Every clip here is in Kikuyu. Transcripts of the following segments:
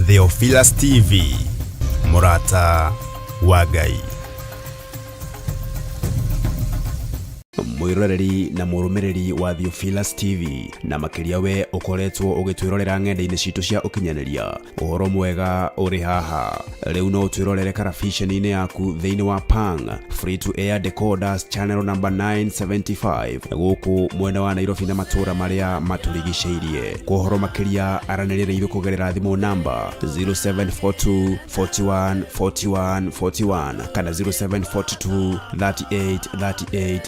Theophilus TV, mũrata wa Ngai. Mwiroreri na mũrũmĩrĩri wa Theophilus TV na makĩria we ũkoretwo ũgĩtwĩrorera ng'enda-inĩ citũ cia ũkinyanĩria, ũhoro mwega ũrĩ haha. Rĩu no ũtwĩrorere karabiceni-inĩ yaku thĩinĩ wa Pang Free to Air Decoders channel number 975 gũkũ mwena wa Nairobi na matũũra marĩa matũrigicĩirie. Kwa ũhoro makĩria aranĩria na ithuĩ kũgerera thimũ namba 0742 41 41 41 kana 0742 38 38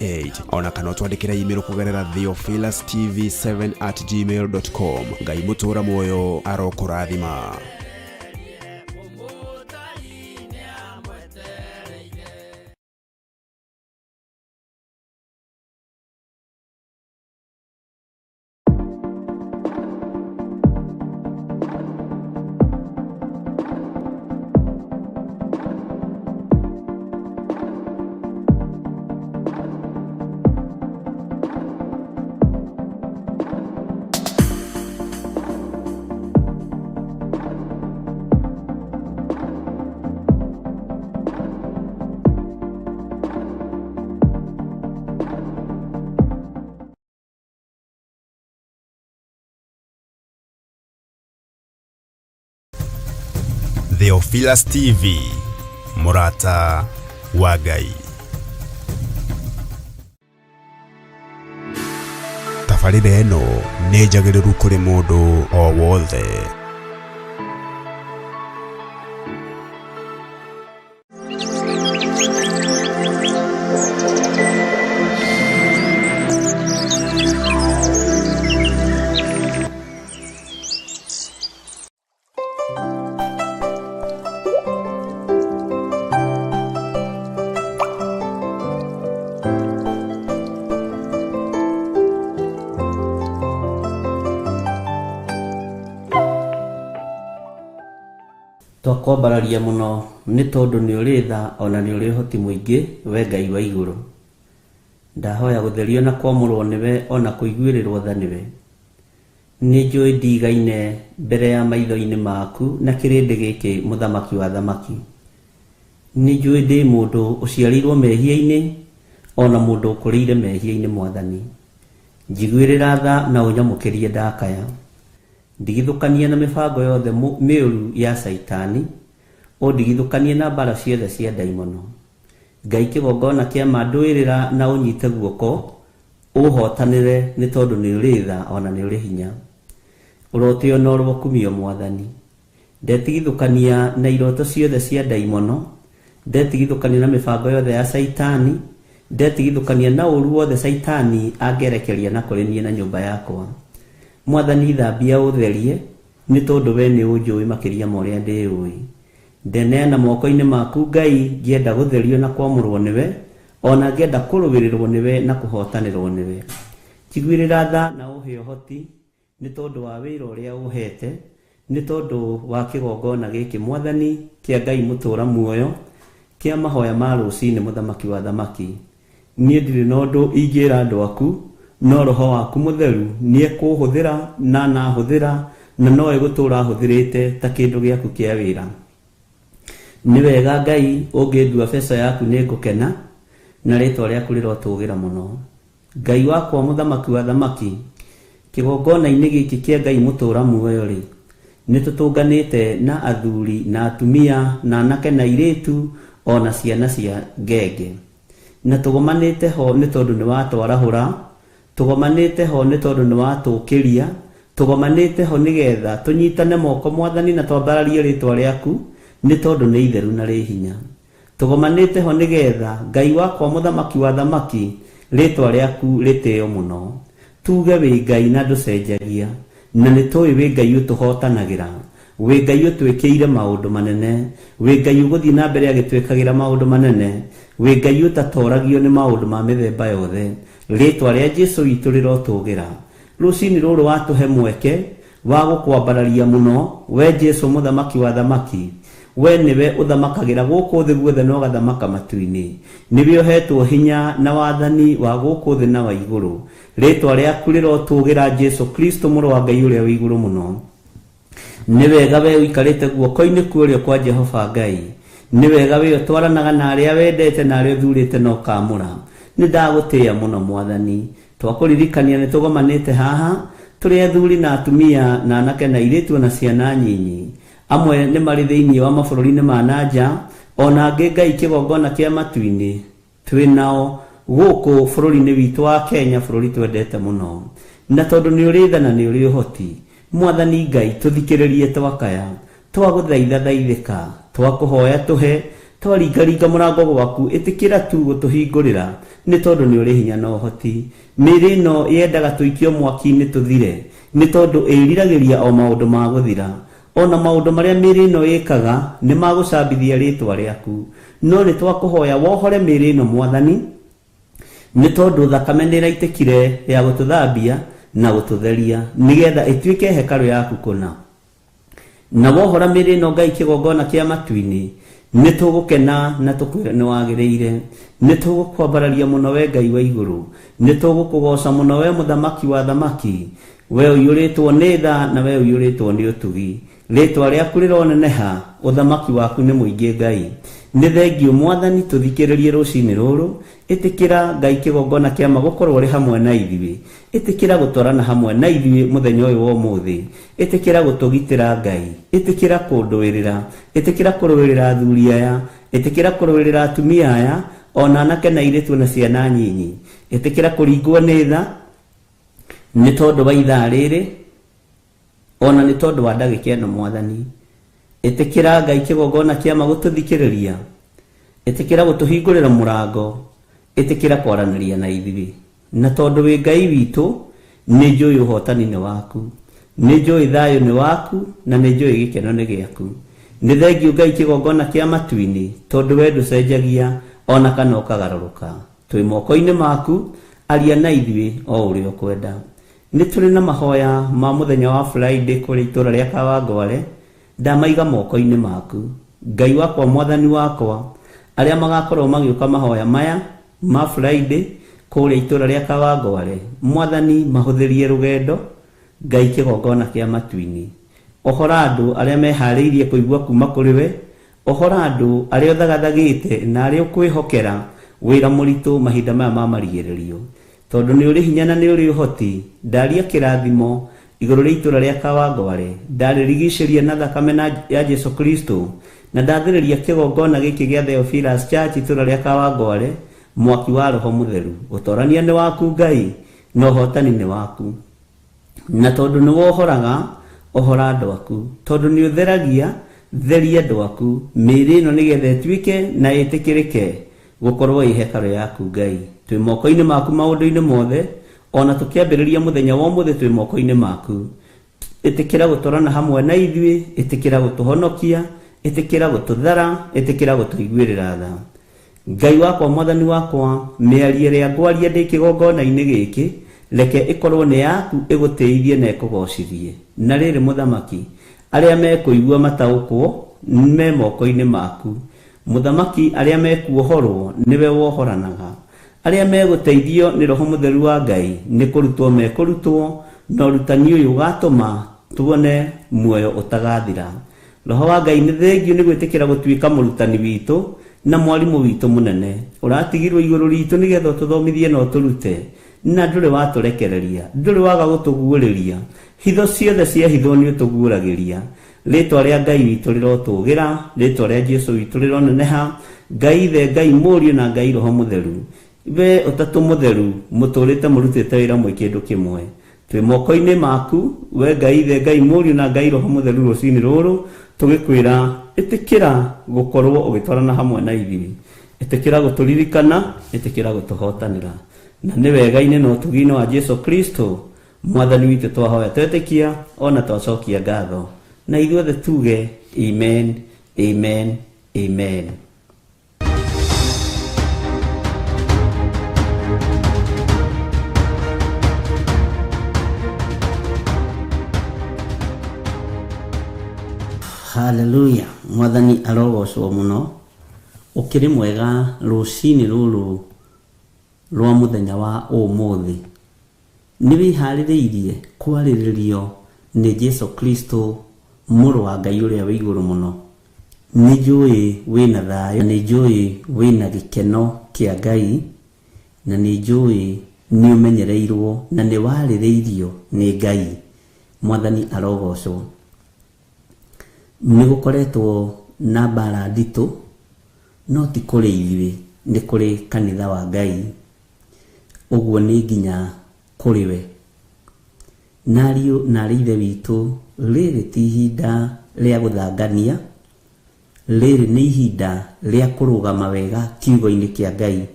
38, ona kana ũtwandĩkĩre email kũgerera theophilustv7@gmail.com. Ngai mũtũũra muoyo arokũrathima. Theophilus TV, mũrata wa Ngai. Tabarĩra ĩno nĩ njagĩrĩru kũrĩ mũndũ o wothe. Twakwambararia mũno nĩ tondũ nĩ ũrĩ tha ona nĩ ũrĩ ũhoti mũingĩ we Ngai wa igũrũ. Ndahoya gũtherio na kwamũrwo nĩwe ona kũiguĩrĩrwo tha nĩwe. Nĩ njũĩ ndigaine mbere ya maitho-inĩ maku na kĩrĩndĩ gĩkĩ mũthamaki wa thamaki. Nĩ njũĩ ndĩ mũndũ ũciarĩirwo mehia-inĩ ona mũndũ ũkũrĩire mehia-inĩ mwathani. Njiguĩrĩra tha na ũnyamũkĩrie ndakaya. Ndigithũkanie na mĩbango yothe mĩũru ya Caitani, ũndigithũkanie na mbara ciothe cia ndaimono. Ngai kĩgongona kĩa ma ndũĩrĩra na ũnyite guoko, ũhotanĩre nĩ tondũ nĩ ũrĩ tha ona nĩ ũrĩ hinya. Ũrotĩo na ũrokumio mwathani. Ndetigithũkania na iroto ciothe cia ndaimono, ndetigithũkania na mĩbango yothe ya Caitani, ndetigithũkania na ũru wothe Caitani angĩerekeria na kũrĩ niĩ na nyũmba yakwa. Mwathani thambia ũtherie nĩ tondũ we nĩ ũnjũĩ makĩria ma ũrĩa ndĩũĩ. Ndeneana moko-inĩ maku Ngai ngĩenda gũtherio na kwamũrwo nĩwe, ona ngĩenda kũrũĩrĩrwo nĩwe na kũhotanĩrwo nĩwe. Njiguĩrĩra tha na ũhe ũhoti nĩ tondũ wa wĩra ũrĩa ũhete, nĩ tondũ wa kĩgongona gĩkĩ mwathani kĩa Ngai mũtũũra muoyo, kĩa mahoya ma rũcinĩ mũthamaki wa thamaki. Niĩ ndirĩ na ũndũ ingĩra andũ aku, no roho waku mũtheru nĩekũhũthĩra na nahũthĩra na no egũtũũra ahũthĩrĩte ta kĩndũ gĩaku kĩa wĩra. Nĩ wega Ngai ũngĩndua beca yaku nĩ ngũkena na rĩtwa rĩaku rĩrotũgĩra mũno. Ngai wakwa mũthamaki wa thamaki, kĩgongona-inĩ gĩkĩ kĩa Ngai mũtũũra muoyo rĩ, nĩ tũtũnganĩte na athuri na atumia na anake na airĩtu ona ciana cia ngenge. Na tũgomanĩte ho nĩ tondũ nĩ watwarahũra, tũgomanĩte ho nĩ tondũ nĩ watũũkĩria, tũgomanĩte ho nĩgetha tũnyitane moko mwathani na twambararie rĩtwa rĩaku nĩ tondũ nĩ itheru na rĩ hinya. Tũgomanĩte ho nĩgetha Ngai wakwa mũthamaki wa thamaki rĩtwa rĩaku rĩtĩo mũno. Tuge wĩ Ngai na ndũcenjagia, na nĩ tũĩ wĩ Ngai ũtũhotanagĩra, wĩ Ngai ũtwĩkĩire maũndũ manene, wĩ Ngai ũgũthiĩ na mbere agĩtwĩkagĩra maũndũ manene, wĩ Ngai ũtatoragio nĩ maũndũ ma mĩthemba yothe. Rĩtwa rĩa Jesũ witũ rĩrotũgĩra. Rũcinĩ rũrũ watũhe mweke wa gũkwambararia mũno, we Jesũ mũthamaki wa thamaki. We nĩwe ũthamakagĩra gũkũ thĩ guothe na ũgathamaka matu-inĩ. Nĩwe ũhetwo hinya na wathani wa gũkũ thĩ na wa igũrũ. Rĩtwa rĩaku rĩrotũgĩra Jesũ Kristo mũrũ wa Ngai ũrĩa wĩ igũrũ mũno. Nĩ wega we ũikarĩte guoko-inĩ kwa ũrĩo kwa Jehova Ngai. Nĩ wega we ũtwaranaga na arĩa wendete na arĩa ũthurĩte na ũkamũra. Nĩ ndagũtĩĩa mũno Mwathani. Twakũririkania nĩ tũgomanĩte haha tũrĩ athuri na atumia na anake na airĩtu na ciana nyinyi. Amwe nĩ marĩ thĩinĩ wa mabũrũri-inĩ ma nanja, ona angĩ Ngai kĩgongona kĩa matu-inĩ twĩ nao gũkũ bũrũri-inĩ witũ wa Kenya, bũrũri twendete mũno. Na tondũ nĩ ũrĩ tha na nĩ ũrĩ ũhoti, Mwathani Ngai tũthikĩrĩrie twakaya, twagũthaitha thaithĩka, twakũhoya tũhe, twaringaringa mũrango gwaku, ĩtĩkĩra tu gũtũhingũrĩra, nĩ tondũ nĩ ũrĩ hinya na ũhoti. Mĩĩrĩ ĩno yendaga tũikio mwaki-inĩ tũthire, nĩ tondũ ĩriragĩria o maũndũ ma gũthira. Ona maũndũ marĩa mĩĩrĩ ĩno ĩkaga nĩ magũcambithia rĩtwa rĩaku. No nĩ twakũhoya wohore mĩĩrĩ ĩno Mwathani, nĩ tondũ thakame nĩ ĩraitĩkire ya gũtũthambia na gũtũtheria, nĩgetha ĩtuĩke hekarũ yaku kũna. Na wohora mĩĩrĩ ĩno Ngai kĩgongona kĩa matu-inĩ, nĩ tũgũkena na tũkwĩre nĩ wagĩrĩire. Nĩ tũgũkwambararia mũno we Ngai wa igũrũ, nĩ tũgũkũgoca mũno we mũthamaki wa thamaki, we ũiyũrĩtwo nĩ tha na we ũiyũrĩtwo nĩ ũtugi. Rĩtwa rĩaku rĩroneneha, ũthamaki waku nĩ mũingĩ Ngai. Nĩ thengiũ Mwathani, tũthikĩrĩrie rũcinĩ rũrũ. Ĩtĩkĩra Ngai kĩgongona kĩa ma gũkorwo ũrĩ hamwe na ithuĩ. Ĩtĩkĩra gũtwarana hamwe na ithuĩ mũthenya ũyũ wa ũmũthĩ. Ĩtĩkĩra gũtũgitĩra Ngai. Ĩtĩkĩra kũndũĩrĩra. Ĩtĩkĩra kũrũĩrĩra athuri aya. Ĩtĩkĩra kũrũĩrĩra atumia aya, ona anake na airĩtu na ciana nyinyi. Ĩtĩkĩra kũringwo nĩ tha nĩ tondũ wa ithaa rĩrĩ, ona nĩ tondũ wa ndagĩka ĩno Mwathani. Ĩtĩkĩra Ngai kĩgongona kĩa ma gũtũthikĩrĩria. Ĩtĩkĩra gũtũhingũrĩra mũrango. Ĩtĩkĩra kwaranĩria na ithuĩ. Na tondũ wĩ Ngai witũ, nĩ njũĩ ũhotani nĩ waku, nĩ njũĩ thayũ nĩ waku, na nĩ njũĩ gĩkeno nĩ gĩaku. Nĩ thengiũ Ngai kĩgongona kĩa matu-inĩ, tondũ we ndũcenjagia ona kana ũkagarũrũka. Twĩ moko-inĩ maku, aria na ithuĩ o ũrĩa ũkwenda. Nĩ tũrĩ na mahoya ma mũthenya wa Friday kũrĩ itũũra rĩa Kawangware, ndamaiga moko-inĩ maku. Ngai wakwa, Mwathani wakwa, arĩa magakorwo magĩũka mahoya maya ma Friday kũrĩa itũũra rĩa Kawangware, Mwathani mahũthĩrie rũgendo, Ngai kĩgongona kĩa matu-inĩ. Ohora andũ arĩa meharĩirie kũigua kuma kũrĩ we, ohora andũ arĩa ũthagathagĩte na arĩa ũkwĩhokera wĩra mũritũ mahinda maya ma marigĩrĩrio. Tondũ nĩ ũrĩ hinya na nĩ ũrĩ ũhoti, ndaria kĩrathimo igũrũ rĩa itũũra rĩa Kawangware, ndarĩrigicĩria na thakame ya Jesu Kristo, na ndathĩrĩria kĩgongona gĩkĩ gĩa Theophilus Church itũũra rĩa Kawangware, mwaki wa Roho Mũtheru. Ũtorania nĩ waku Ngai, na ũhotani nĩ waku. Na tondũ nĩ wohoraga, ohora andũ aku. Tondũ nĩ ũtheragia, theria andũ aku. Mĩĩrĩ ĩno nĩgetha ĩtuĩke na ĩtĩkĩrĩke gũkorwo ĩ hekarũ yaku Ngai. Twĩ moko-inĩ maku maũndũ-inĩ mothe, ona tũkĩambĩrĩria mũthenya wa ũmũthĩ twĩ moko-inĩ maku. Ĩtĩkĩra gũtwarana hamwe na ithuĩ, ĩtĩkĩra gũtũhonokia, ĩtĩkĩra gũtũthara, ĩtĩkĩra gũtũiguĩrĩra tha. Ngai wakwa, Mwathani wakwa, mĩario ĩrĩa ngwaria ndĩ kĩgongona-inĩ gĩkĩ, reke ĩkorwo nĩ yaku ĩgũtĩithie na ĩkũgocithie. Na rĩrĩ mũthamaki, arĩa mekũigua mataũkwo me moko-inĩ maku. Mũthamaki, arĩa mekuohorwo nĩwe wohoranaga. Arĩa megũteithio nĩ Roho Mũtheru wa Ngai nĩ kũrutwo mekũrutwo, na ũrutani ũyũ ũgatũma tuone muoyo ũtagathira. Roho wa Ngai nĩ thengiũ nĩ gwĩtĩkĩra gũtuĩka mũrutani witũ na mwarimũ witũ mũnene. Ũratigirwo igũrũ ritũ nĩgetha ũtũthomithie na ũtũrute, na ndũrĩ watũrekereria, ndũrĩ waga gũtũguũrĩria. Hitho ciothe cia hitho nĩ ũtũguũragĩria. Rĩtwa rĩa Ngai witũ rĩrotũgĩra, rĩtwa rĩa Jesu witũ rĩroneneha. Ngai Ithe, Ngai Mũriũ na Ngai Roho Mũtheru, we ũtatũ mũtheru, mũtũrĩte mũrutĩte wĩra mwĩ kĩndũ kĩmwe. Twĩ moko-inĩ maku, we Ngai Ithe, Ngai Mũriũ na Ngai Roho Mũtheru, rũcinĩ rũrũ tũgĩkwĩra ĩtĩkĩra gũkorwo ũgĩtwarana hamwe na ithuĩ. Ĩtĩkĩra gũtũririkana, ĩtĩkĩra gũtũhotanĩra. Na nĩ wega-inĩ na ũtugi-inĩ wa Jesu Kristo Mwathani witũ twahoya twetĩkia ona twacokia ngatho. Na ithuothe tuge amen, amen, amen. Hallelujah. Mwathani arogocwo mũno. Ũkĩrĩ mwega rũcinĩ rũrũ rwa mũthenya wa ũmũthĩ. Nĩ wĩharĩrĩirie kwarĩrĩrio nĩ Jesu Kristo Mũrũ wa Ngai ũrĩa wĩ igũrũ mũno. Nĩ njũĩ wĩna thayũ, nĩ njũĩ wĩna gĩkeno kĩa Ngai, na nĩ njũĩ nĩ ũmenyereirwo na nĩ warĩrĩirio nĩ Ngai. Mwathani arogocwo. Nĩ gũkoretwo na mbara nditũ, no ti kũrĩ ithuĩ, nĩ kũrĩ kanitha wa Ngai. Ũguo nĩ nginya kũrĩ we. Na ariũ na arĩ ithe witũ, rĩrĩ ti ihinda rĩa gũthangania, rĩrĩ nĩ ihinda rĩa kũrũgama wega kiugo-inĩ kĩa Ngai.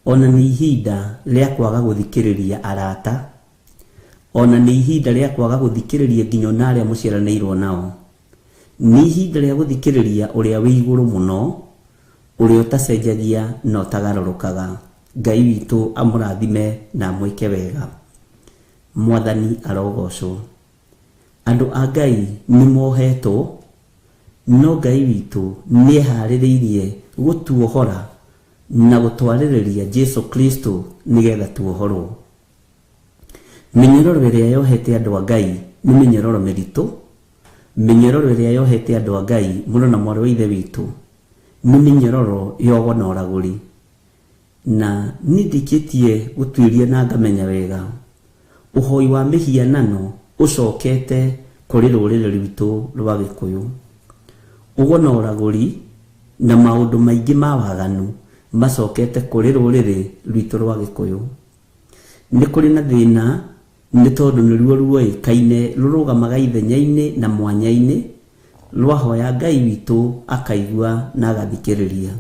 Ona nĩ ihinda rĩa kwaga gũthikĩrĩria arata, ona nĩ ihinda rĩa kwaga gũthikĩrĩria nginya ona arĩa mũciaranĩirwo nao. Nĩ ihinda rĩa gũthikĩrĩria ũrĩa wĩ igũrũ mũno, ũrĩa ũtacenjagia na ũtagarũrũkaga. Ngai witũ amũrathime na amwĩke wega. Mwathani arogocwo. Andũ a Ngai nĩ mohetwo, no Ngai witũ nĩ eharĩrĩirie gũtuohora na gũtwarĩrĩria Jesu Kristo nĩgetha tuohorwo. Mĩnyororo ĩrĩa yohete andũ a Ngai nĩ mĩnyororo mĩritũ. Mĩnyororo ĩrĩa yohete andũ a Ngai, mũrũ na mwarĩ wa ithe witũ, nĩ mĩnyororo ya ũgo na ũragũri. Na niĩ ndĩkĩtie gũtuĩria na ngamenya wega ũhoi wa mĩhianano ũcokete kũrĩ rũrĩrĩ rwitũ rwa Gĩkũyũ. Ũgo na ũragũri na maũndũ maingĩ ma waganu macokete kũrĩ rũrĩrĩ rwitũ rwa Gĩkũyũ. Nĩ kũrĩ na thĩna nĩ tondũ nĩruo ruoĩkaine rũrũgamaga ithenya-inĩ na mwanya-inĩ, rwahoya Ngai witũ akaigua na agathikĩrĩria.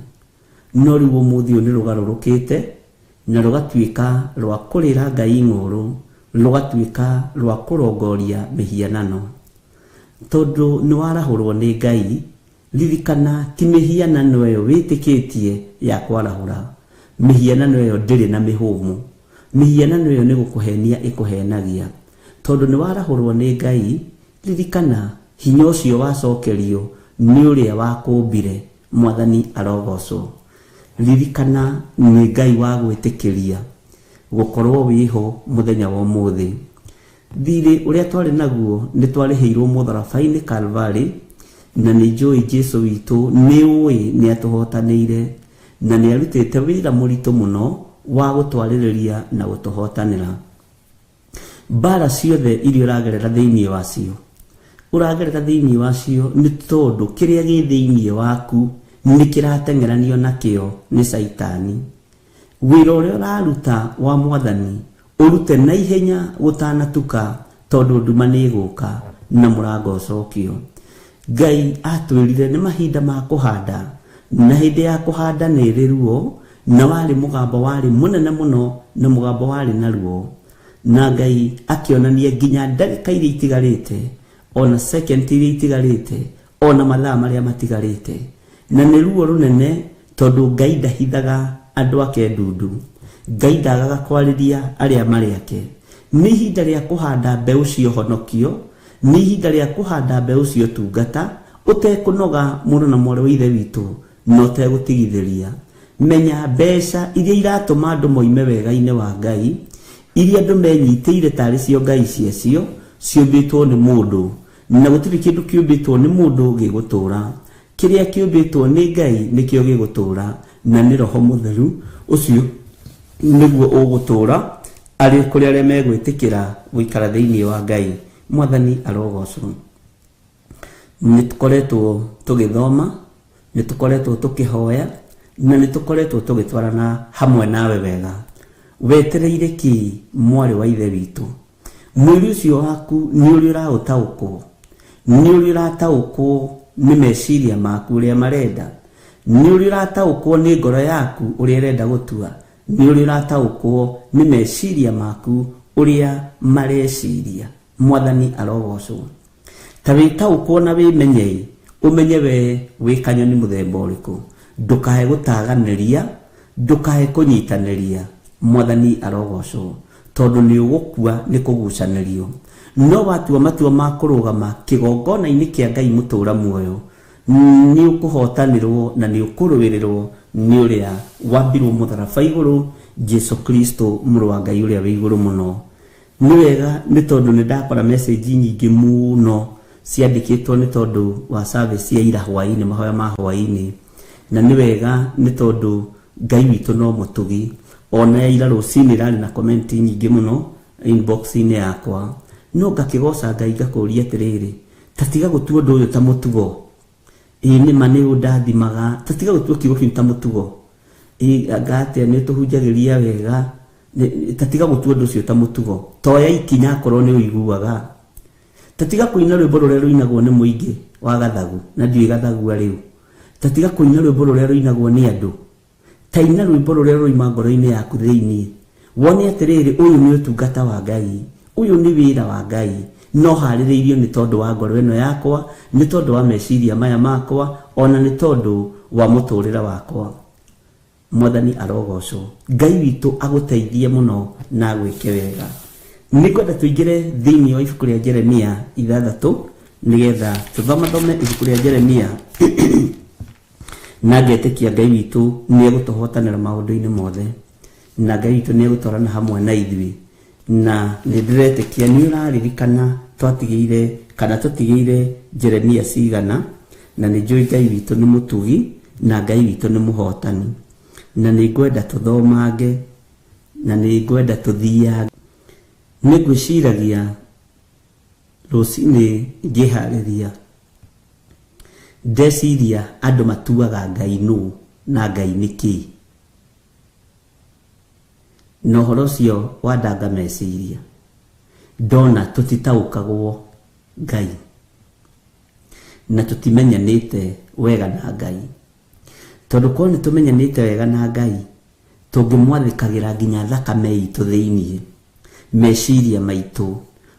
No rĩu ũmũthĩ ũyũ nĩ rũgarũrũkĩte na rũgatuĩka rwa kũrĩra Ngai ng'ũrũ, rũgatuĩka rwa kũrongoria mĩhianano. Tondũ nĩ warahũrwo nĩ Ngai, ririkana ti mĩhianano ĩyo wĩtĩkĩtie ya kwarahũra. Mĩhianano ĩyo ndĩrĩ na mĩhũmũ. Mĩhianano ĩyo nĩ gũkũhenia ĩkũhenagia. Tondũ nĩ warahũrwo nĩ Ngai, ririkana hinya ũcio wacokerio nĩ ũrĩa wakũmbire. Mwathani arogocwo. Ririkana nĩ Ngai wa gwĩtĩkĩria gũkorwo wĩho mũthenya wa ũmũthĩ. Thirĩ ũrĩa twarĩ naguo nĩ twarĩhĩirwo mũtharaba-inĩ Calvary, na nĩ njũĩ Jesu witũ nĩ ũĩ nĩ atũhotanĩire na nĩ arutĩte wĩra mũritũ mũno wa gũtwarĩrĩria na gũtũhotanĩra. Mbara ciothe iria ũragerera thĩinĩ wacio, ũragerera thĩinĩ wacio nĩ tondũ kĩrĩa gĩ thĩinĩ waku nĩ kĩrateng'eranio nakĩo nĩ Caitani. Wĩra ũrĩa ũraruta wa Mwathani ũrute na ihenya gũtanatuka, tondũ nduma nĩ ĩgũka na mũrango ũcokio. Ngai atwĩrire nĩ mahinda ma kũhanda, na hĩndĩ ya kũhanda nĩ ĩrĩ ruo, na warĩ mũgambo warĩ mũnene mũno na mũgambo warĩ na ruo. Na Ngai akĩonania nginya ndagĩka iria itigarĩte, ona second iria itigarĩte, ona mathaa marĩa matigarĩte. Na nĩ ruo rũnene tondũ Ngai ndahithaga andũ ake ndundu. Ngai ndagaga kwarĩria arĩa marĩ ake. Nĩ ihinda rĩa kũhanda mbeũ cia ũhonokio, nĩ ihinda rĩa kũhanda mbeũ cia ũtungata, ũtekũnoga mũrũ na mwarĩ wa ithe witũ, na ũtegũtigithĩria. Menya mbeca iria iratũma andũ moime wega-inĩ wa Ngai, iria andũ menyitĩire tarĩ cio ngai ciacio, ciũmbĩtwo nĩ mũndũ, na gũtirĩ kĩndũ kĩũmbĩtwo nĩ mũndũ gĩgũtũũra. Kĩrĩa kĩũmbĩtwo nĩ Ngai nĩkĩo gĩgũtũũra, na nĩ Roho Mũtheru ũcio nĩguo ũgũtũũra arĩ kũrĩ arĩa megwĩtĩkĩra gũikara thĩinĩ wa Ngai. Mwathani arogocwo. Nĩ tũkoretwo tũgĩthoma, nĩ tũkoretwo tũkĩhoya, na nĩ tũkoretwo tũgĩtwarana hamwe nawe wega. Wetereire kĩ mwarĩ wa ithe witũ? Mwĩrĩ ũcio waku nĩ ũrĩ ũraũtaũkwo? Nĩ ũrĩ ũrataũkwo nĩ meciria maku ũrĩa marenda? Nĩ ũrĩ ũrataũkwo nĩ ngoro yaku ũrĩa ĩrenda gũtua? Nĩ ũrĩ ũrataũkwo nĩ meciria maku ũrĩa mareciria? Mwathani arogocwo. Ta wĩtaũkwo na wĩmenyei, ũmenye we wĩ kanyoni mũthemba ũrĩkũ. Ndũkae gũtaganĩria, ndũkae kũnyitanĩria. Mwathani arogocwo. Tondũ nĩ ũgũkua nĩ kũgucanĩrio. No watua matua ma kũrũgama kĩgongona-inĩ kĩa Ngai mũtũũra muoyo, nĩ ũkũhotanĩrwo na nĩ ũkũrũĩrĩrwo nĩ ũrĩa wambirwo mũtharaba igũrũ, Jesu Kristo mũrũ wa Ngai ũrĩa wĩ igũrũ mũno. Nĩ wega nĩ tondũ nĩ ndakora message nyingĩ mũno Ciandĩkĩtwo nĩ tondũ wa service ya ira hwaĩ-inĩ, mahoya ma hwaĩ-inĩ. Na nĩ wega nĩ tondũ Ngai witũ no mũtugi. Ona ya ira rũcinĩ ĩrarĩ na comment nyingĩ mũno inbox-inĩ yakwa. No ngakĩgoca Ngai ngakũria atĩrĩrĩ, ta tiga gũtua ũndũ ũyũ ta mũtugo. Ĩĩ nĩ ma nĩ ũndathimaga, ta tiga gũtua kiugo kĩu ta mũtugo. Ĩĩ anga atĩa nĩ ũtũhunjagĩria wega, ta tiga gũtua ũndũ ũcio ta mũtugo. Toya ikinya akorwo nĩ ũiguaga. Ta tiga kũina rwĩmbo rũrĩa rũinagwo nĩ mũingĩ wa gathagu, na ndiũĩ gathagua rĩu. Ta tiga kũina rwĩmbo rũrĩa rũinagwo nĩ andũ. Ta ina rwĩmbo rũrĩa rũima ngoro-inĩ yaku thĩinĩ. Wone atĩrĩrĩ, ũyũ nĩ ũtungata wa Ngai, ũyũ nĩ wĩra wa Ngai, no harĩrĩirio nĩ tondũ wa ngoro ĩno yakwa, nĩ tondũ wa meciria maya makwa, ona nĩ tondũ wa mũtũrĩre wakwa. Mwathani arogocwo. Ngai witũ agũteithie mũno na agwĩke wega. Nĩngwenda tũingĩre thĩinĩ wa ibuku rĩa Jeremia 6 nĩgetha tũthomathome ibuku rĩa Jeremia na ngetĩkia Ngai witũ nĩ egũtũhotanĩra maũndũ-inĩ mothe, na Ngai witũ nĩ egũtwarana hamwe na ithuĩ. Na nĩ ndĩretĩkia nĩ ũraririkana twatigĩire kana tũtigĩire Jeremia cigana, na nĩ njũĩ Ngai witũ nĩ mũtugi na Ngai witũ nĩ mũhotani. Na nĩ ngwenda tũthomange, na nĩ ngwenda tũthiange. Nĩ ngwĩciragia rũcinĩ ngĩharĩria, ndeciria andũ matuaga Ngai nũ na Ngai nĩ kĩĩ. Na ũhoro ũcio wandanga meciria, ndona tũtitaũkagwo Ngai na tũtimenyanĩte wega na Ngai. Tondũ korwo nĩ tũmenyanĩte wega na Ngai, tũngĩmwathĩkagĩra nginya thakame itũ thĩinĩ, meciria maitũ,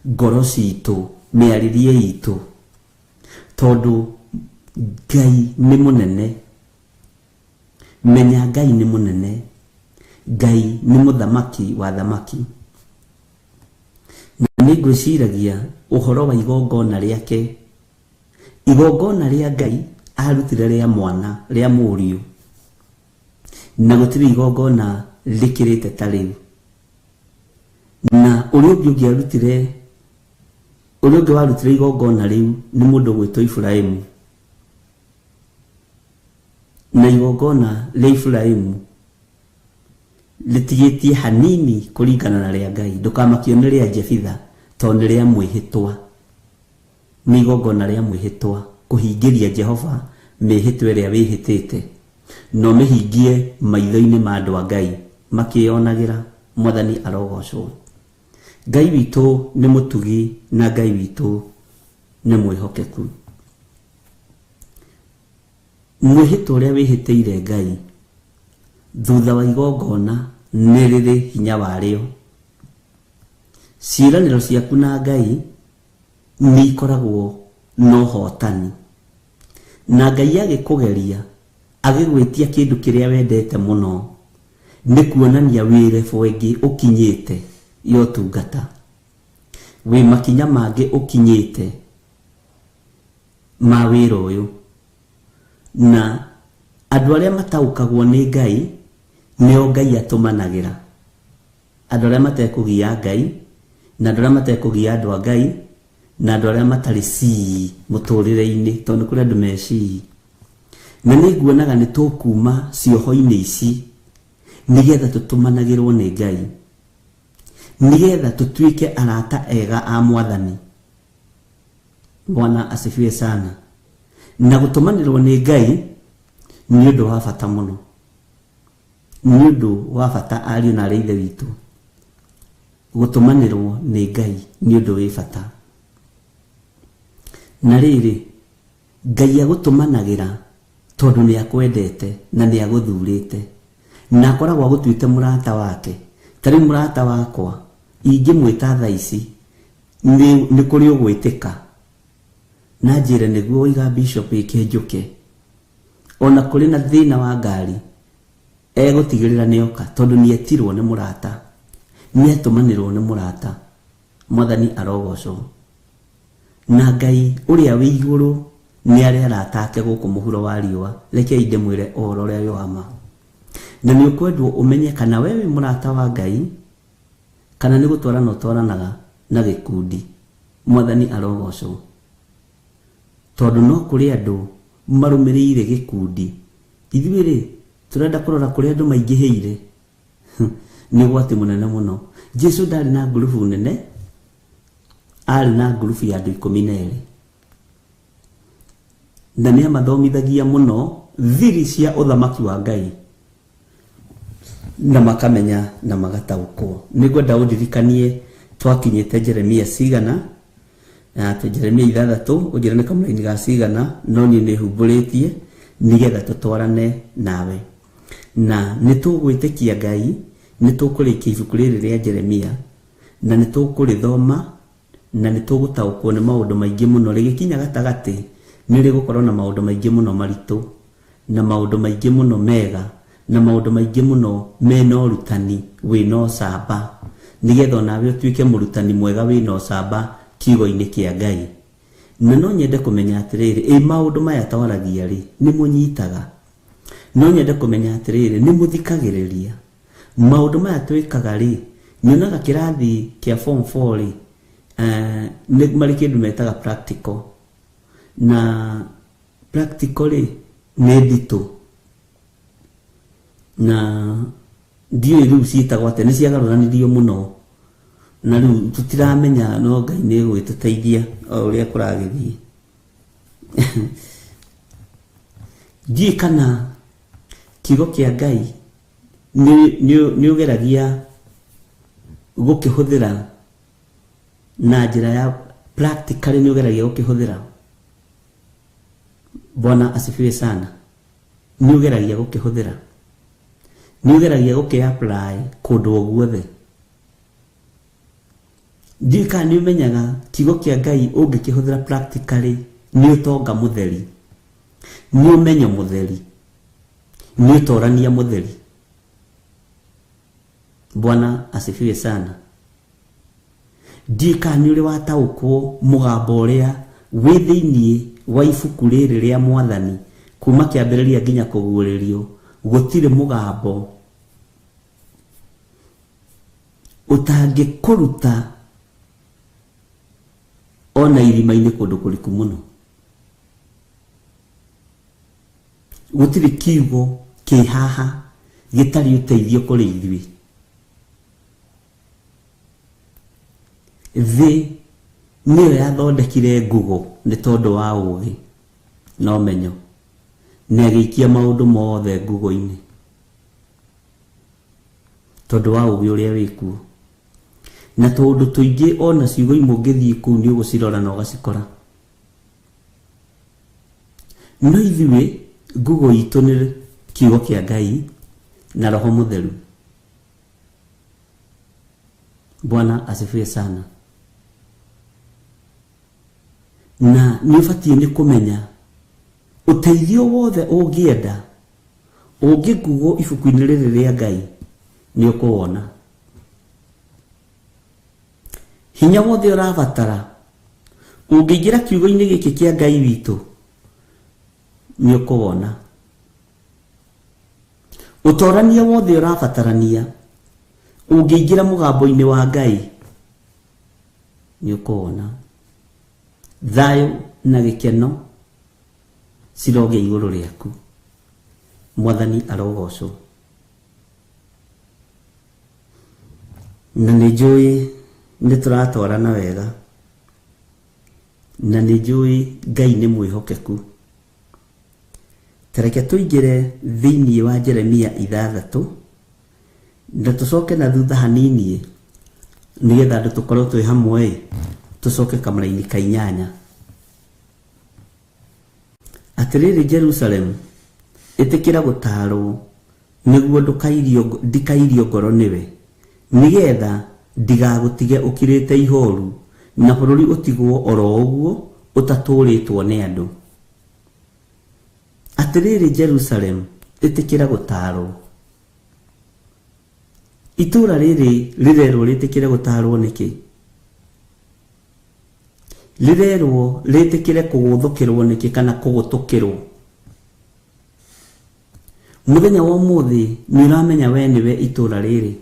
ngoro citũ, mĩarĩrie itũ. Tondũ Ngai nĩ mũnene. Menya Ngai nĩ mũnene. Ngai nĩ mũthamaki wa thamaki. Na nĩ ngwĩciragia ũhoro wa igongona rĩake. Igongona rĩa Ngai arutire rĩa mwana, rĩa mũriũ. Na gũtirĩ igongona rĩkĩrĩte ta rĩu. Na ũrĩa ũngĩ ũngĩarutire, ũrĩa ũngĩ warutire igongona rĩu nĩ mũndũ ũgwĩtwo Iburahĩmu. Na igongona rĩa Iburahĩmu rĩtigĩtie hanini kũringana na rĩa Ngai. Ndũkamakio nĩ rĩa Jefitha tondũ nĩ rĩa mwĩhĩtwa. Nĩ igongona rĩa mwĩhĩtwa kũhingĩria Jehova mĩhĩtwa ĩrĩa wĩhĩtĩte, na ũmĩhingie maitho-inĩ ma andũ a Ngai makĩyonagĩra. Mwathani arogocwo. Ngai witũ nĩ mũtugi na Ngai witũ nĩ mwĩhokeku. Mwĩhĩtwa ũrĩa wĩhĩtĩire Ngai thutha wa igongona nĩ rĩrĩ hinya warĩo. Ciĩranĩro ciaku na Ngai nĩ ikoragwo na ũhotani. Na Ngai agĩkũgeria, agĩgwĩtia kĩndũ kĩrĩa wendete mũno, nĩ kuonania wĩ level ĩngĩ ũkinyĩte ya ũtungata, wĩ makinya mangĩ ũkinyĩte ma wĩra ũyũ. Na andũ arĩa mataũkagwo nĩ Ngai nĩo Ngai atũmanagĩra. Andũ arĩa matekũgia Ngai, na andũ arĩa matekũgia andũ a Ngai, na andũ arĩa matarĩ cii mũtũrĩre-inĩ, tondũ nĩ kũrĩ andũ me cii. Na nĩ nguonaga nĩ tũkuma cioho-inĩ ici nĩgetha tũtũmanagĩrwo nĩ Ngai, nĩgetha tũtuĩke arata ega a Mwathani. Bwana asifiwe sana. Na gũtũmanĩrwo nĩ Ngai nĩ ũndũ wa bata mũno, nĩ ũndũ wa bata ariũ na arĩ ithe witũ. Gũtũmanĩrwo nĩ Ngai nĩ ũndũ wĩ bata. Na rĩrĩ, Ngai agũtũmanagĩra tondũ nĩ akwendete na nĩ agũthurĩte, na akoragwo agũtuĩte mũrata wake. Ta rĩu mũrata wakwa ingĩmwĩta thaa ici nĩ kũrĩ ũgwĩtĩka na njĩre nĩguo waiga bishop ĩkĩnjũke, ona kũrĩ na thĩna wa ngari egũtigĩrĩra nĩoka, tondũ nĩetirwo nĩ mũrata, nĩatũmanĩrwo nĩ mũrata. Mwathani arogocwo. Na Ngai ũrĩa wĩ igũrũ nĩ arĩ arata ake gũkũ mũhuro wa riũa. Rekei ndĩmwĩre ũhoro ũrĩa wĩ wa ma. Na nĩ ũkwendwo ũmenye kana we wĩ mũrata wa Ngai kana nĩ gũtwarana ũtwaranaga na gĩkundi. Mwathani arogocwo. Tondũ no kũrĩ andũ marũmĩrĩire gĩkundi. Ithuĩ rĩ, tũrenda kũrora kũrĩa andũ maingĩhĩire. Nĩ ũgwati mũnene mũno. Jesu ndarĩ na ngurubu nene, arĩ na ngurubu ya andũ 12. Na nĩ amathomithagia mũno thiri cia ũthamaki wa Ngai. Na makamenya na magataũkwo. Nĩngwenda ũndirikanie twakinyĩte Jeremia cigana, na atĩ Jeremia 6, ũnjĩre nĩ kamũraini ga cigana, no niĩ nĩ humbũrĩtie nĩgetha tũtwarane nawe. Na nĩ tũgwĩtĩkia Ngai, nĩ tũkũrĩkia ibuku rĩrĩ rĩa Jeremia, na nĩ tũkũrĩthoma, na nĩ tũgũtaũkwo nĩ maũndũ maingĩ mũno. Rĩgĩkinya gatagatĩ, nĩ rĩgũkorwo na maũndũ maingĩ mũno maritũ, na maũndũ maingĩ mũno mega, na maũndũ maingĩ mũno mena ũrutani wĩna ũcamba, nĩgetha onawe ũtuĩke mũrutani mwega wĩna ũcamba kiugo-inĩ kĩa Ngai. Na no nyende kũmenya atĩrĩrĩ, ĩ maũndũ maya twaragia rĩ, nĩ mũnyitaga? No nyende kũmenya atĩrĩrĩ, nĩ mũthikagĩrĩria? Maũndũ maya twĩkaga rĩ, nyonaga kĩrathi kĩa form 4 rĩ, nĩ marĩ kĩndũ metaga practical. Na practical rĩ, nĩ nditũ. Na ndiũĩ rĩu ciĩtagwo atĩa, nĩ ciagarũranirio mũno. Na rĩu tũtiramenya, no Ngai nĩ egũgĩtũteithia o ũrĩa kũragĩthiĩ. Ndiũĩ kana kiugo kĩa Ngai nĩ ũgeragia gũkĩhũthĩra na njĩra ya practically, nĩ ũgeragia gũkĩhũthĩra. Bwana asifiwe sana. Nĩ ũgeragia gũkĩhũthĩra, nĩ ũgeragia gũkĩ-apply kũndũ o guothe. Ndiũĩ kana nĩ ũmenyaga kiugo kĩa Ngai ũngĩkĩhũthĩra practically nĩ ũtonga mũtheri, nĩ ũmenyo mũtheri, nĩ ũtorania mũtheri. Bwana asifiwe sana. Ndiũĩ kana nĩ ũrĩ wataũkwo mũgambo ũrĩa wĩ thĩiniĩ wa ibuku rĩrĩ rĩa Mwathani kuma kĩambĩrĩria nginya kũguũrĩrio. Gũtirĩ mũgambo ũtangĩkũruta ona irima-inĩ kũndũ kũriku mũno. Gũtirĩ kiugo kĩ haha gĩtarĩ ũteithio kũrĩ ithuĩ. Thĩ nĩyo yathondekire ngugo nĩ tondũ wa ũũgĩ na ũmenyo, na ĩgĩikia maũndũ mothe ngugo-inĩ tondũ wa ũũgĩ ũrĩa wĩkuo. Na tũũndũ tũingĩ ona ciugo imwe ũngĩthiĩ kũu nĩ ũgũcirora na ũgacikora. No ithuĩ ngugo itũ nĩ kiugo kĩa Ngai na Roho Mũtheru. Bwana asifiwe sana. Na nĩ ũbatiĩ nĩ kũmenya ũteithio wothe ũngĩenda ũngĩngugwo ibuku-inĩ rĩrĩ rĩa Ngai nĩ ũkũwona. Hinya wothe ũrabatara ũngĩingĩra kiugo-inĩ gĩkĩ kĩa Ngai witũ nĩ ũkũwona. Ũtorania wothe ũrabatarania ũngĩingĩra mũgambo-inĩ wa Ngai nĩ ũkũwona. Thayũ na gĩkeno cirogĩa igũrũ rĩaku. Mwathani arogocwo. Na nĩ njũĩ nĩ tũratwarana wega, na nĩ njũĩ Ngai nĩ mwĩhokeku. Ta reke tũingĩre thĩiniĩ wa Jeremia 6 na tũcoke na thutha hanini nĩgetha andũ tũkorwo twĩ hamwe, tũcoke kamũraini ka 8. Atĩrĩrĩ Jerusalemu, ĩtĩkĩra gũtaarwo nĩguo ndikairio ngoro nĩwe, nĩgetha ndigagũtige ũkirĩte ihoru na bũrũri ũtigwo oro ũguo ũtatũũrĩtwo nĩ andũ. Atĩrĩrĩ Jerusalemu, ĩtĩkĩra gũtaarwo. Itũũra rĩrĩ rĩrerwo rĩtĩkĩre gũtaarwo nĩkĩ? Rĩrerwo rĩtĩkĩre kũgũthũkĩrwo nĩkĩ kana kũgũtũkĩrwo? Mũthenya wa ũmũthĩ nĩ ũramenya we nĩwe itũũra rĩrĩ.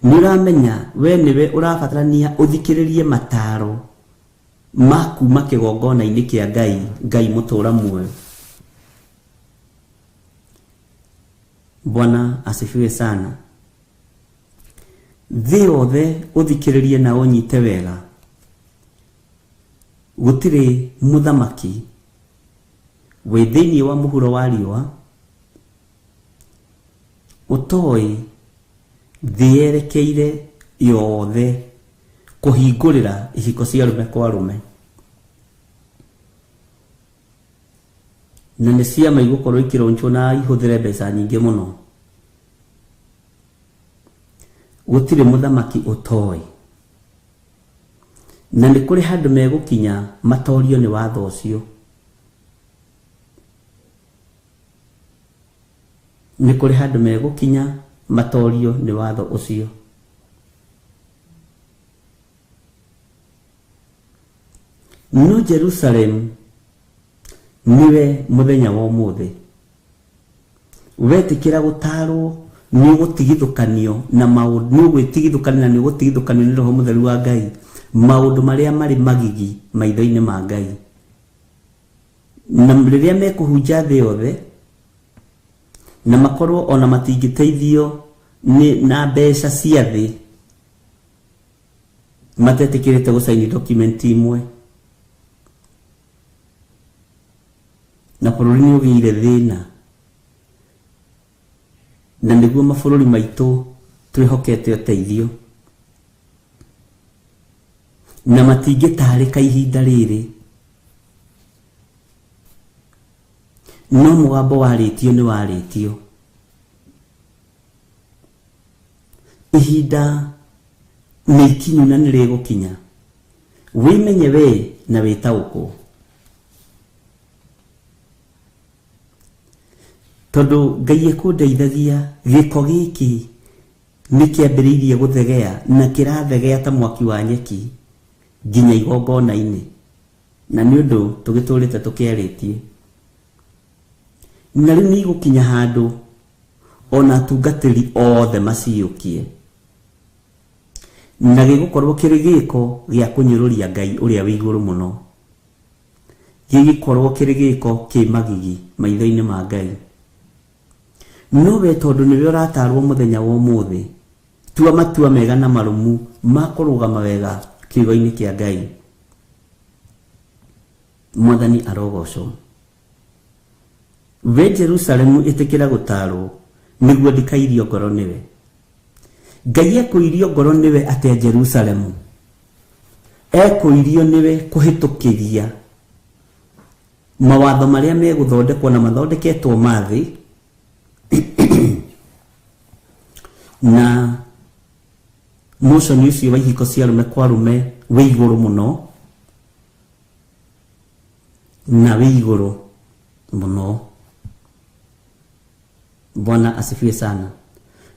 Nĩ ũramenya we nĩwe ũrabatarania ũthikĩrĩrie mataro Ma kuma kĩgongona-inĩ kĩa Ngai, Ngai mũtũũra muoyo. Bwana asifiwe sana. Thĩ yothe ũthikĩrĩrie na ũnyite wega, gũtirĩ mũthamaki wĩ thĩinĩ wa mũhuro wa riũa ũtoĩ thĩ yerekeire yothe kũhingũrĩra ihiko cia arũme kwa arũme, na nĩ ciama igũkorwo ikĩronchwo na ihũthĩre mbeca nyingĩ mũno. Gũtirĩ mũthamaki ũtoĩ, na nĩ kũrĩ handũ megũkinya matorio nĩ watho ũcio. Nĩ kũrĩ handũ megũkinya matorio nĩ watho ũcio. No Jerusalem niwe mũthenya wa ũmũthĩ wetĩkĩra gũtarwo nĩ ũgũtigithũkanio na maũndũ, nĩ ũgwĩtigithũkanio na nĩ ũgũtigithũkanio nĩ Roho Mũtheru wa Ngai maũndũ marĩa marĩ magigi maitho-inĩ ma Ngai. Na rĩrĩa mekũhunja thĩ yothe na makorwo ona matingĩteithio nĩ na mbeca cia thĩ, matetĩkĩrĩte gũcaini document imwe, na bũrũri nĩ ũgĩire thĩna, na nĩguo mabũrũri maitũ twĩhokete ũteithio, na matingĩtarĩka ihinda rĩrĩ. No mũgambo warĩtio nĩ warĩtio. Ihinda nĩ ikinyu na nĩ rĩgũkinya. Wĩmenye we na wĩtaũkwo, tondũ Ngai ekũndeithagia gĩko gĩkĩ nĩ kĩambĩrĩirie gũthegea na kĩrathegea ta mwaki wa nyeki nginya igongona-inĩ, na nĩ ũndũ tũgĩtũrĩte tũkĩarĩtie. Na rĩu nĩ igũkinya handũ ona atungatĩri othe maciyũkie, na gĩgũkorwo kĩrĩ gĩko gĩa kũnyũrũria Ngai ũrĩa wĩ igũrũ mũno, gĩgĩkorwo kĩrĩ gĩko kĩ magigi maitho-inĩ ma Ngai. No we tondũ nĩwe ũratarwo mũthenya wa ũmũthĩ, tua matua mega na marũmu ma kũrũgama wega kiugo-inĩ kĩa Ngai. Mwathani arogocwo. We Jerusalemu ĩtĩkĩra gũtarwo nĩguo ndikairio ngoro nĩwe. Ngai ekũirio ngoro nĩwe atĩa Jerusalemu? Ekũirio nĩwe kũhĩtũkĩria mawatho marĩa megũthondekwo na mathondeketwo ma thĩ, na motion ũcio wa ihiko cia arũme kwa arũme wĩ igũrũ mũno, na wĩ igũrũ mũno. Bwana asifiwe sana.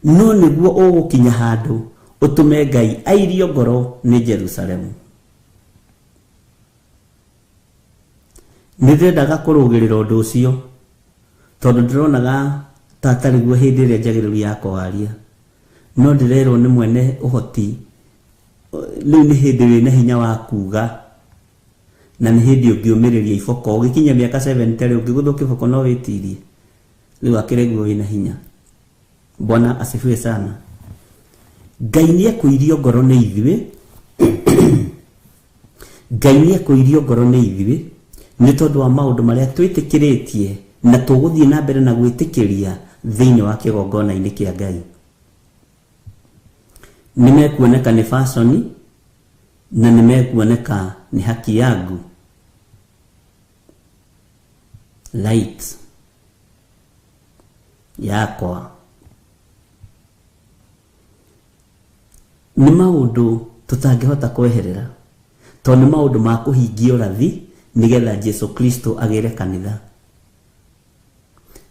No nĩguo ũgũkinya handũ ũtũme Ngai airio ngoro nĩ Jerusalemu. Nĩ ndĩrendaga kũrũgĩrĩra ũndũ ũcio tondũ ndĩronaga ta atarĩ guo hĩndĩ ĩrĩa njagĩrĩru ya kwaria, no ndĩrerwo nĩ mwene ũhoti rĩu nĩ hĩndĩ wĩna hinya wa kuga, na nĩ hĩndĩ ũngĩũmĩrĩria iboko. Ũgĩkinyia mĩaka 70 rĩ, ũngĩgũthwo kĩboko no wĩtirie, rĩu akĩrĩ guo wĩna hinya. Bwana asifiwe sana. Ngai nĩ ekũirio ngoro nĩ ithuĩ. Ngai nĩ ekũirio ngoro nĩ ithuĩ nĩ tondũ wa maũndũ marĩa twĩtĩkĩrĩtie na tũgũthiĩ na mbere na gwĩtĩkĩria thĩinĩ wa kĩgongona-inĩ kĩa Ngai. Nĩ mekuoneka nĩ fashion na nĩ mekuoneka nĩ haki yangu. Light yakwa nĩ maũndũ tũtangĩhota kweherera, tondũ nĩ maũndũ ma kũhingia ũrathi nĩgetha Jesu Kristo agĩre kanitha.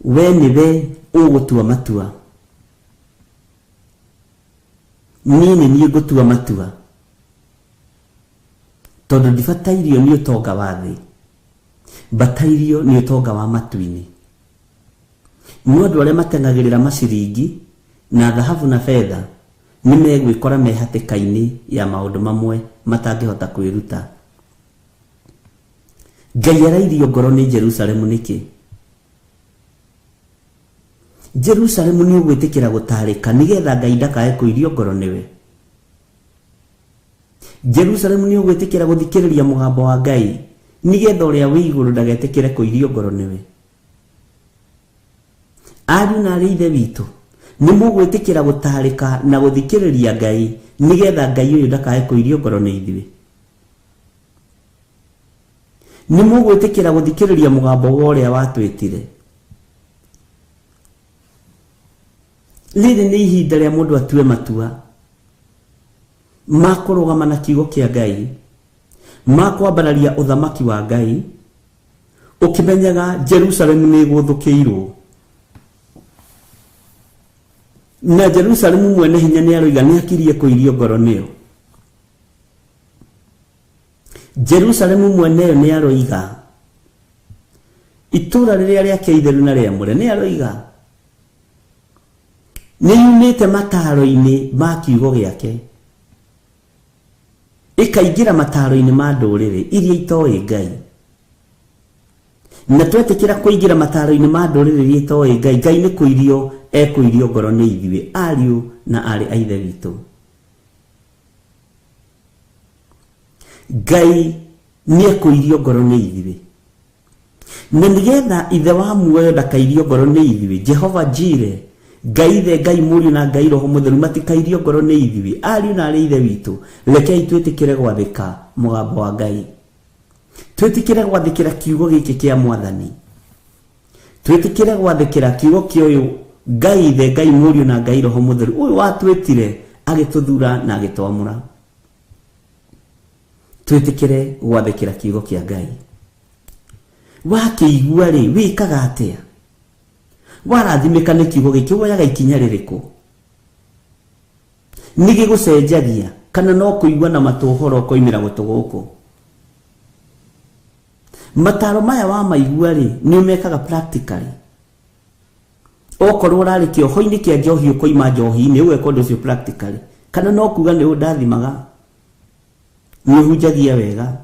We nĩwe ũgũtua matua, niĩ nĩ niĩ ngũtua matua, tondũ ndibatairio nĩ ũtonga wa thĩ, mbatairio nĩ ũtonga wa matu-inĩ. No andũ arĩa mateng'agĩrĩra maciringi na thahabu na betha nĩ megwĩkora me hatĩka-inĩ ya maũndũ mamwe matangĩhota kwĩruta. Ngai arairio ngoro nĩ Jerusalemu nĩkĩ? Jerusalemu nĩ ũgwĩtĩkĩra gũtarĩka nĩgetha Ngai ndakae kũirio ngoro nĩwe. Jerusalemu nĩ ũgwĩtĩkĩra gũthikĩrĩria mũgambo wa Ngai nĩgetha ũrĩa wĩ igũrũ ndagetĩkĩre kũirio ngoro nĩwe. Ariũ na arĩ ithe witũ, nĩ mũgwĩtĩkĩra gũtarĩka na gũthikĩrĩria Ngai nĩgetha Ngai ũyũ ndakae kũirio ngoro nĩ ithuĩ. Nĩ mũgwĩtĩkĩra gũthikĩrĩria mũgambo wa ũrĩa watwĩtire. Rĩrĩ nĩ ihinda rĩa mũndũ atue matua ma kũrũgama na kiugo kĩa Ngai, ma kwambararia ũthamaki wa Ngai, ũkĩmenyaga Jerusalemu nĩ ĩgũthũkĩirwo. Na Jerusalemu mwene hinya nĩ aroiga nĩ akirie kũirio ngoro nĩyo. Jerusalemu mweneyo nĩ aroiga itũũra rĩrĩa rĩake itheru na rĩamũre nĩ aroiga nĩ yumĩte mataro-inĩ ma kiugo gĩake ĩkaingĩra mataro-inĩ ma ndũrĩrĩ iria itoĩ Ngai. Na twetĩkĩra kũingĩra mataro-inĩ ma ndũrĩrĩ iria itoĩ Ngai, Ngai nĩ kũirio ekũirio ngoro nĩ ithuĩ ariũ na aarĩ a Ithe witũ. Ngai nĩ ekũirio ngoro nĩ ithuĩ. Na nĩgetha Ithe wa muoyo ndakairio ngoro nĩ ithuĩ, Jehova Jire, Ngai Ithe, Ngai Mũriũ na Ngai Roho Mũtheru matikairio ngoro nĩ ithuĩ, ariũ na aarĩ a Ithe witũ. Rekei twĩtĩkĩre gwathĩka mũgambo wa Ngai. Twĩtĩkĩre gwathĩkĩra kiugo gĩkĩ kĩa Mwathani. Twĩtĩkĩre gwathĩkĩra kiugo kĩa ũyũ Ngai Ithe, Ngai Mũriũ na Ngai Roho Mũtheru, ũyũ watwĩtire agĩtũthura na agĩtwamũra. Twĩtĩkĩre gwathĩkĩra kiugo kĩa Ngai. Wakĩigua rĩ, wĩkaga atĩa? Warathimĩka nĩ kiugo gĩkĩ, woyaga ikinya rĩrĩkũ? Nĩ gĩgũcenjagia kana no kũigua na matũ ũhoro ũkoimĩra gũtũ gũkũ? Mataro maya wamaigua rĩ, nĩ ũmekaga practically. Okorwo ũrarĩ kĩoho-inĩ kĩa njohi ũkoima njohi-inĩ, ũgeka ũndũ ũcio practically. Kana no kuga nĩ ũndathimaga, nĩ ũhunjagia wega.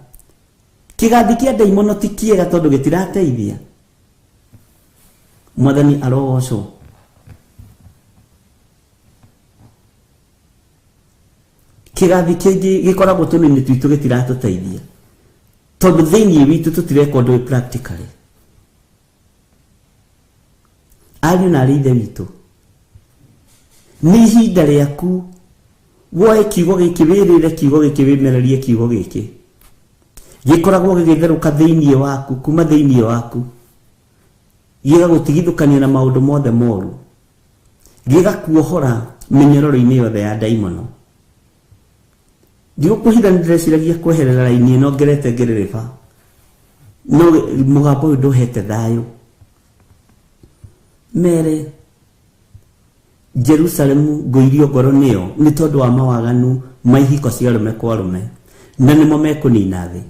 Kĩgandi kĩa ndaimono ti kĩega tondũ gĩtirateithia. Mwathani arogocwo. Kĩgathi kĩngĩ gĩkoragwo tũnini twitũ gĩtiratũteithia tondũ thĩinĩ witũ tũtireka ũndũ ũyũ practically. Ariũ na aarĩ a Ithe witũ, nĩ ihinda rĩaku woe kiugo gĩkĩ, wĩrĩre kiugo gĩkĩ, wĩmererie kiugo gĩkĩ. Gĩkoragwo gĩgĩtherũka thĩinĩ waku, kuma thĩinĩ waku, gĩgagũtigithũkania na maũndũ mothe moru, gĩgakuohora mĩnyororo-inĩ yothe ya ndaimono. Ndigũkũhitha nĩ ndĩreciragia kweherera raini ĩno ngerete ngĩrĩrĩba, no mũgambo ũyũ ndũhete thayũ. Mere Jerusalemu ngũirio ngoro nĩyo nĩ tondũ wa mawaganu ma ihiko cia arũme kwa arũme, na nĩmo mekũnina thĩ.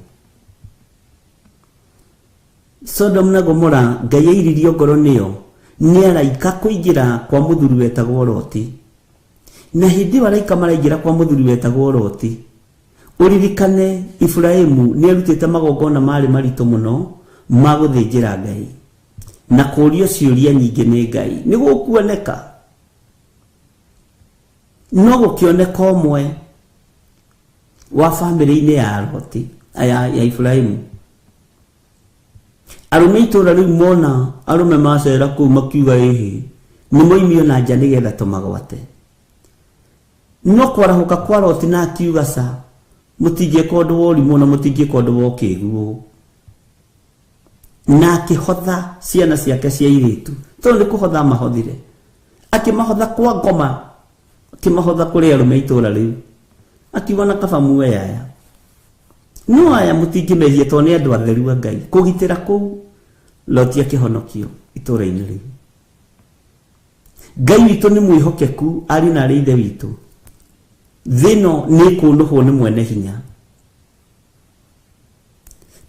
Sodom na Gomora Ngai airirio ngoro nĩyo nĩ araika kũingĩra kwa mũthuri wetagwo Loti. Na hĩndĩ ĩyo araika maraingĩra kwa mũthuri wetagwo Loti, ũririkane Iburahĩmu nĩ arutĩte magongona marĩ maritũ mũno ma gũthĩnjĩra Ngai na kũũrio ciũria nyingĩ nĩ Ngai. Nĩ gũkuoneka, no gũkĩoneka ũmwe wa bamĩrĩ-inĩ ya Loti, ya Iburahĩmu. Arũme itũũra rĩu mona arũme macera kũu makiuga ĩhĩ, nĩ moimio na nja nĩgetha tũmagwate. No kwarahũka kwa Loti na akiuga ca, mũtingĩka ũndũ wa ũrimũ na mũtingĩka ũndũ wa ũkĩgu. Na akĩhotha ciana ciake cia airĩtu, tondũ nĩ kũhotha amahothire. Akĩmahotha kwa ngoma, akĩmahotha kũrĩ arũme itũũra rĩu. Akiuga na kaba muoe aya. No aya mũtingĩmehia tondũ nĩ andũ atheru a Ngai. Kũgitĩra kũu, Loti akĩhonokio itũũra-inĩ rĩu. Ngai witũ nĩ mwĩhokeku, ariũ na aarĩ a Ithe witũ. Thĩ ĩno nĩ ĩkũnũhwo nĩ mwene hinya.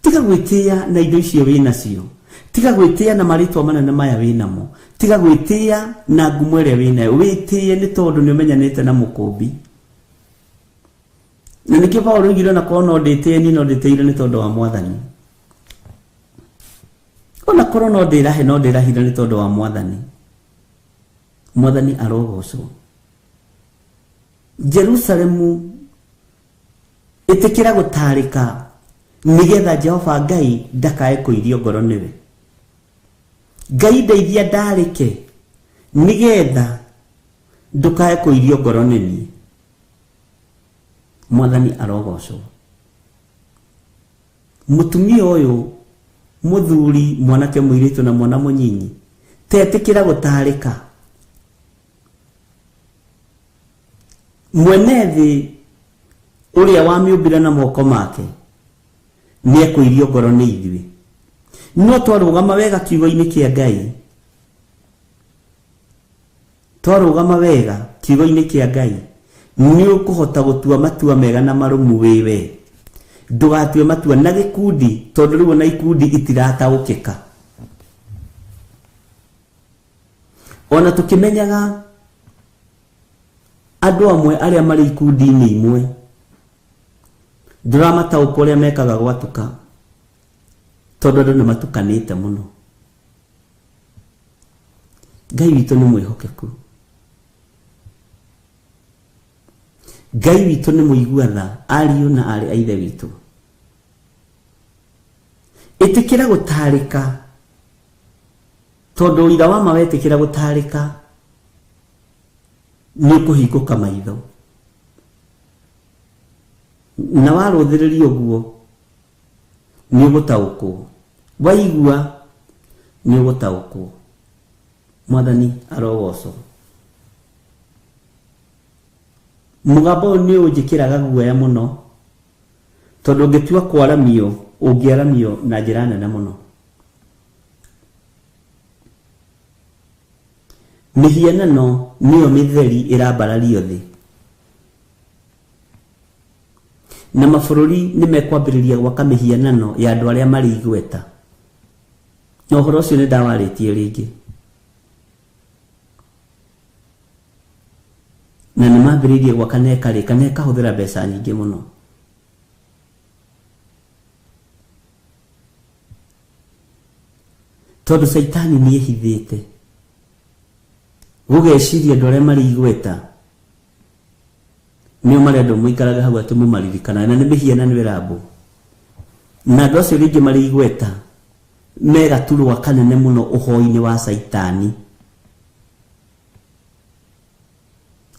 Tiga gwĩtĩĩa na indo icio wĩ nacio. Tiga gwĩtĩĩa na marĩtwa manene maya wĩ namo. Tiga gwĩtĩĩa na ngumo ĩrĩa wĩ nayo. Wĩtĩĩe nĩ tondũ nĩ ũmenyanĩte na mũkũmbi. Na nĩkĩo Paulo oigire ona korwo no ndĩtĩĩe niĩ no ndĩtĩĩire nĩ tondũ wa Mwathani. Ona korwo no ndĩrahe no ndĩrahire nĩ tondũ wa mwathani. Mwathani arogocwo. Jerusalemu ĩtĩkĩra gũtarĩka nĩgetha Jehova Ngai ndakae kũirio ngoro nĩwe. Ngai ndeithia ndarĩke nĩgetha ndũkae kũirio ngoro nĩ niĩ. Mwathani arogocwo. Mũtumia ũyũ mũthuri mwanake mũirĩtu na mwana mũnyinyi tetĩkĩra gũtarĩka. Mwene thĩ ũrĩa wamĩũmbire na moko make nĩekũirio ngoro nĩ ithuĩ. No twarũgama wega kiugo-inĩ kĩa Ngai, twarũgama wega kiugo-inĩ kĩa Ngai, nĩ ũkũhota gũtua matua mega na marũmu wĩwe. Ndũgatue matua na gĩkundi tondũ rĩu ona ikundi itirataũkĩka. Ona tũkĩmenyaga andũ amwe arĩa marĩ ikundi-inĩ imwe ndũramataũka ũrĩa mekaga gwatuka tondũ andũ nĩ matukanĩte mũno. Ngai witũ nĩ mwĩhokeku. Ngai witũ nĩ mũigua tha ariũ na aarĩ a ithe witũ. Ĩtĩkĩra gũtarĩka tondũ ũira wa ma wetĩkĩra gũtarĩka nĩ ũkũhingũka maitho. Na warũthĩrĩria ũguo nĩ ũgũtaũkwo. Waigua nĩ ũgũtaũkwo. Mwathani arogocwo. Mũgambo ũyũ nĩ ũnjĩkĩraga guoya mũno tondũ ũngĩtua kwaramio ũngĩaramio na njĩra nene mũno. Mĩhianano nĩyo mĩtheri ĩrambarario thĩ. Na mabũrũri nĩ mekwambĩrĩria gwaka mĩhianano ya andũ arĩa marĩ igweta. Na ũhoro ũcio nĩ ndawarĩtie rĩngĩ. Na nĩ mambĩrĩirie gwaka na ĩkarĩka na ĩkahũthĩra mbeca nyingĩ mũno. Tondũ Caitani nĩ ehithĩte. Gũgeciria andũ arĩa marĩ igweta nĩo marenda mũikarage hau atĩ mũmaririkanaga na nĩ mĩhianano ĩrambwo. Na andũ acio rĩngĩ marĩ igweta me gaturwa kanene mũno ũhoi-inĩ wa Caitani.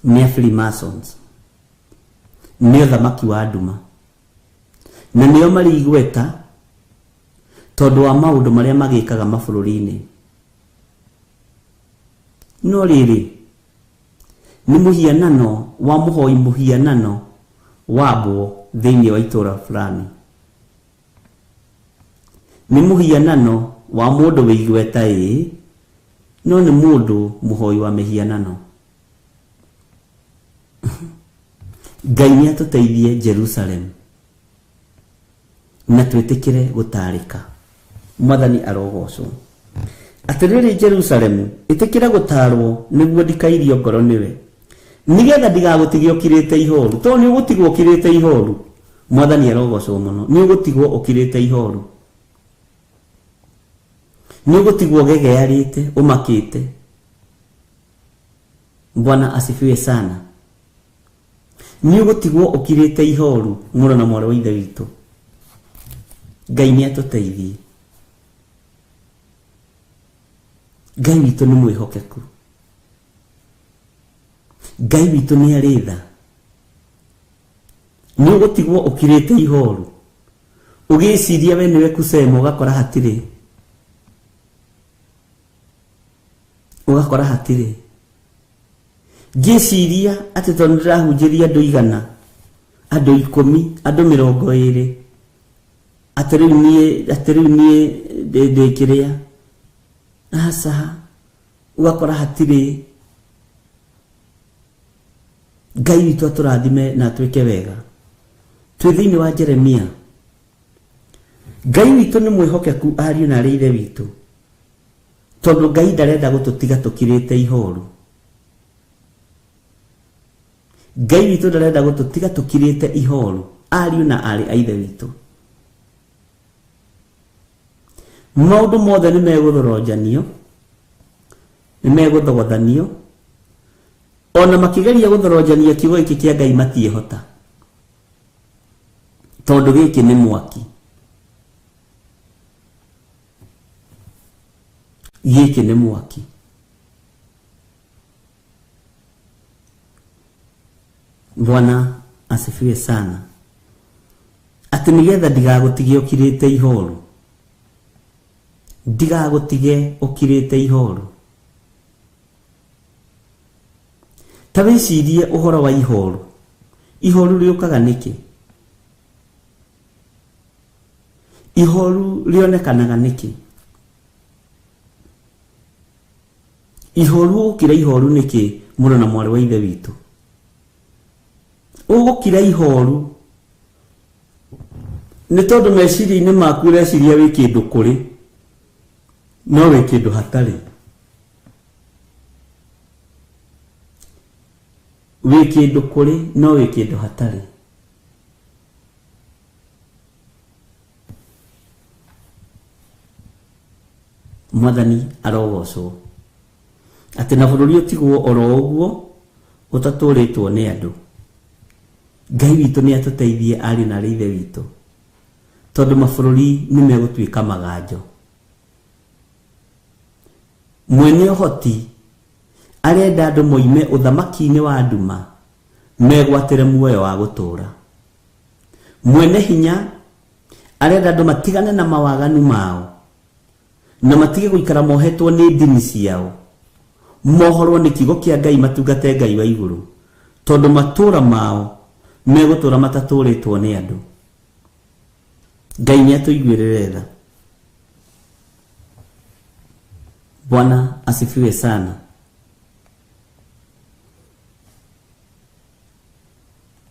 Nĩ a Freemasons. Nĩ ũthamaki wa nduma. Na nĩo marĩ igweta tondũ wa maũndũ marĩa magĩkaga mabũrũri-inĩ. No rĩrĩ, nĩ mũhianano wa mũhoi mũhianano wambwo thĩinĩ wa itũra fulani. Nĩ mũhianano wa mũndũ wĩ igweta ĩĩ, no nĩ mũndũ mũhoi wa mĩhianano. Ngai nĩ atũteithie Jerusalem na twĩtĩkĩre gũtarĩka. Mwathani arogocwo. Atĩrĩrĩ Jerusalemu, ĩtĩkĩra gũtarwo nĩguo ndikairio ngoro nĩwe, nĩgetha ndigagũtige ũkirĩte ihoru. Tondũ nĩ ũgũtigwo ũkirĩte ihoru. Mwathani arogocwo mũno. Nĩ ũgũtigwo ũkirĩte ihoru. Nĩ ũgũtigwo ũgegearĩte, ũmakĩte. Bwana asifiwe sana. Nĩ ũgũtigwo ũkirĩte ihoru mũrũ na mwarĩ wa ithe witũ. Ngai nĩ atũteithie. Ngai witũ nĩ mwĩhokeku. Ngai witũ nĩ arĩ tha. Nĩ ũgũtigwo ũkirĩte ihoru. Ũgĩciria we nĩwe kusema ũgakora hatirĩ. Ũgakora hatirĩ. Ngĩciria atĩ tondũ ndĩrahunjĩria andũ 100, andũ 10, andũ 20, atĩ rĩu niĩ, atĩ rĩu niĩ ndĩ kĩrĩa. Aca, ũgakora hatirĩ. Ngai witũ atũrathime na atwĩke wega. Twĩ thĩinĩ wa Jeremia. Ngai witũ nĩ mwĩhokeku ariũ na arĩ ithe witũ. Tondũ Ngai ndarenda gũtũtiga tũkirĩte ihoru. Ngai witũ ndarenda gũtũtiga tũkirĩte ihoru ariũ na arĩ a ithe witũ. Maũndũ mothe nĩ megũthoronjanio, nĩ megũthogothanio, ona makĩgeria gũthoronjania kiugo gĩkĩ kĩa Ngai matiĩhota, tondũ gĩkĩ nĩ mwaki. Gĩkĩ nĩ mwaki. Bwana asifiwe sana. Atĩ nĩgetha ndigagũtige ũkirĩte ihoru, ndigagũtige ũkirĩte ihoru. Ta wĩcirie ũhoro wa ihoru. Ihoru rĩũkaga nĩkĩ? Ihoru rĩonekanaga nĩkĩ? Ihoru ũgũkira ihoru nĩkĩ mũrũ na mwarĩ wa ithe witũ? Ũgũkira ihoru nĩ tondũ meciria-inĩ maku ũreciria wĩ kĩndũ kũrĩ, no wĩ kĩndũ hatarĩ. Wĩ kĩndũ kũrĩ, no wĩ kĩndũ hatarĩ. Mwathani arogocwo. Atĩ na bũrũri ũtigwo oro ũguo ũtatũrĩtwo nĩ andũ. Ngai witũ nĩ atũteithie arĩ na arĩ ithe witũ, tondũ mabũrũri nĩ megũtuĩka maganjo. Mwene ũhoti arenda andũ moime ũthamaki-inĩ wa nduma megwatĩre muoyo wa gũtũũra. Mwene hinya arenda andũ matigane na mawaganu mao na matige gũikara mohetwo nĩ ndini ciao, mohorwo nĩ kiugo kĩa Ngai matungate Ngai wa igũrũ, tondũ matũũra mao megũtũũra matatũũrĩtwo nĩ andũ. Ngai nĩ atũiguĩrĩre tha. Bwana asifiwe sana.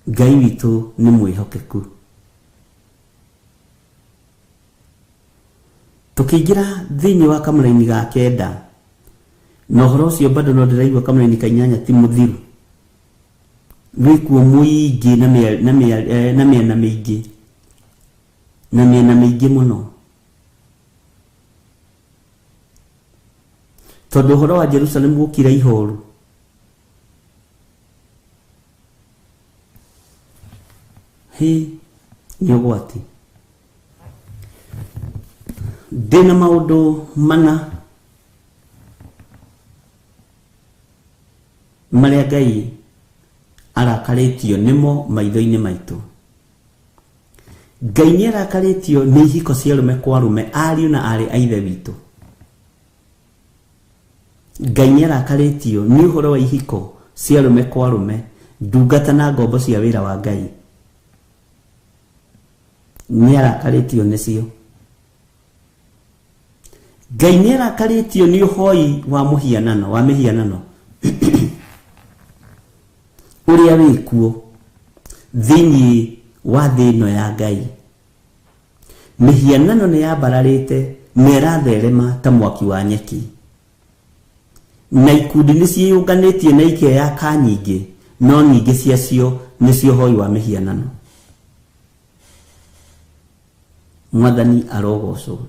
Ngai witũ nĩ mwĩhokeku. Tũkĩingĩra thĩinĩ wa kamũraini ga kenda, na ũhoro ũcio bado no ndĩraigua kamũraini ka inyanya ti mũthiru, wĩkuo mũingĩ na mĩena mĩingĩ, na mĩena mĩingĩ mũno, tondũ ũhoro wa Jerusalemu gũkira ihoru. Hĩ, nĩ ũgwati. Ndĩna maũndũ mana marĩa Ngai arakarĩtio nĩmo maitho-inĩ maitũ. Ngai nĩ arakarĩtio nĩ ihiko cia arũme kwa arũme, ariũ na aarĩ a ithe witũ. Ngai nĩ arakarĩtio nĩ ũhoro wa ihiko cia arũme kwa arũme, ndungata na ngombo cia wĩra wa Ngai. Nĩ arakarĩtio nĩcio. Ngai nĩ arakarĩtio nĩ ũhoi wa mũhianano, wa mĩhianano ũrĩa wĩkuo thĩinĩ wa thĩ ĩno ya Ngai. Mĩhianano nĩ yambararĩte na ĩratherema ta mwaki wa nyeki, na ikundi nĩ ciĩyũnganĩtie na ikeyaka nyingĩ, no nyingĩ ciacio nĩcio ũhoi wa mĩhianano. Mwathani arogocwo.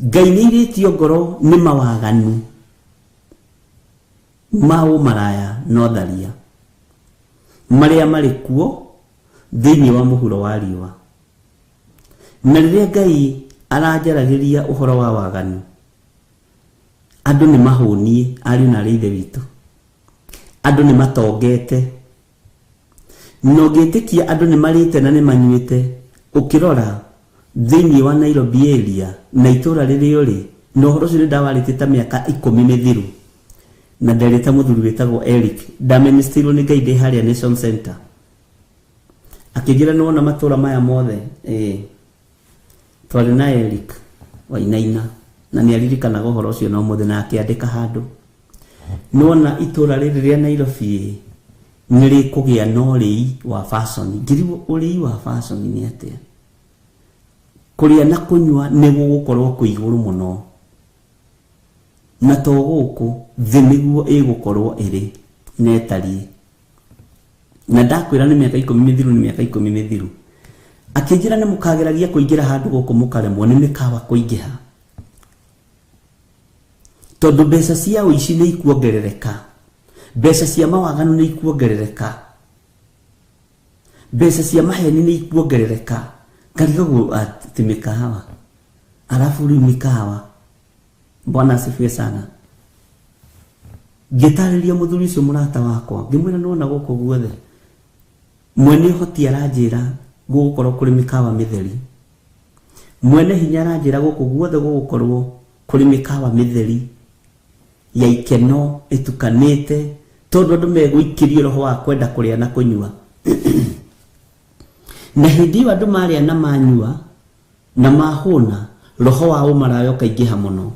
Ngai nĩ airĩtio ngoro nĩ mawaganu ma ũmaraya na ũtharia marĩa marĩ kuo thĩinĩ wa mũhuro wa riũa. Na rĩrĩa Ngai aranjaragĩria ũhoro wa waganu, andũ nĩ mahũniĩ, ariũ na arĩ ithe witũ. Andũ nĩ matongete, na ũngĩtĩkia andũ nĩ marĩte na nĩ manyuĩte. Ũkĩrora thĩinĩ wa Nairobi area na itũũra rĩrĩa ũrĩ, na ũhoro ũcio nĩ ndawarĩtie ta mĩaka 10 mĩthiru, na nderĩte mũthuri wĩtagwo Eric, ndamenistirwo nĩ Ngai ndĩ harĩa Nation Center, akĩnjĩra nĩ wona matũũra maya mothe. Twarĩ na Eric Wainaina na nĩ aririkanaga ũhoro ũcio na ũmũthĩ, na akĩandĩka handũ. Nĩ wona itũũra rĩrĩ rĩa Nairobi nĩ rĩkũgĩa na ũrĩi wa fashion. Ngĩrigwo ũrĩi wa fashion nĩ atĩa? Kũrĩa na kũnyua nĩ gũgũkorwo kwĩ igũrũ mũno, na to gũkũ thĩ nĩguo ĩgũkorwo ĩrĩ na ĩtariĩ. Na ndakwĩra nĩ mĩaka 10 mĩthiru, nĩ mĩaka 10 mĩthiru. Akĩnjĩra nĩ mũkageragia kũingĩra handũ gũkũ mũkaremwo nĩ mĩkawa kũingĩha. Tondũ mbeca cia ũici nĩ ikuongerereka. Mbeca cia mawaganu nĩ ikuongerereka. Mbeca cia maheni nĩ ikuongerereka. Ngarigagwo atĩ mĩkawa. Alafu rĩu mĩkawa. Bwana asifiwe sana. Ngĩtarĩria mũthuri ũcio mũrata wakwa, ngĩmwĩra nĩwona gũkũ guothe mwene ũhoti aranjĩra gũgũkorwo kũrĩ mĩkawa mĩtheri. Mwene hinya aranjĩra gũkũ guothe gũgũkorwo kũrĩ mĩkawa mĩtheri ya ikeno ĩtukanĩte, tondũ andũ megũikĩrio roho wa kwenda kũrĩa na kũnyua. Na hĩndĩ ĩyo andũ marĩa na manyua na mahũna, roho wa ũmaraya ũkaingĩha mũno.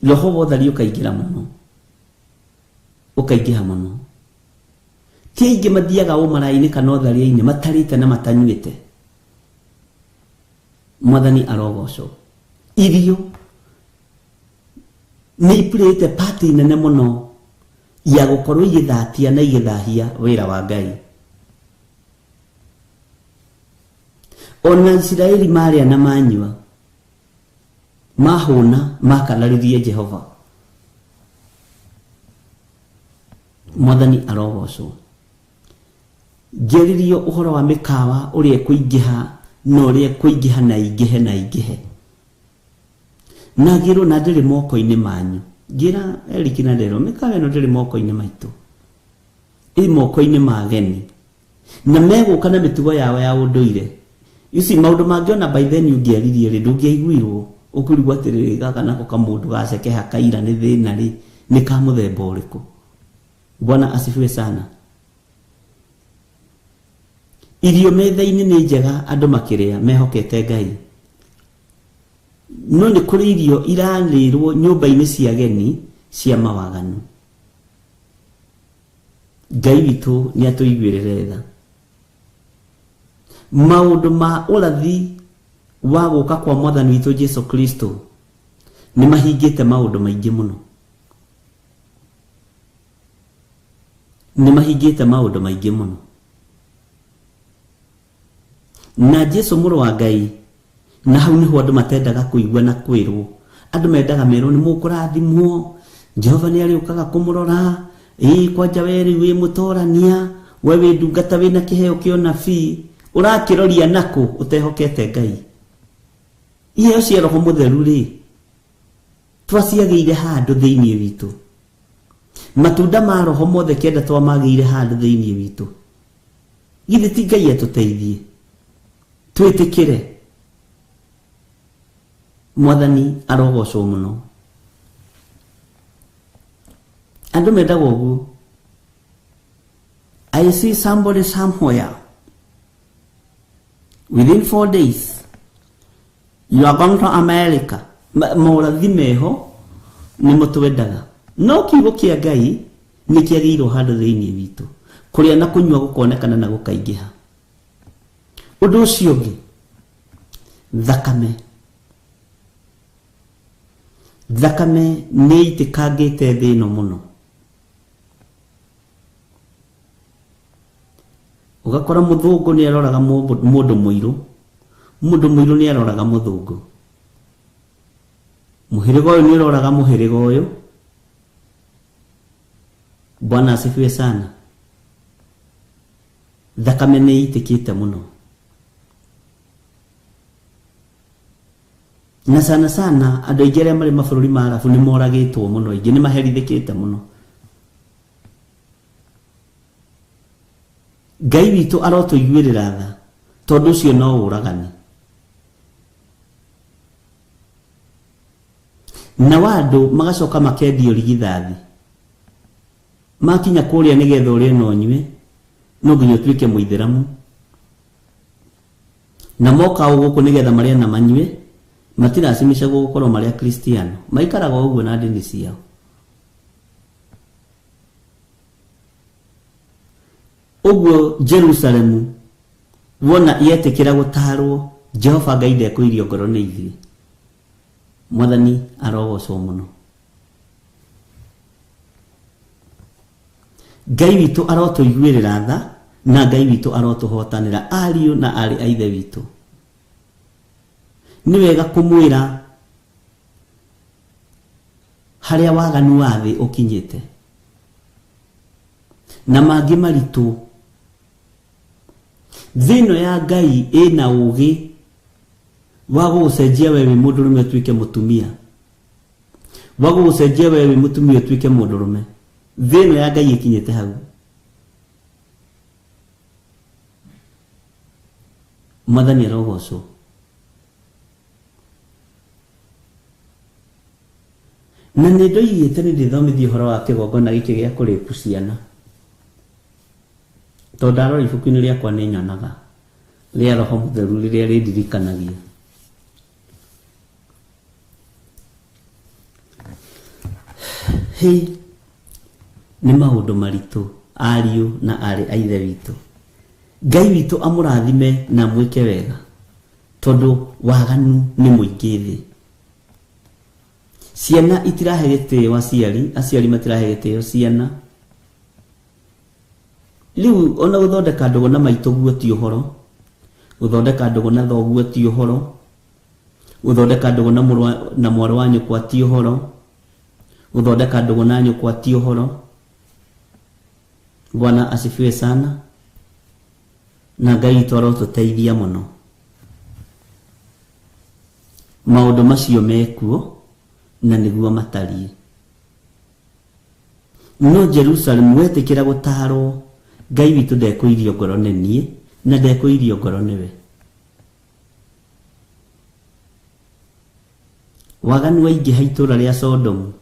Roho wa ũtheri ũkaingĩra mũno. Ũkaingĩha mũno. Ti aingĩ mathiaga ũmaraya-inĩ kana ũtharia-inĩ matarĩte na matanyuĩte. Mwathani arogocwo. Irio nĩ ipurĩte pati nene mũno ya gũkorwo igĩthatia na igĩthahia wĩra wa Ngai. Ona Isiraeli marĩa na manyua mahũna makanarĩrie Jehova. Mwathani arogocwo. Ngĩarĩrio ũhoro wa mĩkawa ũrĩa ĩkũingĩha na ũrĩa ĩkũingĩha na ingĩhe na ingĩhe. Na ngĩrwo na ndĩrĩ moko-inĩ manyu. Ngĩra Eric na Ndero, mĩkawa ĩno ndĩrĩ moko-inĩ maitũ. Ĩ moko-inĩ ma ageni. Na megũka na mĩtugo yao ya ũndũire. You see, maũndũ mangĩona by then ũngĩaririe rĩ, ndũngĩaiguirwo. Ũkũrigwo atĩrĩrĩ, gaka nako kamũndũ gacekeha kaira nĩ thĩna rĩ, nĩ ka mũthemba ũrĩkũ. Bwana asifiwe sana. Irio metha-inĩ nĩ njega andũ makĩrĩa mehokete Ngai. No nĩ kũrĩ irio irarĩrwo nyũmba-inĩ cia ageni cia mawaganu. Ngai witũ nĩ atũiguĩrĩre tha. Maũndũ ma ũrathi wa gũka kwa Mwathani witũ Jesu Kristo nĩ mahingĩte maũndũ maingĩ mũno. Nĩ mahingĩte maũndũ maingĩ mũno. Na Jesu mũrũ wa Ngai, na hau nĩho andũ matendaga kũigua na kwĩrwo. Andũ mendaga merwo nĩ mũkũrathimwo, Jehova nĩ arĩũkaga kũmũrora, ĩĩ kwanja we rĩu wĩ mũtorania, we wĩ ndungata wĩna kĩheo kĩa ũnabii, ũrakĩroria nakũ ũtehokete Ngai. Iheo cia Roho Mũtheru rĩ, twaciagĩire handũ thĩinĩ witũ. Matunda ma Roho mothe kenda twamagĩire handũ thĩinĩ witũ. Githĩ ti Ngai atũteithie twĩtĩkĩre. Mwathani arogocwo mũno. Andũ mendaga ũguo. I see somebody somewhere within 4 days you are going to America. Morathi meho nĩmo twendaga. No kiugo kĩa Ngai nĩ kĩagĩirwo handũ thĩinĩ witũ. Kũrĩa na kũnyua gũkonekana na gũkaingĩha. Ũndũ ũcio ũngĩ, thakame. Thakame nĩ ĩitĩkangĩte thĩ ĩno mũno. Ũgakora mũthũngũ nĩ aroraga mũndũ mũirũ, mũndũ mũirũ nĩ aroraga mũthũngũ. Mũhĩrĩga ũyũ nĩ ũroraga mũhĩrĩga ũyũ. Bwana asifiwe sana. Thakame nĩ ĩitĩkĩte mũno. Na sana sana andũ aingĩ arĩa marĩ mabũrũri ma Arabu nĩ moragĩtwo mũno, aingĩ nĩ maherithĩkĩte mũno. Ngai witũ arotũiguĩrĩra tha, tondũ ũcio no ũragani. Na andũ magacoka makendio rigithathi. Makinya kũrĩa nĩgetha ũrĩe na ũnyue, no nginya ũtuĩke mũithĩramu. Na moka o gũkũ nĩgetha marĩe na manyue, matiracimicagwo gũkorwo marĩ Akristiano. Maikaraga o ũguo na ndini ciao. Ũguo Jerusalemu wona yetĩkĩra gũtarwo, Jehova Ngai ndekũirio ngoro nĩ ithuĩ. Mwathani arogocwo mũno. Ngai witũ arotũiguĩrĩra tha Na Ngai witũ arotũhotanĩra ariũ na aarĩ a Ithe witũ. Nĩ wega kũmwĩra harĩa waganu wa thĩ ũkinyĩte na mangĩ maritũ. Thĩ ĩno ya Ngai ĩna ũgĩ wa gũgũcenjia we wĩ mũndũrũme ũtuĩke mũtumia, wa gũgũcenjia we wĩ mũtumia ũtuĩke mũndũrũme. Thĩ ĩno ya Ngai ĩkinyĩte hau. Mwathani arogocwo. Na nĩ ndoigĩte nĩ ndĩthomithia ũhoro wa kĩgongona gĩkĩ gĩa kũrĩpu ciana, tondũ ndarora ibuku-inĩ rĩakwa nĩ nyonaga rĩa Roho Mũtheru rĩrĩa rĩndirikanagia. Hĩ, nĩ maũndũ maritũ ariũ na aarĩ a Ithe witũ. Ngai witũ amũrathime na amwĩke wega, tondũ waganu nĩ mũingĩ thĩ. Ciana itirahe gĩtĩo aciari, aciari matirahe gĩtĩo ciana. Rĩu ona gũthondeka ndũgũ na maitũguo ti ũhoro, gũthondeka ndũgũ na thoguo ti ũhoro, gũthondeka ndũgũ na mũrũ na mwarĩ wa nyũkwa ti ũhoro, gũthondeka ndũgũ na nyũkwa ti ũhoro. Bwana asifiwe sana. Na Ngai witũ arotũteithia mũno. Maũndũ macio mekuo na nĩguo matariĩ. No Jerusalemu wetĩkĩra gũtaarwo, Ngai witũ ndekũirio ngoro nĩ niĩ na ndekũirio ngoro nĩwe. Waganu waingĩha itũũra rĩa Sodomu,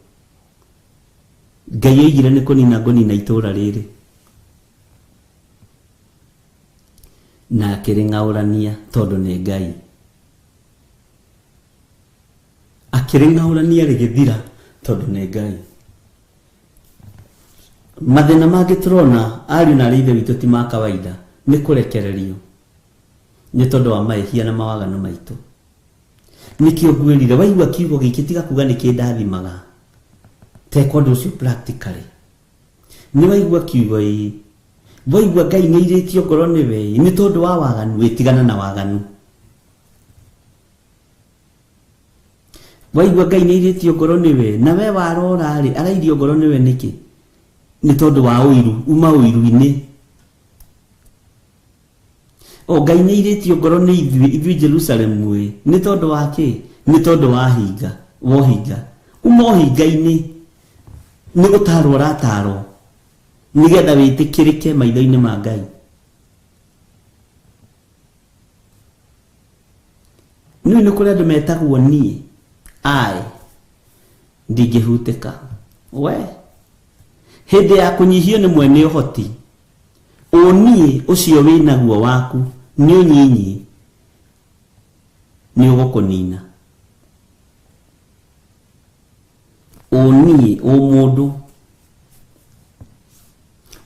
Ngai oigire nĩ kũnina ngũnina itũũra rĩrĩ, na akĩrĩng'aũrania tondũ nĩ Ngai. Akĩrĩng'aũrania rĩgĩthira tondũ nĩ Ngai. Mathĩna mangĩ tũrona ariũ na aarĩ a Ithe witũ ti ma kawaida, nĩ kũrekererio nĩ tondũ wa mahĩtia na mawaganu maitũ. Nĩkĩo ngwĩrire waigua kiugo gĩkĩ tiga kuga nĩ kĩndathimaga, teka ũndũ ũcio practically. Nĩ waigua kiugo ĩĩ, waigua Ngai nĩ airĩtio ngoro nĩwe ĩĩ, nĩ tondũ wa waganu, ĩtigana na waganu. Waigua Ngai nĩ airĩtio ngoro nĩwe, na we warora rĩ, arairio ngoro nĩwe nĩkĩ? Nĩ tondũ wa ũiru, uma ũiru-inĩ. O Ngai nĩ airĩtio ngoro nĩ ithuĩ, ithuĩ Jerusalemu ĩ, nĩ tondũ wa kĩ? Nĩ tondũ wa hinga, wa ũhinga. Uma ũhinga-inĩ, nĩ gũtarwo ũratarwo, nĩgetha wĩtĩkĩrĩke maitho-inĩ ma Ngai. Nĩũĩ nĩ kũrĩ andũ metagwo niĩ, I, ndingĩhutĩka. We, hĩndĩ ya kũnyihio nĩ mwene ũhoti, ũniĩ ũcio wĩnaguo waku nĩ ũnyinyi, nĩ ũgũkũnina. Ũniĩ, ũmũndũ,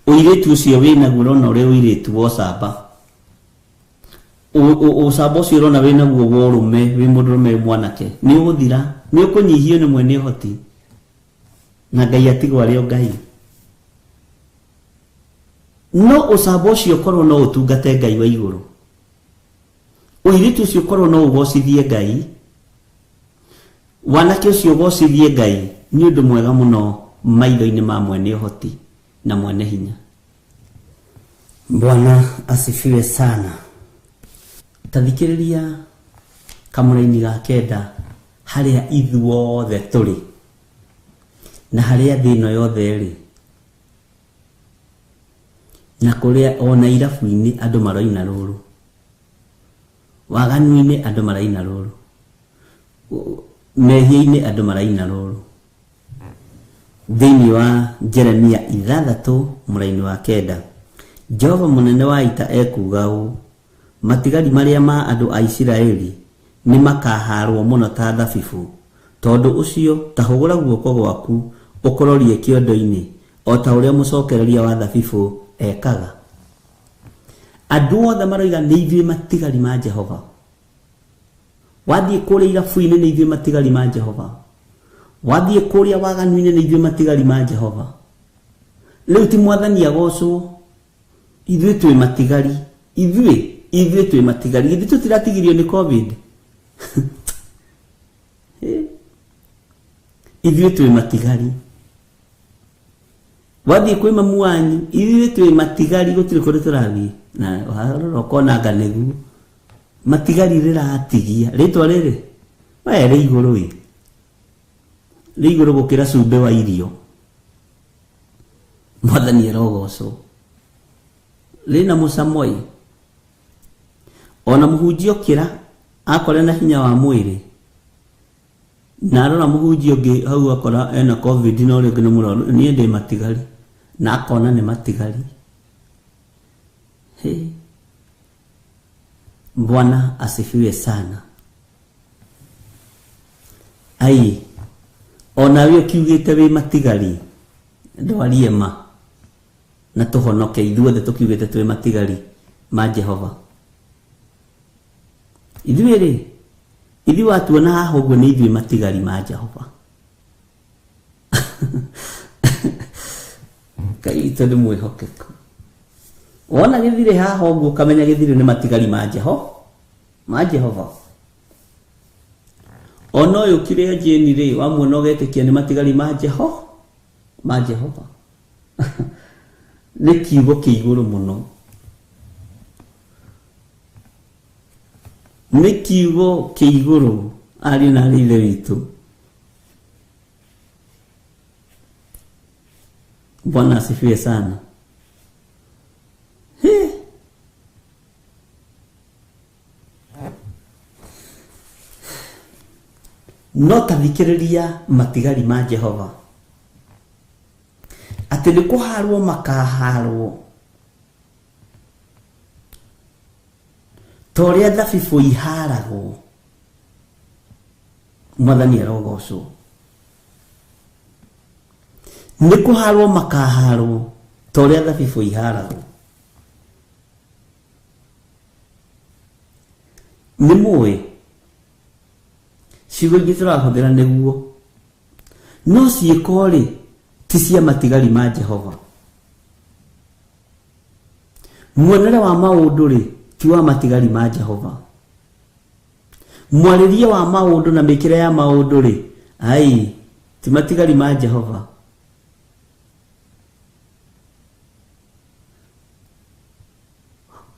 ũirĩtu ũcio wĩnaguo ũrona ũrĩ ũirĩtu wa ũcamba. Ũcamba ũcio ũrona wĩnaguo wa ũrũme, wĩ mũndũrũme wĩ mwanake, nĩ ũgũthira, nĩ ũkũnyihio nĩ mwene ũhoti, na Ngai atigwo arĩ o Ngai. No ũcamba ũcio ũkorwo no ũtungate Ngai wa igũrũ, ũirĩtu ũcio ũkorwo no ũgocithie Ngai, wanake ũcio ũgocithie Ngai, nĩ ũndũ mwega mũno maitho-inĩ ma mwene ũhoti na mwene hinya. Bwana asifiwe sana. Ta thikĩrĩria kamũraini ga kenda harĩa ithuothe tũrĩ na harĩa thĩ ĩno yothe ĩrĩ, na kũrĩa ona irabu-inĩ andũ maroina rũrũ, waganu-inĩ andũ maraina rũrũ, mehia-inĩ andũ maraina rũrũ. Thĩinĩ wa Jeremia 6 mũraini wa 9, Jehova mũnene wa ita ekuuga ũũ, matigari marĩa ma andũ a Isiraeli nĩ makahaarwo mũno ta thabibũ. Tondũ ũcio ta hũgũra guoko gwaku ũkũrorie kĩondo-inĩ, o ta ũrĩa mũcokereria wa thabibũ ekaga. Andũ othe maroiga nĩ ithuĩ matigari ma Jehova. Wathiĩ kũrĩa irabu-inĩ nĩ ithuĩ matigari ma Jehova. Wathiĩ kũrĩa waganu-inĩ nĩ ithuĩ matigari ma Jehova. Rĩu ti mwathani agocwo. Ithuĩ twĩ matigari, ithuĩ ithuĩ twĩ matigari, ithuĩ tũtiratigirio nĩ COVID. Ithuĩ twĩ matigari. Wathiĩ kwĩ mamu wanyu, ithuĩ twĩ matigari, gũtirĩ kũndũ tũrathiĩ. Na warora ũkona anga nĩguo matigari rĩratigia rĩtwa rĩrĩ we rĩ igũrũ ĩ rĩ igũrũ gũkĩra cumbĩ wa irio. Mwathani arogocwo. Rĩna mũcamo ĩ, ona mũhunjia okĩra akore na hinya wa mwĩrĩ, na arora mũhunjia ũngĩ hau akora ena COVID na ũrĩa ũngĩ nĩ mũrwaru, niĩ ndĩ matigari, na akona nĩ matigari. Hey. Bwana asifiwe sana. Ai, onawe ũkiugĩte wĩ matigari, ndwarie ma na tũhonoke ithuothe tũkiugĩte twĩ matigari ma Jehova. Ithuĩ rĩ, ithuĩ watuona haha ũguo nĩ ithuĩ matigari ma Jehova. Ngai witũ nĩ mwĩhokeku. Wona gĩthirĩ haha ũguo ũkamenya gĩthirĩ nĩ matigari ma Jehova, ma Jehova. Ona ũyũ kĩrĩa Jane rĩ, wamuona ũgetĩkia nĩ matigari ma Jehova, ma Jehova. Nĩ kiugo kĩ igũrũ mũno. Nĩ kiugo kĩ igũrũ, ariũ na aarĩ a Ithe witũ. Bwana asifiwe sana. He. No tathikĩrĩria matigari ma Jehova, atĩ nĩ kũharwo makaharwo ta ũrĩa thabibũ iharagwo. Mwathani arogocwo. Nĩ kũharwo makaharwo ta ũrĩa thabibũ iharagwo. Nĩ mũĩ ciugo ingĩ tũrahũthĩra nĩguo, no ciĩko rĩ ti cia matigari ma Jehova. Muonere wa maũndũ rĩ ti wa matigari ma Jehova. Mwarĩrie wa maũndũ na mĩkĩre ya maũndũ rĩ, ai, ti matigari ma Jehova.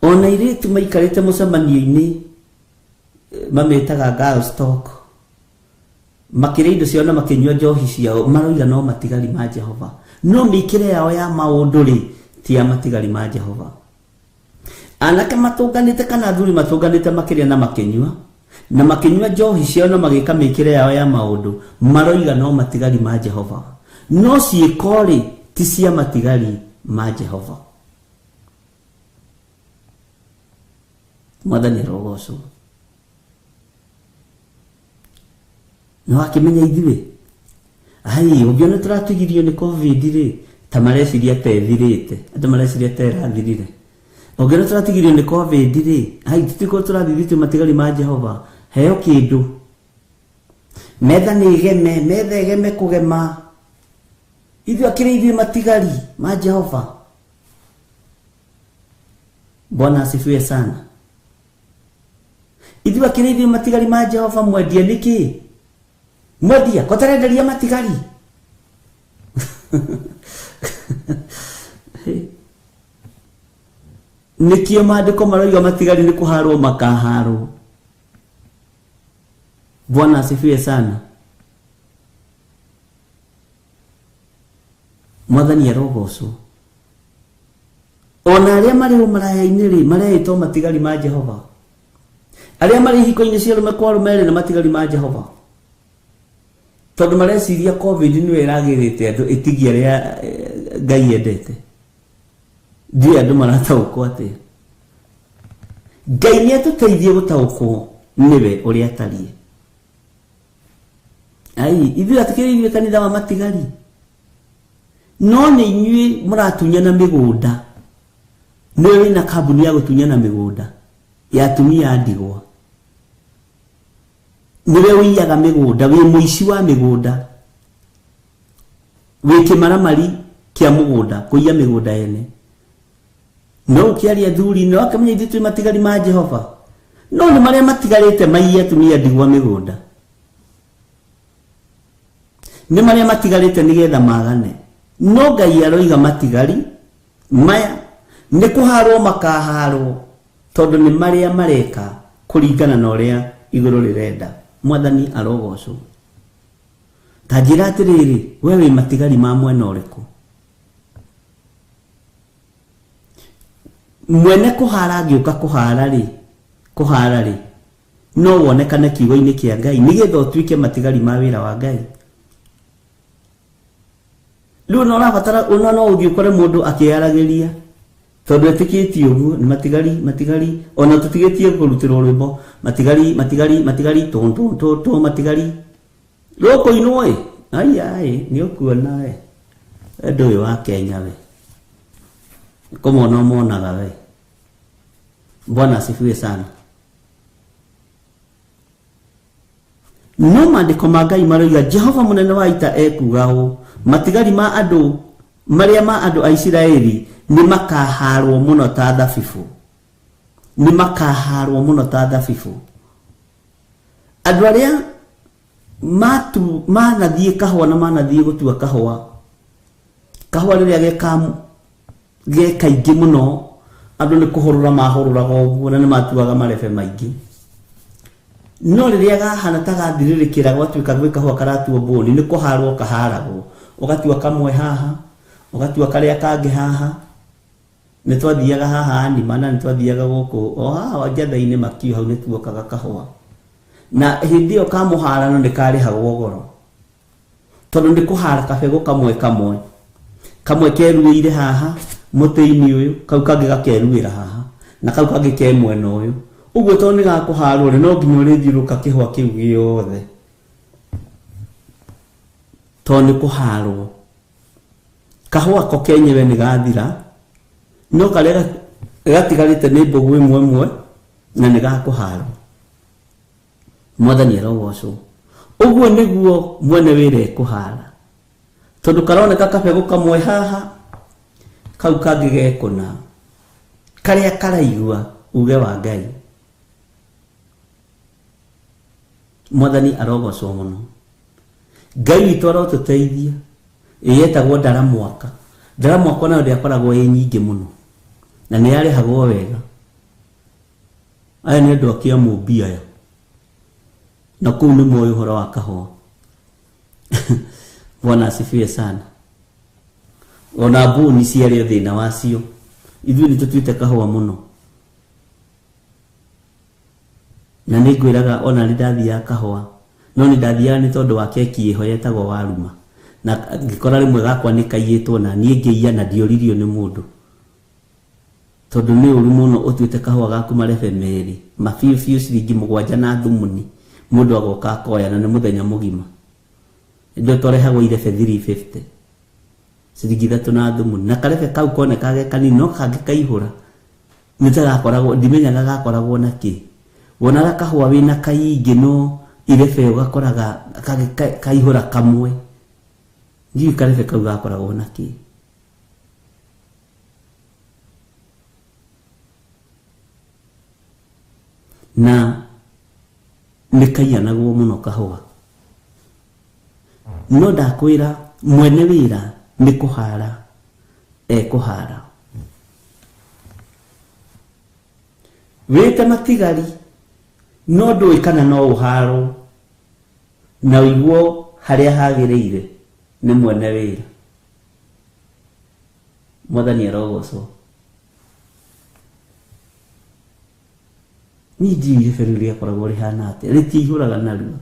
Ona airĩtu maikarĩte mũcemanio-inĩ mamĩtaga girls talk, makĩrĩa indo ciao na makĩnyua njohi ciao, maroiga no matigari ma Jehova. No mĩkĩre yao ya maũndũ rĩ ti ya matigari ma Jehova. Anake matũnganĩte kana athuri matũnganĩte makĩrĩa na makĩnyua, na makĩnyua njohi ciao na magĩka mĩkĩre yao ya maũndũ, maroiga no matigari ma Jehova. No ciĩko rĩ ti cia matigari ma Jehova. Mwathani arogocwo. Nĩ wakĩmenya ithuĩ, ai, ũngĩona tũratigirio nĩ COVID rĩ, ta mareciria ta ĩthirĩte, andũ mareciria ta ĩrathirire. Ũngĩona tũratigirio nĩ COVID rĩ, ai, tũtikorwo tũrathiĩ twĩ matigari ma Jehova, heo kĩndũ. Metha nĩ ĩgeme, metha ĩgeme kũgema. Ithuĩ akĩrĩ ithuĩ matigari ma Jehova. Bwana asifiwe sana. Ithuĩ akĩrĩ ithuĩ matigari ma Jehova, mwendia nĩkĩ? Mwendia, ko tarenderia matigari? Nĩkĩo maandĩko maroiga matigari nĩ kũharwo makaharwo. Bwana asifiwe sana. Mwathani arogocwo. Ona arĩa marĩ ũmaraya-inĩ rĩ, mareĩtwo matigari ma Jehova. Arĩa marĩ ihiko-inĩ cia arũme kwa arũme rĩ, nĩ matigari ma Jehova. Tondũ mareciria COVID nĩyo ĩragĩrĩte andũ ĩtigie arĩa Ngai endete. Ndiũĩ andũ marataũkwo atĩa. Ngai nĩ atũteithie gũtaũkwo nĩwe ũrĩa atariĩ. Ai, ithuĩ atikĩrĩ ithuĩ kanitha wa matigari. No nĩ inyuĩ mũratunyana mĩgũnda. Nĩwe wĩna kambuni ya gũtunyana mĩgũnda ya atumia a ndigwa. Nĩwe ũiyaga mĩgũnda, wĩ mũici wa mĩgũnda. Wĩ kĩmaramari kĩa mũgũnda, kũiya mĩgũnda ene. No ũkĩaria thuri no akamenya ithuĩ twĩ matigari ma Jehova. No nĩ marĩa matigarĩte maiye atumia ndigwa mĩgũnda. Nĩ marĩa matigarĩte nĩgetha magane. No Ngai aroiga matigari maya nĩ kũharwo makaharwo tondũ nĩ marĩa mareka kũringana na ũrĩa igũrũ rĩrenda. Mwathani arogocwo. Ta njĩra atĩrĩrĩ, we wĩ matigari ma mwena ũrĩkũ? Mwene kũhara angĩũka kũhara rĩ no wonekane kiugo-inĩ kĩa Ngai nĩgetha ũtuĩke matigari ma wĩra wa Ngai. Rĩu no ũrabatara ona no ũthiĩ ũkore mũndũ akĩyaragĩria tondũ etĩkĩtie ũguo nĩ matigari matigari, ona tũtigĩtie kũrutĩrwo rwĩmbo matigari matigari matigari tũ tũ tũ tũ matigari rũkũinwo ĩ ai ai nĩ ũkuona we ũndũ ũyũ wa Kenya we kũmona ũmonaga we. Bwana asifiwe sana. No maandĩko ma Ngai maroiga Jehova mũnene wa ita ekuga ũũ, matigari ma andũ marĩa ma andũ a Isiraeli nĩ makaharwo mũno ta thabibũ. Nĩ makaharwo mũno ta thabibũ. Andũ arĩa manathiĩ kahũa na manathiĩ gũtua kahũa, kahũa rĩrĩa ge kaingĩ mũno andũ nĩ kũhũrũra mahũrũraga ũguo na nĩ matuaga marebe maingĩ. No rĩrĩa gahana ta gathirĩrĩkĩra gwatuĩka gwĩ kahũa karatuo mbũni nĩ kũharwo kaharagwo, ũgatua kamwe haha, ũgatua karĩa kangĩ haha. Nĩ twathiaga haha nima na nĩ twathiaga gũkũ o haha njatha-inĩ makiu hau nĩ tuokaga kahũa. Na hĩndĩ ĩyo kamũharano nĩ karĩhagwo goro tondũ nĩ kũhara kabegũ kamwe kamwe kamwe keruĩire haha mũtĩ-inĩ ũyũ, kau kangĩ gakeruĩra haha na kau kangĩ ke mwena ũyũ. Ũguo tondũ nĩ gakũharwo rĩ, no nginya ũrĩthiũrũrũka kĩhũa kĩu gĩothe tondũ nĩ kũharwo. Kahũa ko kenyewe nĩ gathira, no karĩa gatigarĩte nĩ mbũgũ ĩmwe ĩmwe na nĩ gakũharwo. Mwathani arogocwo. Ũguo nĩguo mwene wĩra ekũhara tondũ karoneka kabegũ kamwe haha, kau kangĩ gekũna, karĩa karaigua uge wa Ngai. Mwathani arogocwo mũno. Ngai witũ arotũteithia. Ĩyetagwo ndara mwaka. Ndara mwaka nayo ndĩakoragwo ĩ nyingĩ mũno na nĩ yarĩhagwo wega. Aya nĩ andũ a Kĩamũmbi aya, na kũu nĩ moĩ ũhoro wa kahũa. Bwana asifiwe sana. Ona mbũni ciarĩ thĩna wacio, ithuĩ nĩ tũtuĩte kahũa mũno. Na nĩ ngwĩraga ona nĩ ndathiaga kahũa, no nĩ ndathiaga nĩ tondũ wa keki ĩho yetagwo waruma, na ngĩkora rĩmwe gakwa nĩ kaiyĩtwo na niĩ ngĩiya na ndioririo nĩ mũndũ tondũ nĩ ũru mũno ũtuĩte kahũa gaku marebe merĩ mabiũ biũ ciringi 7 na thumuni, mũndũ agoka akoya na nĩ mũthenya mũgima. Ndio twarehagwo irebe 350 ciringi 3 na thumuni, na karebe kau konekaga ge kanini no kangĩ kaihũra nĩ ta gakoragwo, ndimenyaga gakoragwo na kĩ. Wonaga kahũa wĩna kaingĩ no irebe ũgakoraga kaihũra kamwe, ndiũĩ karebe kau gakoragwo na kĩ. Na nĩ kaiyanagwo mũno kahũa. No ndakwĩra mwene wĩra nĩ kũhara ekũhara. Wĩte matigari no ndũĩ kana no ũharwo na ũiguo harĩa hagĩrĩire nĩ mwene wĩra. Mwathani arogocwo. Niĩ ndiũĩ irebe rĩu rĩakoragwo rĩhana atĩa, rĩtiihũraga narua.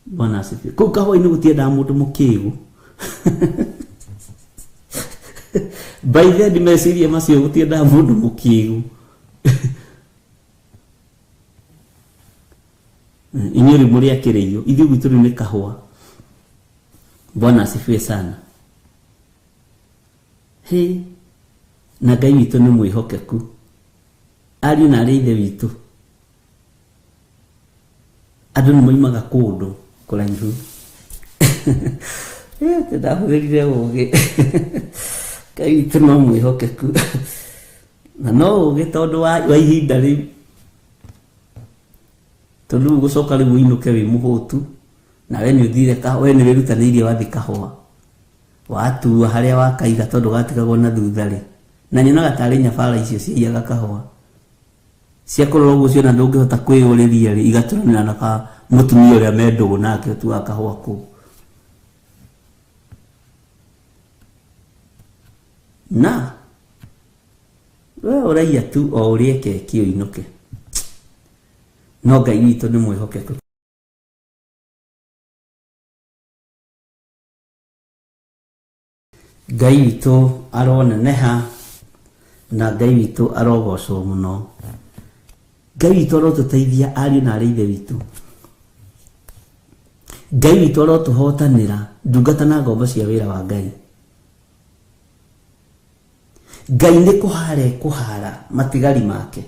Bwana asifiwe. Kũu kahũa-inĩ gũtiendaga mũndũ mũkĩgu. By then meciria macio gũtiendaga mũndũ mũkĩgu. Inyuĩ rĩu mũrĩ akĩrĩio, ithuĩ gwitũ rĩu nĩ kahũa. Bwana asifiwe sana. Hĩ, na Ngai witũ nĩ mwĩhokeku. Ariũ na arĩ ithe witũ, andũ nĩ moimaga kũndũ kũraihu. Atĩ ndahũthĩrire ũgĩ. Ngai witũ no mwĩhokeku. Na no ũgĩ tondũ wa ihinda rĩu. Tondũ rĩu gũcoka rĩu ũinũke wĩ mũhũtu, na we nĩ ũthire we nĩ wĩrutanĩirie wathiĩ kahũa. Watua harĩa wakaiga tondũ gatigagwo na thutha rĩ. Na nyonaga tarĩ nyabara icio ciaiyaga kahũa. Cia kũrora ũguo ciona ndũngĩhota kwĩyũrĩria rĩ, igatũranĩra na ka mũtumia ũrĩa me ndũgũ nake ũtuaga kahũa kũu. Na we ũraiya tu o ũrĩe keki ũinũke. No Ngai witũ nĩ mwĩhokeku. Ngai witũ aroneneha na Ngai witũ arogocwo mũno. Ngai witũ arotũteithia ariũ na arĩ ithe witũ. Ngai witũ arotũhotanĩra ndungata na ngombo cia wĩra wa Ngai. Ngai nĩ kũhara ekũhara matigari make.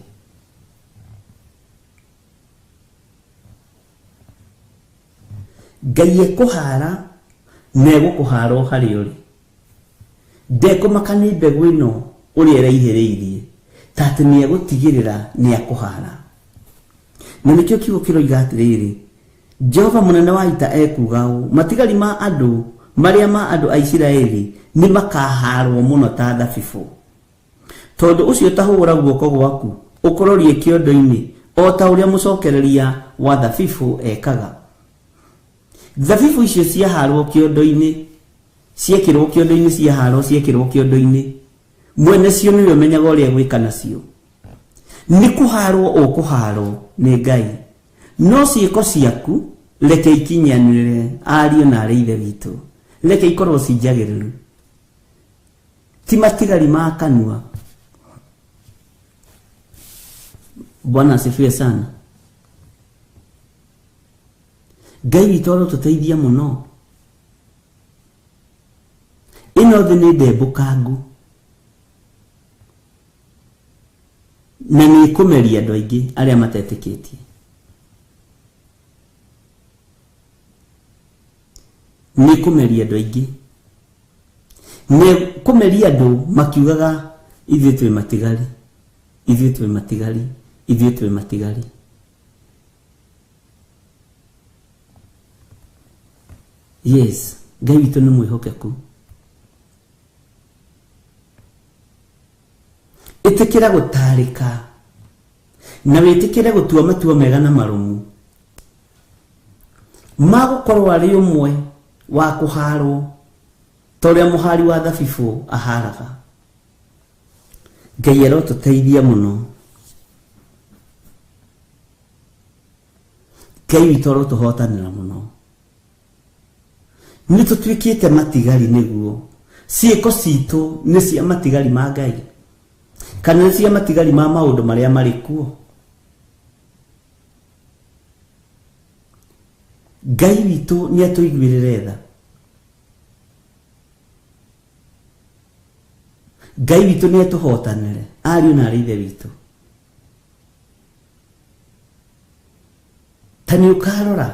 Ngai ekũhara na egũkũhara o harĩa ũrĩ. Ndekũmaka nĩ mbegũ ĩno ũrĩa ĩraihĩrĩirie, ta atĩ nĩ egũtigĩrĩra nĩ akũhara. Na nĩkĩo kiugo kĩroiga atĩrĩrĩ, Jehova mũnene wa ita ekuuga ũũ, matigari ma andũ marĩa ma andũ a Isiraeli nĩ makahaarwo mũno ta thabibũ. Tondũ ũcio ta hũũra guoko gwaku ũkũrorie kĩondo-inĩ o ta ũrĩa mũcokereria wa thabibũ ekaga. Thabibũ icio ciaharwo kĩondo-inĩ, ciekĩrwo kĩondo-inĩ, ciaharwo ciekĩrwo kĩondo-inĩ, mwene cio nĩwe ũmenyaga ũrĩa egwĩka nacio. Nĩ kũharwo ũkũharwo nĩ Ngai. No ciĩko ciaku reke ikinyanĩre ariũ na arĩ ithe witũ, reke ikorwo ci njagĩrĩru, ti matigari ma kanua. Bwana asifiwe sana. Ngai witũ arotũteithia mũno. Ĩno thĩ nĩ ndembũkangu na nĩ ĩkũmeria andũ aingĩ arĩa matetĩkĩtie. Nĩ ĩkũmeria andũ aingĩ. Nĩ ĩkũmeria andũ makiugaga ithuĩ twĩ matigari, ithuĩ twĩ matigari, ithuĩ twĩ matigari. Yes, Ngai witũ nĩ mwĩhokeku. Ĩtĩkĩra gũtarĩka na wĩtĩkĩre gũtua matua mega na marũmu ma gũkorwo arĩ ũmwe wa kũharwo ta ũrĩa mũhari wa thabibũ aharaga. Ngai arotũteithia mũno. Ngai witũ arotũhotanĩra mũno. Nĩ tũtuĩkĩte matigari nĩguo ciĩko citũ nĩ cia matigari ma Ngai kana nĩ cia matigari ma maũndũ marĩa marĩ kuo. Ngai witũ nĩ atũiguĩrĩre tha. Ngai witũ nĩ atũhotanĩre ariũ na arĩ ithe witũ. Ta nĩ ũkarora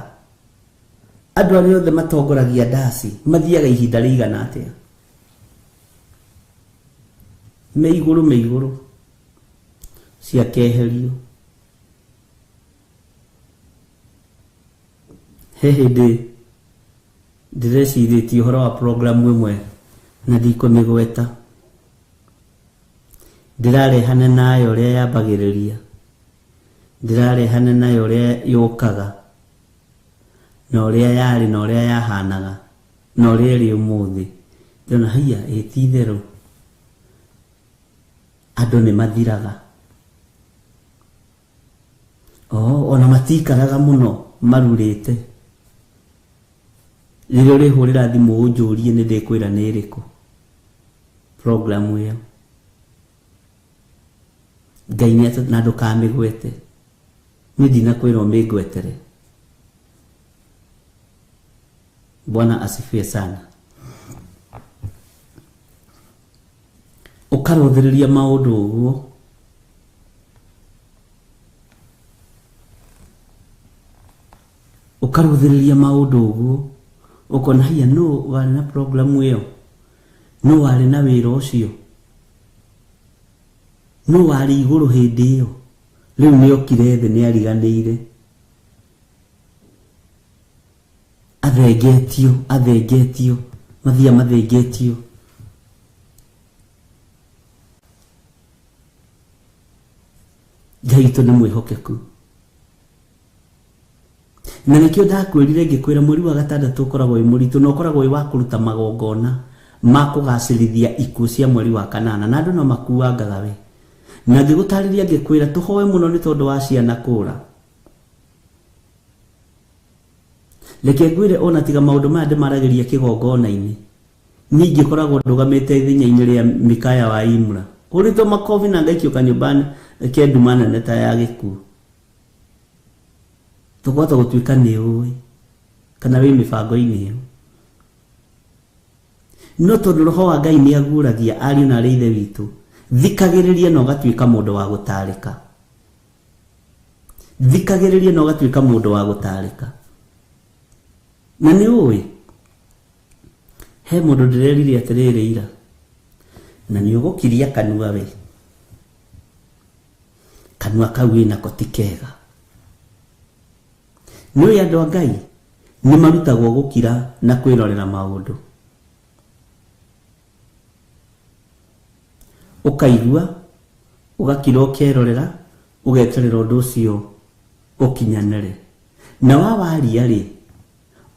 andũ arĩa othe matongoragia ndaci mathiaga ihinda rĩigana atĩa? Me igũrũ me igũrũ ciakeherio. He hĩndĩ ndĩrecirĩtie ũhoro wa programu ĩmwe na ndikũmĩgweta. Ndĩrarehana nayo ũrĩa yambagĩrĩria, ndĩrarehana nayo ũrĩa yũkaga, na ũrĩa yarĩ na ũrĩa yahanaga na ũrĩa ĩrĩ ũmũthĩ. Ndĩrona haiya, ĩ ti itherũ andũ nĩ mathiraga. Ona matikaraga mũno marurĩte. Rĩrĩa ũrĩhũrĩra thimũ ũnjũrie nĩ ndĩkwĩra nĩ ĩrĩkũ programu ĩyo. Ngai nĩ na ndũkamĩgwete. Niĩ ndinakwĩra ũmĩngwetere. Bwana asifiwe sana. Ũkarũthĩrĩria maũndũ ũguo ũkarũthĩrĩria maũndũ ũguo Ũkona haiya nũ warĩ na programu ĩyo, nũ warĩ na wĩra ũcio, nũ warĩ igũrũ hĩndĩ ĩyo. Rĩu nĩokire thĩ, nĩariganĩire, athengetio, athengetio, mathia mathengetio. Ngai witũ nĩ mwĩhokeku. Na nĩkĩo ndakwĩrire ngĩkwĩra mweri wa gatandatũ ũkoragwo wĩ mũritũ na ũkoragwo wĩ wa kũruta magongona ma kũgacĩrithia ikuũ cia mweri wa kanana, na andũ no makuangaga we. Na ngĩgũtarĩria ngĩkwĩra tũhoe mũno nĩ tondũ wa ciana kũra. Reke ngwĩre ona tiga maũndũ maya ndĩmaragĩria kĩgongona-inĩ, niĩ ingĩkoragwo ndũgamĩte ithenya-inĩ rĩa Mikaya wa Imra, hũrĩtwo makobi na ngaikio kanyũmba ke nduma nene ta ya gĩkuũ. Tũkũhota gũtuĩka nĩ ũĩ kana wĩ mĩbango-inĩ ĩyo. No tondũ roho wa Ngai nĩ aguũragia ariũ na arĩ ithe witũ, thikagĩrĩria na ũgatuĩka mũndũ wa gũtarĩka. Thikagĩrĩria na ũgatuĩka mũndũ wa gũtarĩka. Na nĩ ũĩ he mũndũ ndĩrerire atĩrĩrĩ ira, na nĩ ũgũkiria kanua we, kanua kau wĩnako ti kega. Nĩ ũĩ andũ a Ngai nĩ marutagwo gũkira na kwĩrorera maũndũ. Ũkaigua, ũgakira, ũkerorera, ũgeterera ũndũ ũcio ũkinyanĩre. Na wa waria rĩ,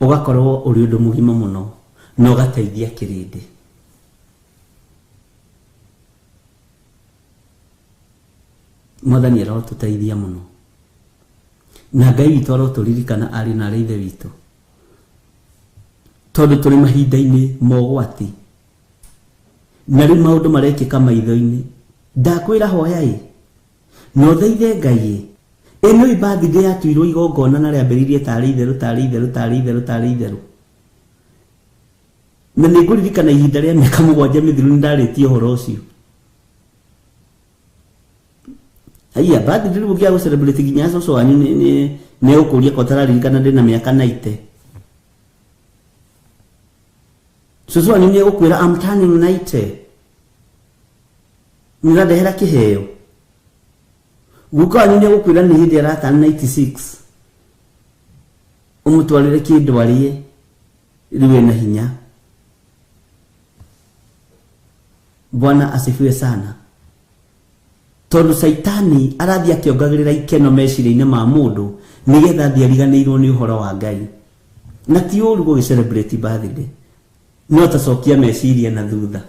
ũgakorwo ũrĩ ũndũ mũgima mũno na ũgateithia kĩrĩndĩ. Mwathani arotũteithia mũno, na Ngai witũ arotũririkana ariũ na arĩ ithe witũ, tondũ tũrĩ mahinda-inĩ ma ũgwati na rĩu maũndũ marekĩka maitho-inĩ. Ndakwĩra hoya-ĩ, na ũthaithe Ngai-ĩ. Ĩno ĩ birthday yatuirwo igongona na rĩambĩrĩirie tarĩ itherũ, tarĩ itherũ, tarĩ itherũ, tarĩ itherũ. Na nĩ ngũririkana ihinda rĩa mĩaka 7 mĩthiru nĩ ndarĩtie ũhoro ũcio. Haiya, birthday rĩu ũngĩaga gũ celebrate nginya cũcũ wanyu nĩ egũkũria ko ũtararirikana ndĩna mĩaka 90. Cũcũ wanyu nĩ egũkwĩra I'm turning 90. Nĩ ũrandehera kĩheo. Guka wanyu nĩ egũkwĩra nĩ hĩndĩ araturn 96. Ũmũtwarĩre kĩndũ arĩe, rĩu ena hinya. Bwana asifiwe sana. Tondũ Caitani arathiĩ akĩongagĩrĩra ikeno meciria-inĩ ma mũndũ nĩgetha athiĩ ariganĩirwo nĩ ũhoro wa Ngai. Na ti ũru gũgĩ celebrate birthday, no tacokia meciria na thutha.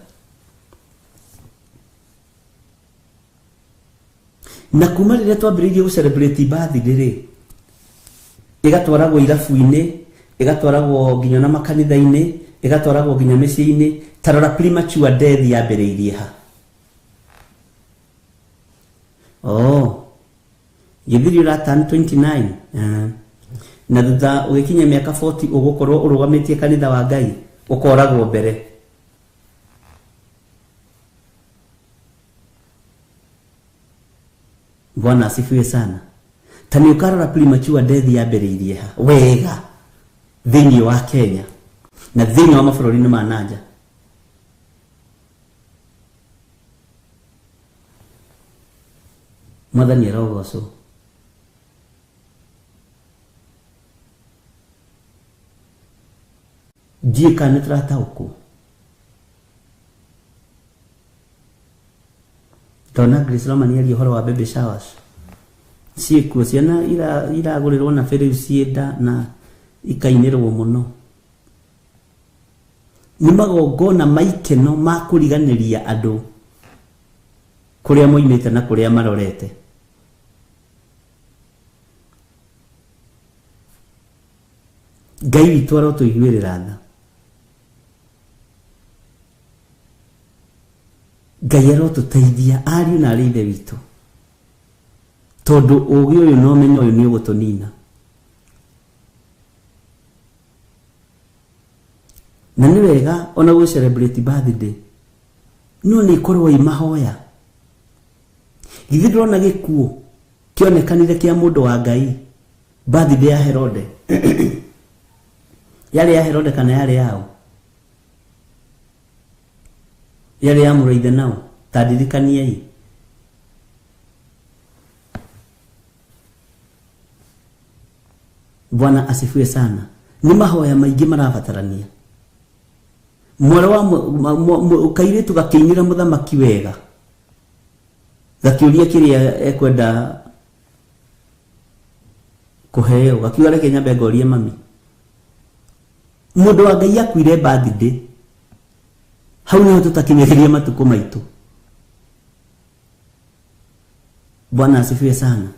Na kuma rĩrĩa twambĩrĩirie gũ celebrate birthday rĩ, ĩgatwaragwo irabu-inĩ, ĩgatwaragwo nginya na makanitha-inĩ, ĩgatwaragwo nginya mĩciĩ-inĩ. Ta rora premature death yambĩrĩirie ha. Oh, gĩthiri ũraturn 29, na thutha ũgĩkinya mĩaka 40 ũgũkorwo ũrũgamĩtie kanitha wa Ngai, ũkoragwo mbere. Bwana asifiwe sana. Ta nĩ ũkarora premature death yambĩrĩirie ha wega thĩinĩ wa Kenya na thĩinĩ wa mabũrũri-inĩ ma nanja. Mwathani arogocwo. Ndiũĩ kana nĩ tũrataũkwo. Ndona Grace Roman aria ũhoro wa baby showers. Ciĩkuo ciana iragũrĩrwo na rĩu ciĩ nda na ikainĩrwo mũno. Nĩ magongona ma ikeno ma kũriganĩria andũ kũrĩa moimĩte na kũrĩa marorete. Ngai witũ arotũiguĩrĩra tha. Ngai arotũteithia ariũ na arĩ ithe witũ, tondũ ũgĩ ũyũ na ũmenyo ũyũ nĩ ũgũtũnina. Na nĩ wega ona gũ celebrate birthday, no nĩ ikorwo i mahoya. Githĩ ndũrona gĩkuũ kĩonekanire kĩa mũndũ wa Ngai birthday ya Herode? Yarĩ ya Herode kana yarĩ yao? Yarĩ ya mũrũ nao? Ta ndirikaniei. Bwana asifiwe sana. Nĩ mahoya maingĩ marabatarania. Mwarĩ wa kairĩtu gakĩinĩra mũthamaki wega, gakĩũria kĩrĩa ekwenda kũheo, gakiuga reke nyambe ngorie mami. Mũndũ wa Ngai akuire birthday, hau niho tũtakinyagĩria matukũ maitũ. Bwana asifiwe sana.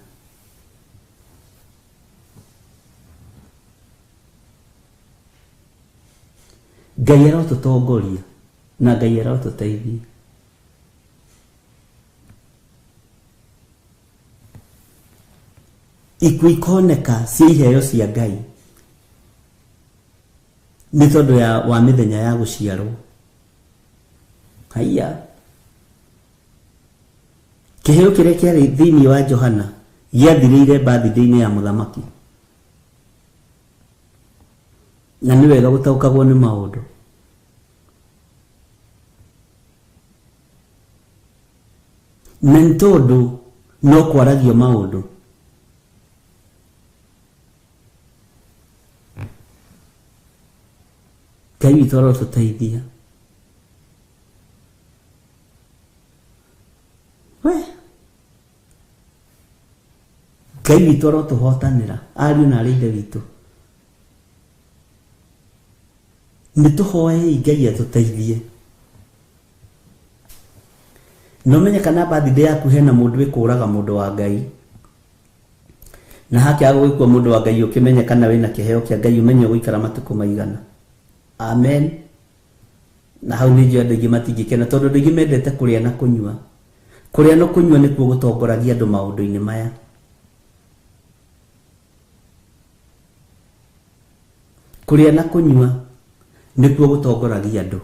Ngai arotũtongoria na Ngai arotũteithia. Ikuũ ikoneka cia iheo cia Ngai nĩ tondũ wa mĩthenya ya gũciarwo. Haiya, kĩheo kĩrĩa kĩarĩ thĩinĩ wa Johana gĩathirĩire birthday-inĩ ya mũthamaki. Na nĩ wega gũtaũkagwo nĩ maũndũ. Na nĩ tondũ no kwaragio maũndũ. Ngai witũ arotũteithia. We Ngai witũ arotũhotanĩra, ariũ na arĩ ithe witũ. Nĩ tũhoei Ngai atũteithie. Na ũmenye kana birthday yaku hena mũndũ wĩkũraga mũndũ wa Ngai. Na hakĩaga gũgĩkua mũndũ wa Ngai ũkĩmenye kana wĩna kĩheo kĩa Ngai, ũmenye ũgũikara matukũ maigana. Amen. Na hau nĩ njũĩ andũ aingĩ matingĩkena tondũ andũ aingĩ mendete kũrĩa na kũnyua. Kũrĩa na kũnyua nĩkuo gũtongoragia andũ maũndũ-inĩ maya. Kũrĩa na kũnyua nĩkuo gũtongoragia andũ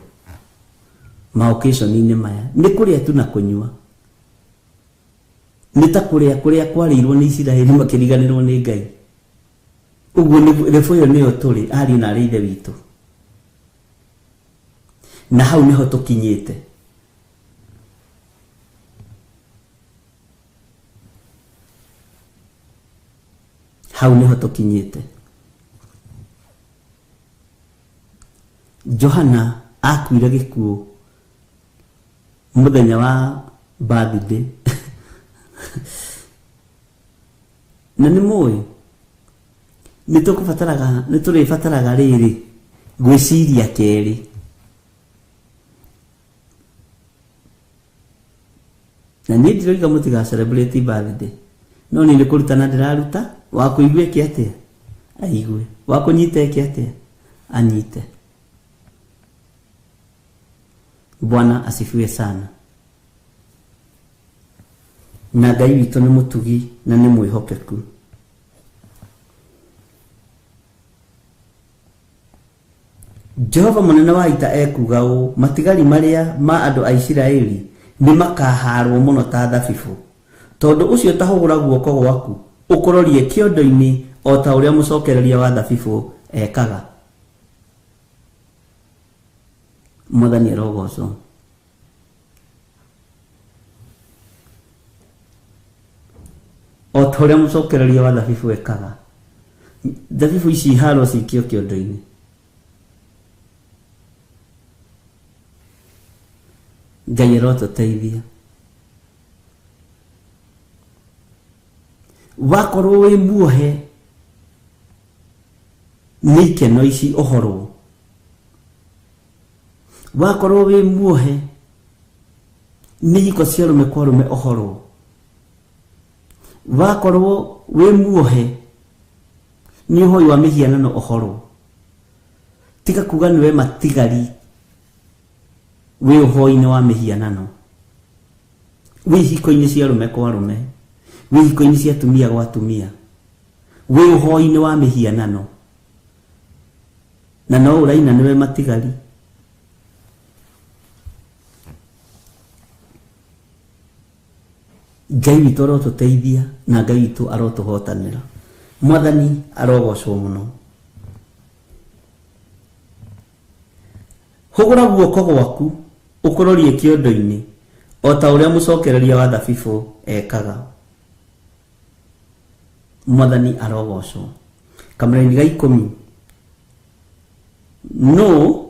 ma-occasion-inĩ maya. Nĩ kũrĩa tu na kũnyua. Nĩ ta kũrĩa kũrĩa kwarĩirwo nĩ Isiraeli makĩriganĩrwo nĩ Ngai. Ũguo rĩbũ ĩyo nĩyo tũrĩ, ariũ na arĩ ithe witũ. Na hau nĩho tũkinyĩte. Hau nĩho tũkinyĩte. Johana akuire gĩkuũ mũthenya wa birthday. Na nĩ mũĩ nĩ tũkũbataraga, nĩ tũrĩbataraga rĩrĩ gwĩciria kerĩ. Na niĩ ndiroiga mũtiga celebrate birthday, no niĩ nĩ kũrutana ndĩraruta. Wa kũigua eke atĩa? Aigue. Wa kũnyita eke atĩa? Anyite. Bwana asifiwe sana. Na Ngai witũ nĩ mũtugi na nĩ mwĩhokeku. Jehova mũnene wa ita ekuuga ũũ, matigari marĩa ma andũ a Isiraeli nĩ makahaarwo mũno ta thabibũ. Tondũ ũcio ta hũgũra guoko gwaku ũkũrorie kĩondo-inĩ o ta ũrĩa mũcokereria wa thabibũ ekaga. Mwathani arogocwo. O ta ũrĩa mũcokereria wa thabibũ ekaga. Thabibũ ici iharwo cikio kĩondo-inĩ. Ngai arotũteithia. Wakorwo wĩ muohe nĩ ikeno ici ũhorwo. Wakorwo wĩ muohe nĩ ihiko cia arũme kwa arũme ũhorwo. Wakorwo wĩ muohe nĩ ũhoi wa mĩhianano ũhorwo. Tiga kuga nĩwe matigari wĩ ũhoi-inĩ wa mĩhianano, wĩ ihiko-inĩ cia arũme kwa arũme, wĩ ihiko-inĩ cia atumia gwa atumia, wĩ ũhoi-inĩ wa mĩhianano, na no ũraina nĩwe matigari. Ngai witũ arotũteithia na Ngai witũ arotũhotanĩra. Mwathani arogocwo mũno. Hũgũra guoko gwaku ũkũrorie kĩondo-inĩ o ta ũrĩa mũcokereria wa thabibũ ekaga. Mwathani arogocwo. Kamũraini ga 10. Nũ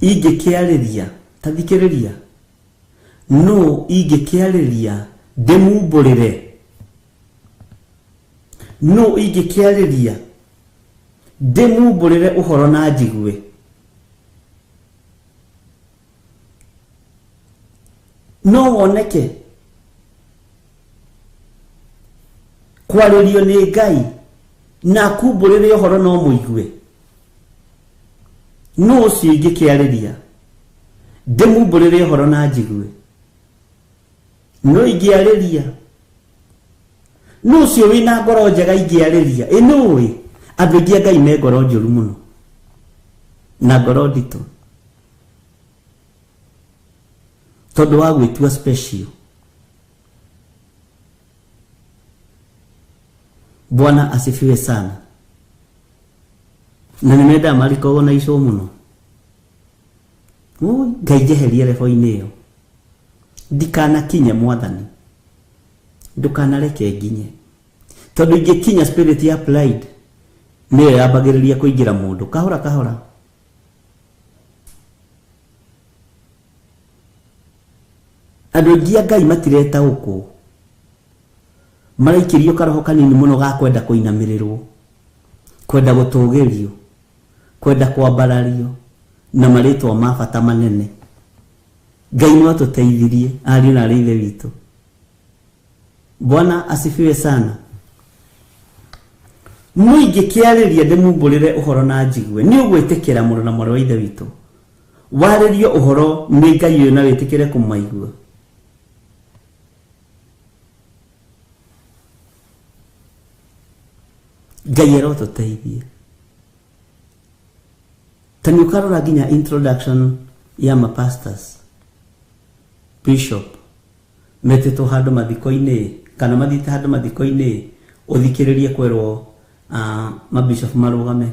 ingĩkĩarĩria, ta thikĩrĩria, nũ ingĩkĩarĩria ndĩmumbũrĩre? Nũ ingĩkĩarĩria ndĩmumbũrĩre ũhoro na njigue? No woneke kwarĩrio nĩ Ngai na akumbũrĩre ũhoro no mũigue. Nũ ũcio ingĩkĩarĩria ndĩmumbũrĩre ũhoro na njigue? No ingĩarĩria nũ ũcio wĩna ngoro njega ingĩarĩria? Ĩ nũĩ andũ aingĩ a Ngai me ngoro njũru mũno na ngoro nditũ tondũ wa gwĩtua special. Bwana asifiwe sana. Na nĩ mendaga marikogwo na icũ mũno. Oi, Ngai njeherie rebo-inĩ ĩyo, ndikanakinye Mwathani, ndũkanareke nginye, tondũ ingĩkinya spirit ya pride nĩyo yambagĩrĩria kũingĩra mũndũ kahora kahora. Andũ aingĩ a Ngai matiretaũkwo, maraikĩrio karoho kanini mũno ga kwenda kũinamĩrĩrwo, kwenda gũtũgĩrio, kwenda kwambarario na marĩtwa ma bata manene. Ngai no atũteithirie ariũ na arĩ ithe witũ. Bwana asifiwe sana. Mũingĩkĩarĩria ndĩmumbũrĩre ũhoro na njigue, nĩ ũgwĩtĩkĩra mũrũ na mwarĩ wa ithe witũ. Warĩrio ũhoro nĩ Ngai ũyũ na wĩtĩkĩre kũmaigua. Ngai arotũteithie. Ta nĩ ũkarora nginya introduction ya mapastors, bishop metĩtwo handũ mathiko-inĩ kana mathiĩte handũ mathiko-inĩ, ũthikĩrĩrie kwĩrwo mabishop marũgame,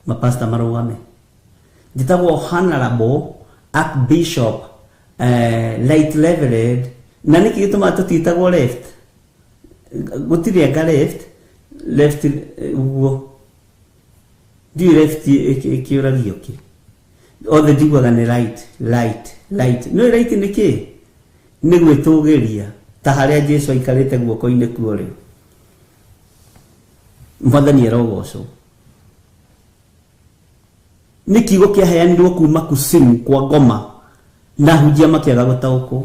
mapastor marũgame. Njĩtagwo Honorable Archbishop Light Reverend, na nĩkĩ gĩtũmaga tũtiĩtagwo left? Gũtirĩ anga left, left ũguo. Ndiũĩ left ĩkĩũragio kĩ. Othe njiguaga nĩ right, right, right. Nĩũĩ right nĩ kĩ? Nĩ gwĩtũgĩria ta harĩa Jesu aikarĩte guoko-inĩ kwa ũrĩo. Mwathani arogocwo. Nĩ kiugo kĩaheanirwo kuma kusimu kwa ngoma na hunjia makĩaga gũtaũkwo.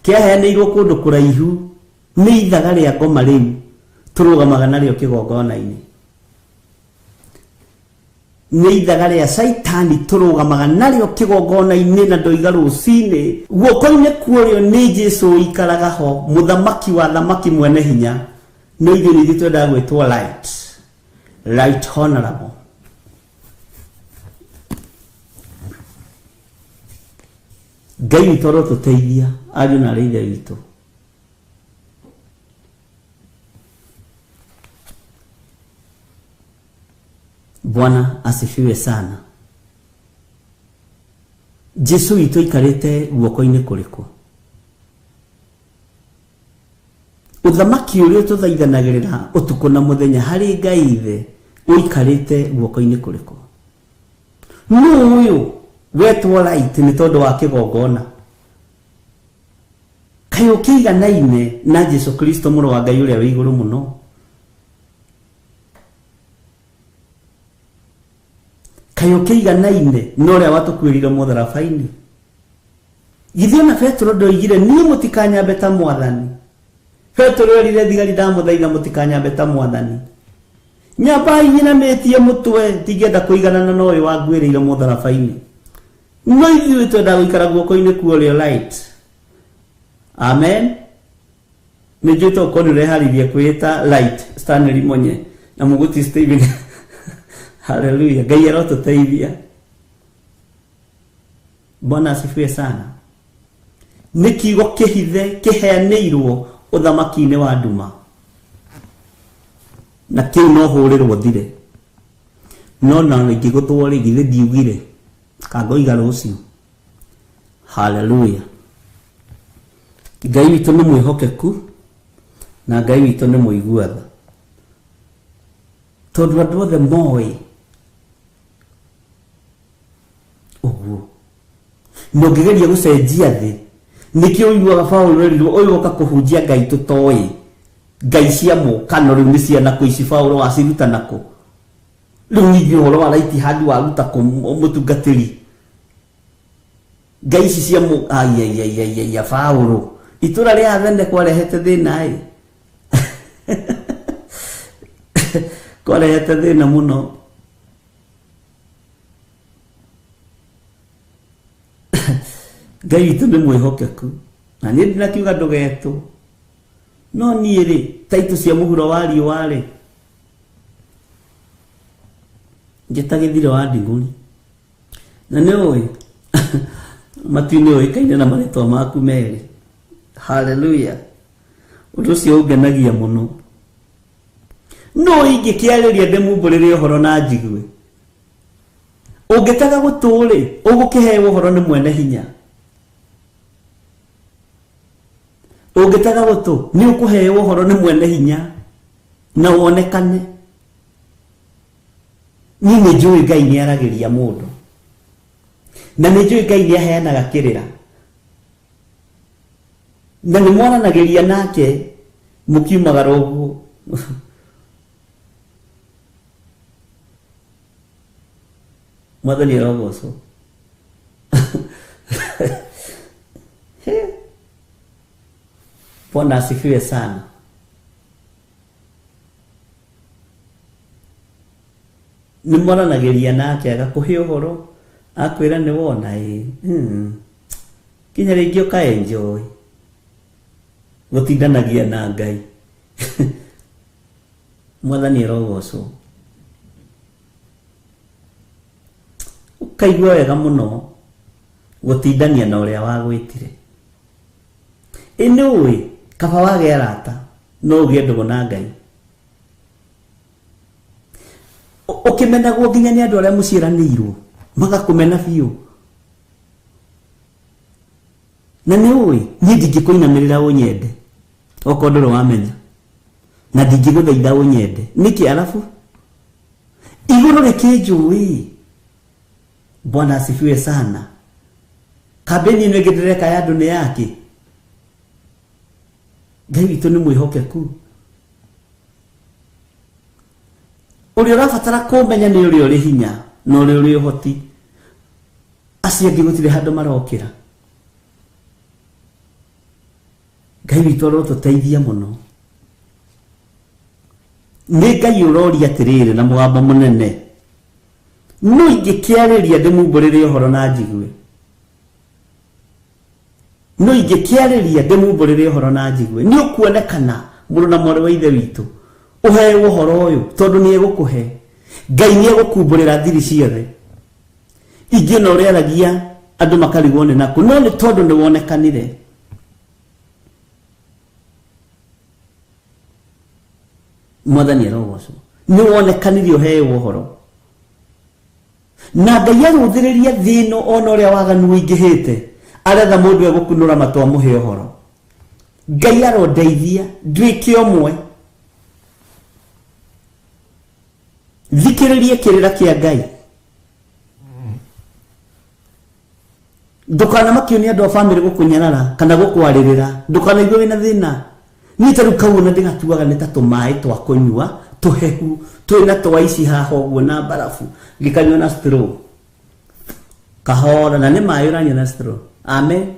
Kĩaheanĩirwo kũndũ kũraihu nĩ ithaga rĩa ngoma rĩu tũrũgamaga narĩo kĩgongona-inĩ. Nĩ ithaga rĩa Caitani tũrũgamaga narĩo kĩgongona-inĩ na ndoiga rũcinĩ. Guoko-inĩ kwa ũrĩo nĩ Jesu ũikaraga ho, mũthamaki wa thamaki mwene hinya. No ithuĩ nĩ ithuĩ twendaga gwĩtwo light, right honorable. Ngai witũ arotũteithia ariũ na arĩ ithe witũ. Bwana asifiwe sana. Jesu witũ aikarĩte guoko-inĩ kũrĩkũ? Ũthamaki ũrĩa tũthaithanagĩrĩra ũtukũ na mũthenya harĩ Ngai ithe ũikarĩte guoko-inĩ kũrĩkũ? Nũ ũyũ wetwo right nĩ tondũ wa kĩgongona? Kaĩ ũkĩiganaine na Jesu Kristo mũrũ wa Ngai ũrĩa wĩ igũrũ mũno? Kaĩ ũkĩiganaine na ũrĩa watũkuĩrire mũtharaba-inĩ? Githĩ ona Petero ndoigire niĩ mũtikanyambe ta mwathani? Petero erire thigari ndamũthaitha mũtikanyambe ta mwathani. Nyambai nyinamĩtie mũtwe, ndingĩenda kũiganana na ũyũ wanguĩrĩire mũtharaba-inĩ. No ithuĩ twendaga gũikara guoko-inĩ kwa ũrĩo right. Amen. Nĩ njũĩ to ũkorwo nĩ ũreharĩirie kwĩĩta light Stanley Monye na Mũgũti Stephen. Hallelujah. Ngai arotũteithia. Bwana asifiwe sana. Nĩ kiugo kĩhithe kĩheanĩirwo ũthamaki-inĩ wa nduma, na kĩu no hũrĩrwo thire. No na ingĩgũthwo rĩ, githĩ ndiugire? Kangoiga rũciũ. Haleluya. Ngai witũ nĩ mwĩhokeku na Ngai witũ nĩ mũigua tha. Tondũ andũ othe moĩ ũguo. Na ũngĩgeria gũcenjia thĩ, nĩkĩo ũiguaga Paũlũ erirwo ũyũ oka kũhunjia Ngai tũtoĩ. Ngai cia mũkano rĩu nĩ ciana kũ ici Paũlũ waciruta nakũ? Rĩu ningĩ ũhoro wa right hand waruta kũ mũtungatĩri? Ngai ici cia mũ aiaiaiaia Paũlũ. Itũra rĩa Athene kwarehete thĩna ĩ. Kwarehete thĩna mũno. Ngai witũ nĩ mwĩhokeku. Na niĩ ndinakiuga ndũgetwo. No niĩ rĩ, taitũ cia mũhuro wa riũa rĩ, njĩta gĩthire wa ndigũri. Na nĩ ũĩ, matu-inĩ ũĩkaine na marĩtwa maku merĩ. Haleluya. Ũndũ ũcio ũngenagia mũno. No ingĩkĩarĩria ndĩmumbũrĩre ũhoro na njigue. Ũngĩtega gũtũ rĩ, ũgũkĩheo ũhoro nĩ mwene hinya. Ũngĩtega gũtũ, nĩ ũkũheo ũhoro nĩ mwene hinya na wonekane. Niĩ nĩ njũĩ Ngai nĩ aragĩria mũndũ. Na nĩ njũĩ Ngai nĩ aheanaga kĩrĩra. Na nĩ mwaranagĩria nake mũkiumagara ũguo. Mwathani arogocwo. Bwana asifiwe sana. Nĩ mwaranagĩria nake agakũhe ũhoro, akwĩra nĩ wona ĩ. Kinya rĩngĩ ũka enjoy. Gũtindanagia na Ngai. Mwathani arogocwo. Ũkaigua wega mũno gũtindania na ũrĩa wagwĩtire. Ĩ nĩ ũĩ kaba wage arata no ũgĩe ndũgũ na Ngai. Ũkĩmenagwo nginya nĩ andũ arĩa mũciaranĩirwo magakũmena biũ. Na nĩ ũĩ niĩ ndingĩkũinamĩrĩra ũnyende okorwo ndũrĩ wamenya, na ndingĩgũthaitha ũnyende nĩkĩ? Arabu igũrũ rĩkĩnjũĩ. Bwana asifiwe sana. Kambĩni ĩno ĩngĩ ndĩreka ya andũ nĩ yake. Ngai witũ nĩ mwĩhokeku. Ũrĩa ũrabatara kũmenya nĩ ũrĩa ũrĩ hinya na ũrĩa ũrĩ ũhoti. Acio angĩ gũtirĩ handũ marokĩra. Ngai witũ arotũteithia mũno. Nĩ Ngai ũroria atĩrĩrĩ na mũgambo mũnene, no ingĩkĩarĩria ndĩmumbũrĩre ũhoro na njigue. No ingĩkĩarĩria ndĩmumbũrĩre ũhoro na njigue. Nĩ ũkuonekana mũrũ na mwarĩ wa ithe witũ ũheo ũhoro ũyũ tondũ nĩ egũkũhe. Ngai nĩ egũkumbũrĩra thiri ciothe. Ingĩ no ũrĩaragia andũ makarigwo nĩ nakũ, no nĩ tondũ nĩ wonekanire. Mwathani arogocwo. Nĩ wonekanire ũheo ũhoro. Na Ngai arũthĩrĩria thĩ ĩno ona ũrĩa waganu ũingĩhĩte, aretha mũndũ egũkunũra matũ amũhe ũhoro. Ngai arondeithia nduĩke ũmwe. Thikĩrĩrie kĩrĩra kĩa Ngai. Ndũkanamakio nĩ andũ a bamĩrĩ gũkũnyarara kana gũkwarĩrĩra. Ndũkanaigue wĩna thĩna. Niĩ ta rĩu kau ona ndĩgatuaga nĩ ta tũmaĩ twa kũnyua tũhehu twĩna twa ici haha ũguo na mbarabu, ngĩkanyua na straw kahora, na nĩ maĩ ũranyua na straw. Amen,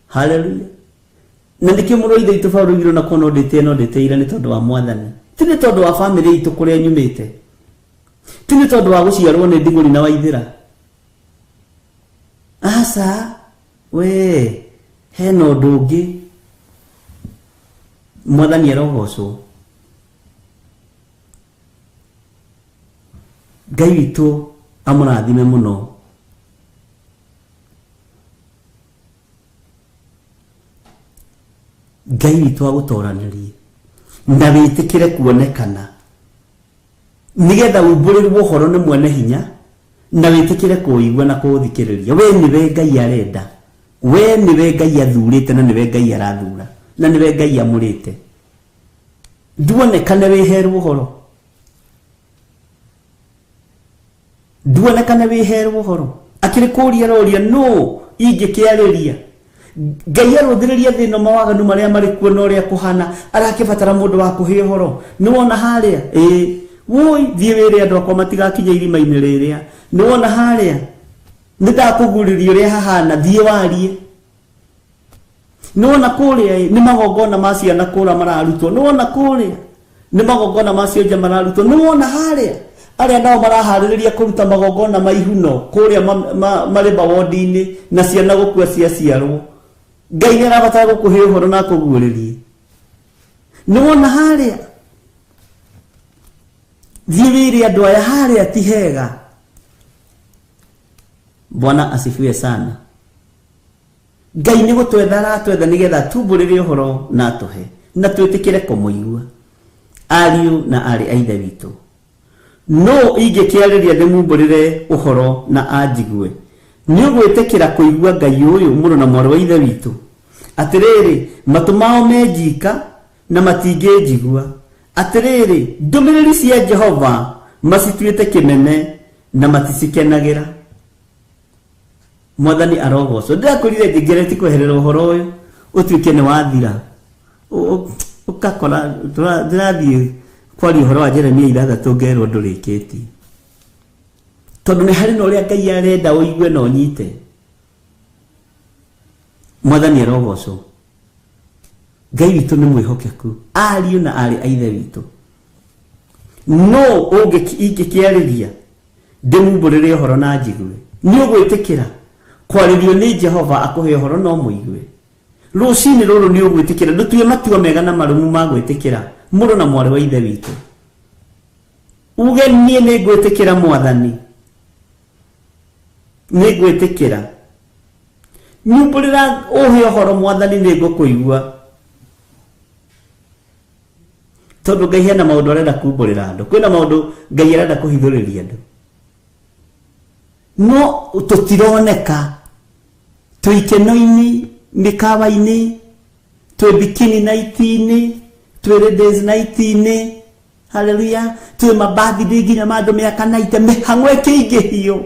haleluya. Na nĩkĩo mũrũ wa ithe witũ Paũlũ oigire ona korwo no ndĩtĩe no ndĩtĩire nĩ tondũ wa Mwathani, ti nĩ tondũ wa bamĩrĩ itũ kũrĩa nyumĩte, ti nĩ tondũ wa gũciarwo nĩ ndigũri na waithĩra. Aca, we hena ũndũ ũngĩ. Mwathani arogocwo. Ngai witũ amũrathime mũno. Ngai witũ agũtoranĩrie na wĩtĩkĩre kuonekana nĩgetha umbũrĩrwo ũhoro nĩ mwene hinya Na wĩtĩkĩre kũũigua na kũũthikĩrĩria. We nĩwe Ngai arenda, we nĩwe Ngai athurĩte, na nĩwe Ngai arathura, na nĩwe Ngai amũrĩte. Nduonekane wĩherwo ũhoro, nduonekane wĩherwo ũhoro. Akĩrĩ kũũria roria nũ ingĩkĩarĩria. Ngai arũthĩrĩria thĩ ĩno mawaganu marĩa marĩ kuo na ũrĩa kũhana, arakĩbatara mũndũ wa kũhe ũhoro. Nĩwona harĩa? Ĩĩ. Woi, thiĩ wĩre andũ akwa matigakinye irima-inĩ rĩrĩa. Nĩwona harĩa? Nĩndakũgurĩria ũrĩa hahana, thiĩ warie. Nĩwona kũrĩa? Nĩ magongona ma ciana kũra mararutwo. Nĩwona kũrĩa? Nĩ magongona ma cionje mararutwo. Nĩwona harĩa? Arĩa nao maraharĩrĩria kũruta magongona ma ihuno kũrĩa marĩ mawondi-inĩ na ciana gũkua ciaciarwo. Ngai nĩ arabatara gũkũhe ũhoro na akũguũrĩrie. Nĩwona harĩa? Thiĩ wĩre andũ aya harĩa ti hega. Bwana asifiwe sana. Ngai nĩ gũtwetha aratwetha nĩgetha atumbũrĩre ũhoro na atũhe na twĩtĩkĩre kũmũigua. Ariũ na aarĩ a Ithe witũ, no ingĩkĩarĩria ndĩmumbũrĩre ũhoro na anjigue. Nĩ ũgwĩtĩkĩra kũigua Ngai ũyũ mũrũ na mwarĩ wa Ithe witũ? Atĩrĩrĩ, matũ mao me njika na matingĩnjigua. Atĩrĩrĩ, ndũmĩrĩri cia Jehova macituĩte kĩmene na maticikenagĩra. Mwathani arogocwo. Ndĩrakwĩrire njĩngĩreti kweherera ũhoro ũyũ ũtuĩke nĩ wathira. Ũgakora ndĩrathiĩ kwaria ũhoro wa Jeremia 6 ngerwo ndũrĩkĩtie. Tondũ nĩ harĩ na ũrĩa Ngai arenda ũigue na ũnyite. Mwathani arogocwo. Ngai witũ nĩ mwĩhokeku, ariũ na aarĩ a Ithe witũ. No ingĩkĩarĩria ndĩmumbũrĩre ũhoro na njigue. Nĩ ũgwĩtĩkĩra kwarĩrio nĩ Jehova akũhe ũhoro no mũigue. Rũcinĩ rũrũ nĩ ũgwĩtĩkĩra, ndũtue matua mega na marũmu ma gwĩtĩkĩra mũrũ na mwarĩ wa Ithe witũ. Uge niĩ nĩ ngwĩtĩkĩra Mwathani, nĩ ngwĩtĩkĩra. Nyumbũrĩra ũhe ũhoro Mwathani, nĩ ngũkũigua. Tondũ Ngai hena maũndũ arenda kumbũrĩra andũ, kwĩna maũndũ Ngai arenda kũhithũrĩria andũ. No tũtironeka twĩ ikeno-inĩ, mĩkawa-inĩ, twĩ bikini night-inĩ, twĩ ladies night-inĩ, haleluya, twĩ mabirthday nginya ma andũ mĩaka 90, mĩhang'o ĩkĩingĩhio.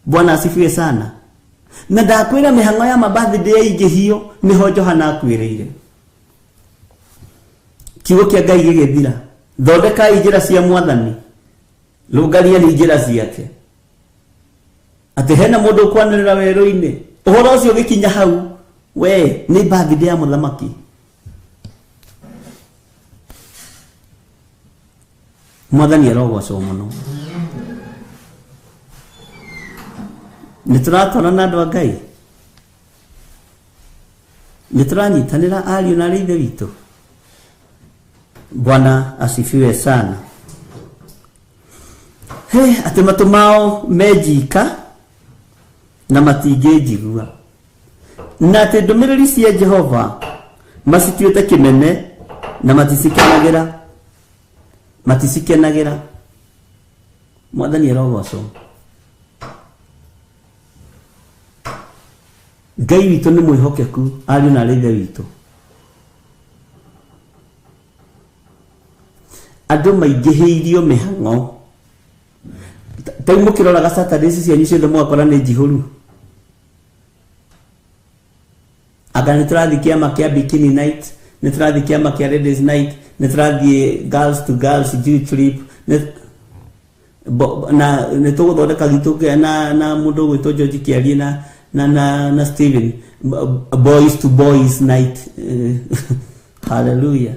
Bwana asifiwe sana. Na ndakwĩra mĩhang'o ya mabirthday yaingĩhio nĩho Johana akuĩrĩire. Kiugo kĩa Ngai gĩgĩthira. Thondekai njĩra cia Mwathani, rũngariai njĩra ciake. Atĩ hena mũndũ ũkwanĩrĩra werũ-inĩ, ũhoro ũcio ũgĩkinya hau, we nĩ birthday ya mũthamaki. Mwathani arogocwo mũno. Nĩ tũratwarana na andũ a Ngai, nĩ tũranyitanĩra ariũ na aarĩ a Ithe witũ. Bwana asifiwe sana. He, atĩ matũ mao me njika na matingĩnjigua, na atĩ ndũmĩrĩri cia Jehova macituĩte kĩmene na maticikenagĩra, maticikenagĩra. Mwathani arogocwo. Ngai witũ nĩ mwĩhokeku, ariũ na aarĩ a Ithe witũ. Andũ maingĩhĩirio mĩhang'o. Ta rĩu mũkĩroraga Saturdays cianyu ciothe mũgakora nĩ njihũru. Anga nĩ tũrathiĩ kĩama kĩa bikini night, nĩ tũrathiĩ kĩama kĩa ladies night, nĩ tũrathiĩ girls to girls Jew trip, na nĩ tũgũthondeka gitũ na mũndũ ũgwĩtwo George Kĩarie na Steven, boys to boys night. Hallelujah.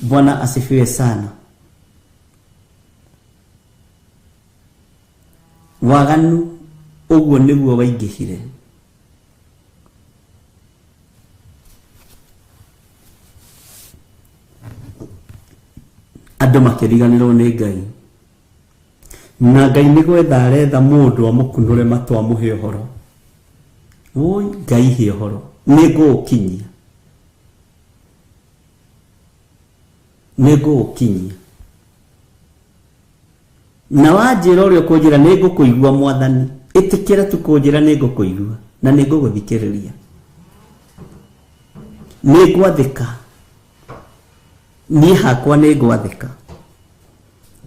Bwana asifiwe sana. Waganu ũguo nĩguo waingĩhire. Andũ makĩriganĩrwo nĩ Ngai. Na Ngai nĩ gwetha aretha mũndũ amũkunũre matũ amũhe ũhoro. Woi, Ngai he ũhoro, nĩ ngũũkinyia, nĩ ngũũkinyia. Na wanjĩra ũrĩa ũkũnjĩra nĩ ngũkũigua Mwathani. Ĩtĩkĩra tu kũnjĩra nĩ ngũkũigua na nĩ ngũgũthikĩrĩria. Nĩ ngwathĩka. Niĩ hakwa nĩ ngwathĩka.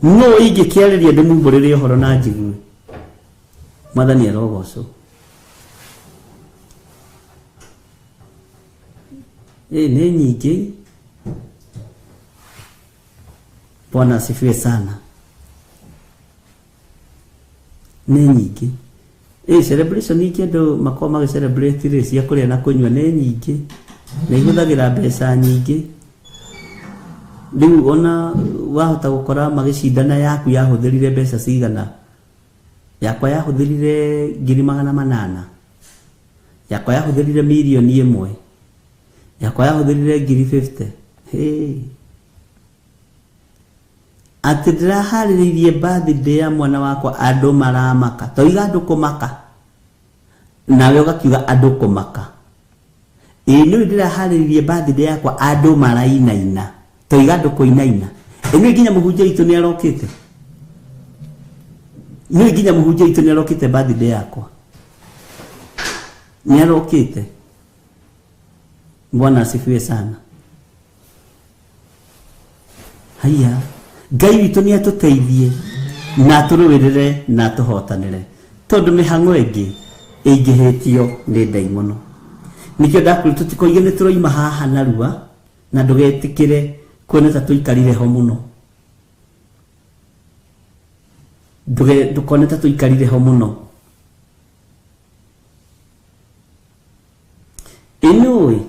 No ingĩkĩarĩria ndĩmumbũrĩre ũhoro na njigue. Mwathani arogocwo. Nĩ nyingĩ. Bwana asifiwe sana. Nĩ nyingĩ. Celebration ingĩ andũ makoragwo magĩ celebrate rĩ cia kũrĩa na kũnyua nĩ nyingĩ. Na ihũthagĩra mbeca nyingĩ. Rĩu ona wahota gũkora magĩcindana yaku yahũthĩrire mbeca cigana. Yakwa yahũthĩrire 800,000. Yakwa yahũthĩrire 1,000,000. Yakwa yahũthĩrire 50,000. Hey. Atĩ ndĩraharĩrĩirie birthday ya mwana wakwa andũ maramaka. Toiga andũ kũmaka. Nawe ũgakiuga andũ kũmaka. Ĩĩ nĩũĩ ndĩraharĩrĩirie birthday yakwa andũ marainaina. Toiga andũ kũinaina. Ĩĩ nĩũĩ nginya mũhunjia witũ nĩarokĩte. Nĩũĩ nginya mũhunjia witũ nĩarokĩte birthday yakwa. Nĩarokĩte. Bwana asifiwe sana. Haiya. Ngai witũ nĩ atũteithie na atũrũĩrĩre na atũhotanĩre tondũ mĩhang'o ĩngĩ ĩingĩhĩtio nĩ ndaimono. Nĩkĩo ndakwĩra tũtikoige nĩ tũroima haha narua na ndũgetĩkĩre kuona ta tũikarire ho mũno. Ndũkone ta tũikarire ho mũno. Ĩnũĩ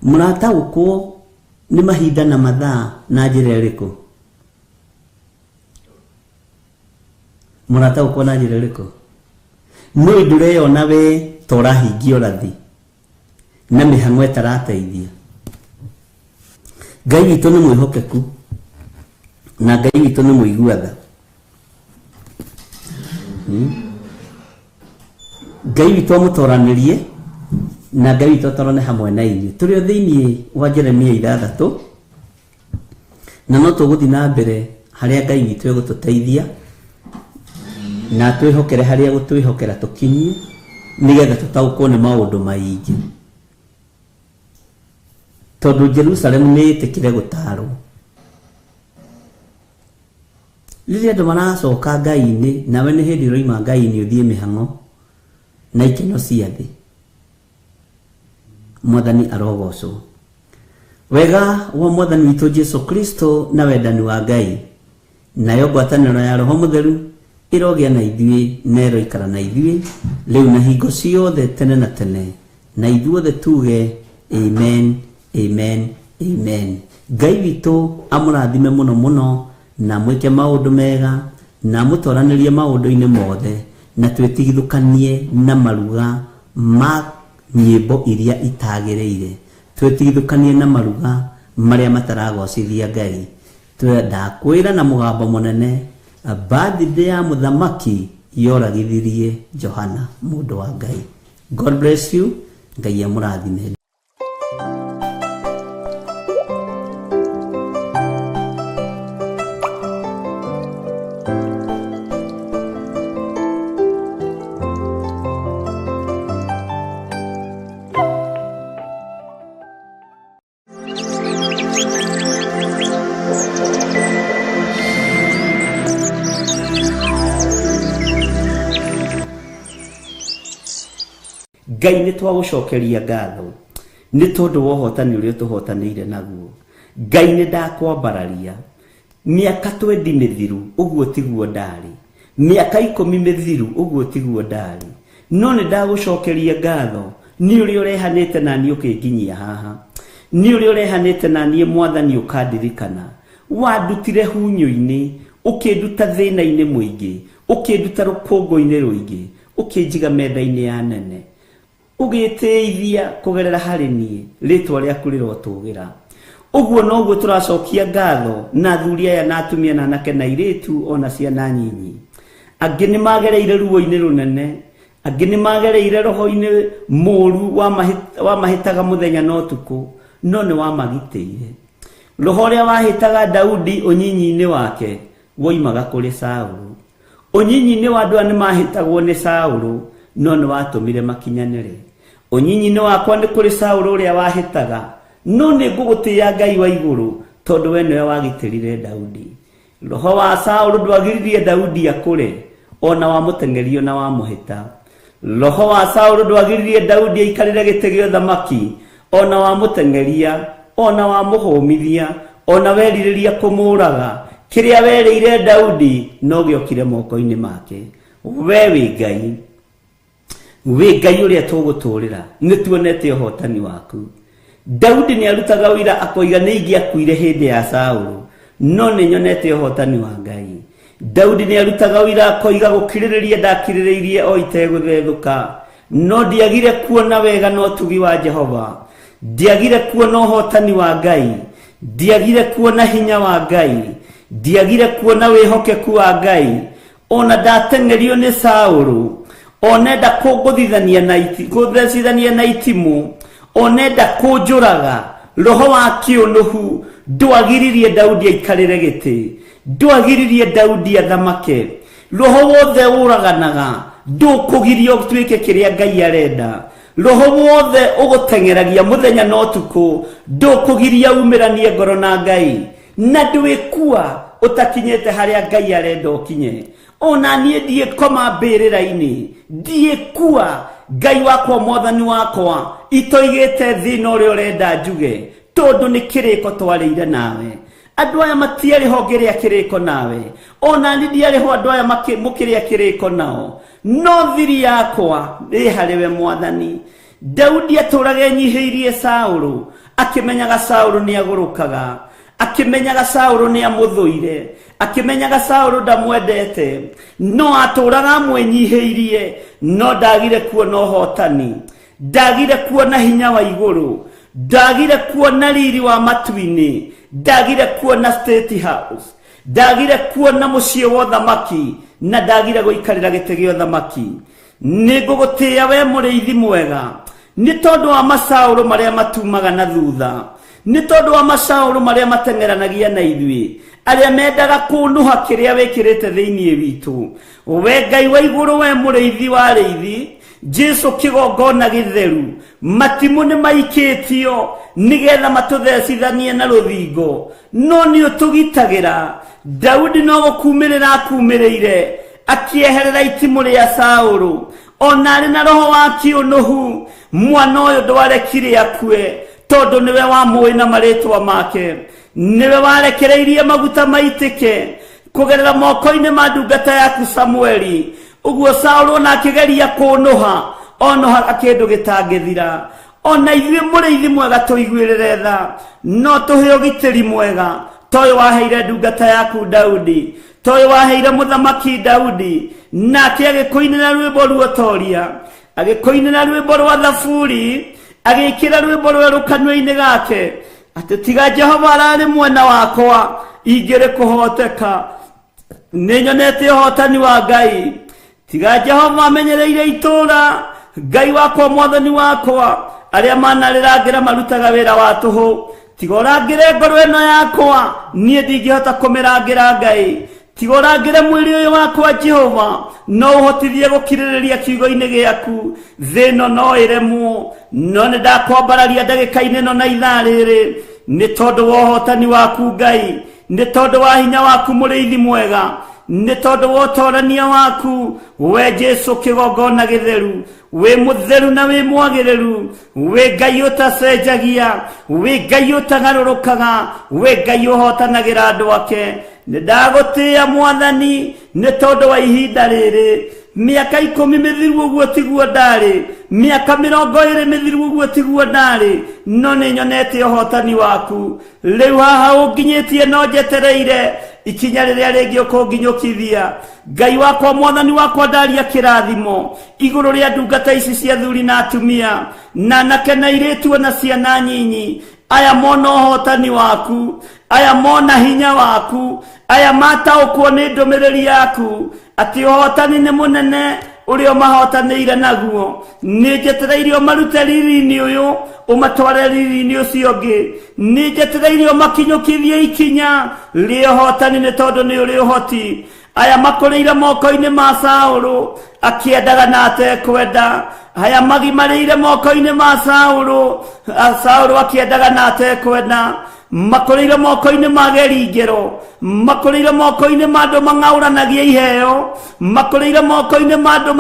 mũrataũkwo nĩ mahinda na mathaa na njĩra ĩrĩkũ? Mũrataũkwo na njĩra ĩrĩkũ? Nĩũĩ ndũreyona we ta ũrahingia ũrathi na mĩhang'o ĩtarateithia. Ngai witũ nĩ mwĩhokeku na Ngai witũ nĩ mũigua tha. Ngai witũ amũtoranĩrie na Ngai witũ atorane hamwe na inyuĩ. Tũrĩ o thĩinĩ wa Jeremia 6 na no tũgũthiĩ na mbere harĩa Ngai witũ egũtũteithia na twĩhokere harĩa gũtwĩhokera tũkinyie nĩgetha tũtaũkwo nĩ maũndũ maingĩ. Tondũ Jerusalemu nĩ ĩtĩkire gũtarwo. Rĩrĩa andũ maracoka Ngai-inĩ, nawe nĩ hĩndĩ ũroima Ngai-inĩ ũthiĩ mĩhang'o na ikeno cia thĩ. Mwathani arogocwo. Wega wa Mwathani witũ Jesu Kristo na wendani wa Ngai nayo ngwatanĩro ya Roho Mũtheru ĩrogĩa na ithuĩ na ĩroikara na ithuĩ rĩu na hingo ciothe tene na tene, na ithuothe tuge amen, amen, amen. Ngai witũ amũrathime mũno mũno na mwĩke maũndũ mega na mũtoranĩrie maũndũ-inĩ mothe na twĩtigithũkanie na maruga ma nyĩmbo iria itagĩrĩire. Twĩtigithũkanie na maruga marĩa mataragocithia Ngai. Ndakwĩra na mũgambo mũnene, birthday ya mũthamaki yoragithirie Johana mũndũ wa Ngai. God bless you. Ngai amũrathime. Ngai nĩ twagũcokeria ngatho nĩ tondũ wa ũhotani ũrĩa tũhotanĩire naguo. Ngai nĩ ndakwambararia. Mĩaka 20 mĩthiru ũguo tiguo ndarĩ, mĩaka 10 mĩthiru ũguo tiguo ndarĩ, no nĩ ndagũcokeria ngatho nĩ ũrĩa ũrehanĩte na niĩ ũkĩnginyia haha, nĩ ũrĩa ũrehanĩte na niĩ Mwathani ũkandirikana. Wandutire hunyũ-inĩ, ũkĩnduta thĩna-inĩ mũingĩ, ũkĩnduta rũkũngũ-inĩ rũingĩ, ũkĩnjiga metha-inĩ ya nene, ũgĩtĩithia kũgerera harĩ niĩ, rĩtwa rĩaku rĩrotũgĩra. Ũguo noguo tũracokia ngatho na athuri aya na atumia na anake na airĩtu ona ciana nyinyi. Angĩ nĩ magereire ruo-inĩ rũnene, angĩ nĩ magereire roho-inĩ mũru wa mahĩtaga mũthenya na ũtukũ, no nĩ wamagitĩire. Roho ũrĩa wahĩtaga Daudi ũnyinyi-inĩ wake Woimaga kũrĩ Saũlũ. Ũnyinyi-inĩ wa andũ aya nĩmahĩtagwo nĩ Saũlũ, no nĩwatũmire makinyanĩre. Ũnyinyi-inĩ wakwa nĩ kũrĩ Saũlũ ũrĩa wahĩtaga, no nĩngũgũtĩĩa Ngai wa igũrũ, tondũ we nĩwe wagitĩrire Daudi. Roho wa Saũlũ ndwagiririe Daudi akũre, o na wamũteng'erio na wamũhĩta. Roho wa Saũlũ ndwagiririe Daudi aikarĩre gĩtĩ gĩa ũthamaki, o na wamũteng'eria, o na wamũhũmithia, o na werirĩria kũmũũraga. Kĩrĩa werĩire Daudi no gĩokire moko-inĩ make. We wĩ Ngai. Wĩ Ngai ũrĩa tũgũtũũrĩra, nĩ tuonete ũhotani waku. Daudi nĩ arutaga ũira akoiga nĩ ingĩakuire hĩndĩ ya Saũlũ, no nĩ nyonete ũhotani wa Ngai. Daudi nĩ arutaga ũira akoiga gũkirĩrĩria ndakirĩrĩirie o itegũthethũka, no ndiagire kuona wega na ũtugi wa Jehova. Ndiagire kuona ũhotani wa Ngai, ndiagire kuona hinya wa Ngai, ndiagire kuona wĩhokeku wa Ngai. Ona ndateng'erio nĩ Saũlũ, onenda kũngũthithania na iti, kũthecithania na itimũ, onenda kũnjũraga, roho wa kĩũnũhu ndwagiririe Daudi aikarĩre gĩtĩ, ndwagiririe Daudi athamake. Roho wothe ũraganaga ndũkũgiria ũtuĩke kĩrĩa Ngai arenda. Roho wothe ũgũteng'eragia mũthenya na ũtukũ ndũkũgiria umĩranie ngoro na Ngai. Na ndwĩkua ũtakinyĩte harĩa Ngai arenda ũkinye. Ona niĩ ndiĩkoma mbĩrĩra-inĩ, ndiĩkua Ngai wakwa mwathani wakwa itoigĩte thĩna ũrĩa ũrenda njuge, tondũ nĩ kĩrĩko twarĩire nawe. Andũ aya matiarĩ ho ngĩrĩa kĩrĩko nawe, ona niĩ ndiarĩ ho andũ aya mũkĩrĩa kĩrĩko nao, no thiri yakwa ĩ harĩ we mwathani. Daudi atũraga enyihĩirie Saũlũ, akĩmenyaga Saũlũ nĩ agũrũkaga, akĩmenyaga Saũlũ nĩ amũthũire, akĩmenyaga Saũlũ ndamwendete, no atũraga amwĩnyihĩirie, no ndagire kuona ũhotani, ndagire kuona hinya wa igũrũ, ndagire kuona riri wa matu-inĩ, ndagire kuona State House, ndagire kuona mũciĩ wa ũthamaki, na ndagire gũikarĩra gĩtĩ gĩa ũthamaki. Nĩ ngũgũtĩĩa we mũrĩithi mwega, nĩ tondũ wa macaũrũ marĩa matumaga na thutha, nĩ tondũ wa macaũrũ marĩa mateng'eranagia na ithuĩ, arĩa mendaga kũnũha kĩrĩa wĩkĩrĩte thĩinĩ witũ. We Ngai wa igũrũ, we mũrĩithi wa arĩithi, Jesu kĩgongona gĩtheru, matimũ nĩ maikĩtio nĩgetha matũthecithanie na rũthingo, no nĩ ũtũgitagĩra. Daudi no gũkumĩrĩra akumĩrĩire, akĩeherera itimũ rĩa Saũlũ, ona arĩ na roho wa kĩũnũhu. Mwana ũyũ ndwarekire akue, tondũ nĩwe wamũĩ na marĩtwa make, nĩwe warekereirie maguta maitĩke kũgerera moko-inĩ ma ndungata yaku Samueli. Ũguo Saũlũ ona akĩgeria kũnũha, onohaga kĩndũ gĩtangĩthira. Ona ithuĩ mũrĩithi mwega tũiguĩrĩre tha, no tũhe ũgitĩri mwega ta ũyũ waheire ndungata yaku Daudi, ta ũyũ waheire mũthamaki Daudi, nake agĩkũinĩra rwĩmbo ruotoria, agĩkũinĩra rwĩmbo rwa thaburi, agĩkĩra rwĩmbo rwerũ kanua-inĩ gake, atĩ tiga Jehova ararĩ mwena wakwa, ingĩrĩ kũhoteka. Nĩ nyonete ũhotani wa Ngai. Tiga Jehova amenyereire itũũra, Ngai wakwa mwathani wakwa, arĩa manarĩrangĩra marutaga wĩra wa tũhũ. Tiga ũrangĩre ngoro ĩno yakwa, niĩ ndingĩhota kũmĩrangĩra Ngai. Tiga ũrangĩre mwĩrĩ ũyũ wakwa Jehova, no ũhotithie gũkirĩrĩria kiugo-inĩ gĩaku. Thĩ ĩno no ĩremwo, no nĩ ndakwambararia ndagĩka-inĩ ĩno na ithaa rĩrĩ, nĩ tondũ wa ũhotani waku Ngai, nĩ tondũ wa hinya waku mũrĩithi mwega, nĩ tondũ wa ũtorania waku we Jesu kĩgongona gĩtheru. Wĩ mũtheru na wĩ mwagĩrĩru, wĩ Ngai ũtacenjagia, wĩ Ngai ũtagarũrũkaga, wĩ Ngai ũhotanagĩra andũ ake. Nĩ ndagũtĩĩa mwathani nĩ tondũ wa ihinda rĩrĩ. Mĩaka 10 mĩthiru ũguo tiguo ndarĩ, mĩaka 20 mĩthiru ũguo tiguo ndarĩ, no nĩ nyonete ũhotani waku. Rĩu haha ũnginyĩtie no njetereire ikinya rĩrĩa rĩngĩ ũkũnginyũkithia. Ngai wakwa mwathani wakwa, ndaria kĩrathimo igũrũ rĩa ndungata ici cia thuri na atumia, na anake na airĩtu na ciana nyinyi. Aya mona ũhotani waku, aya mona hinya waku, aya mataũkwo nĩ ndũmĩrĩri yaku atĩ ũhotani nĩ mũnene. Ũrĩa ũmahotanĩire naguo. Nĩ njetereire ũmarute riri-inĩ ũyũ ũmatware riri-inĩ ũcio ũngĩ. Nĩ njetereire ũmakinyũkithie ikinya rĩa ũhotani, nĩ tondũ nĩ ũrĩ ũhoti. Aya makũrĩire moko-inĩ ma Saũlũ akĩendaga na atekwenda. Aya magimarĩire moko-inĩ ma Saũlũ, Saũlũ akĩendaga na atekwenda. Makũrĩire moko-inĩ ma geringĩro, makũrĩire moko-inĩ ma andũ mang'aũranagia iheo, makũrĩire moko-inĩ ma andũ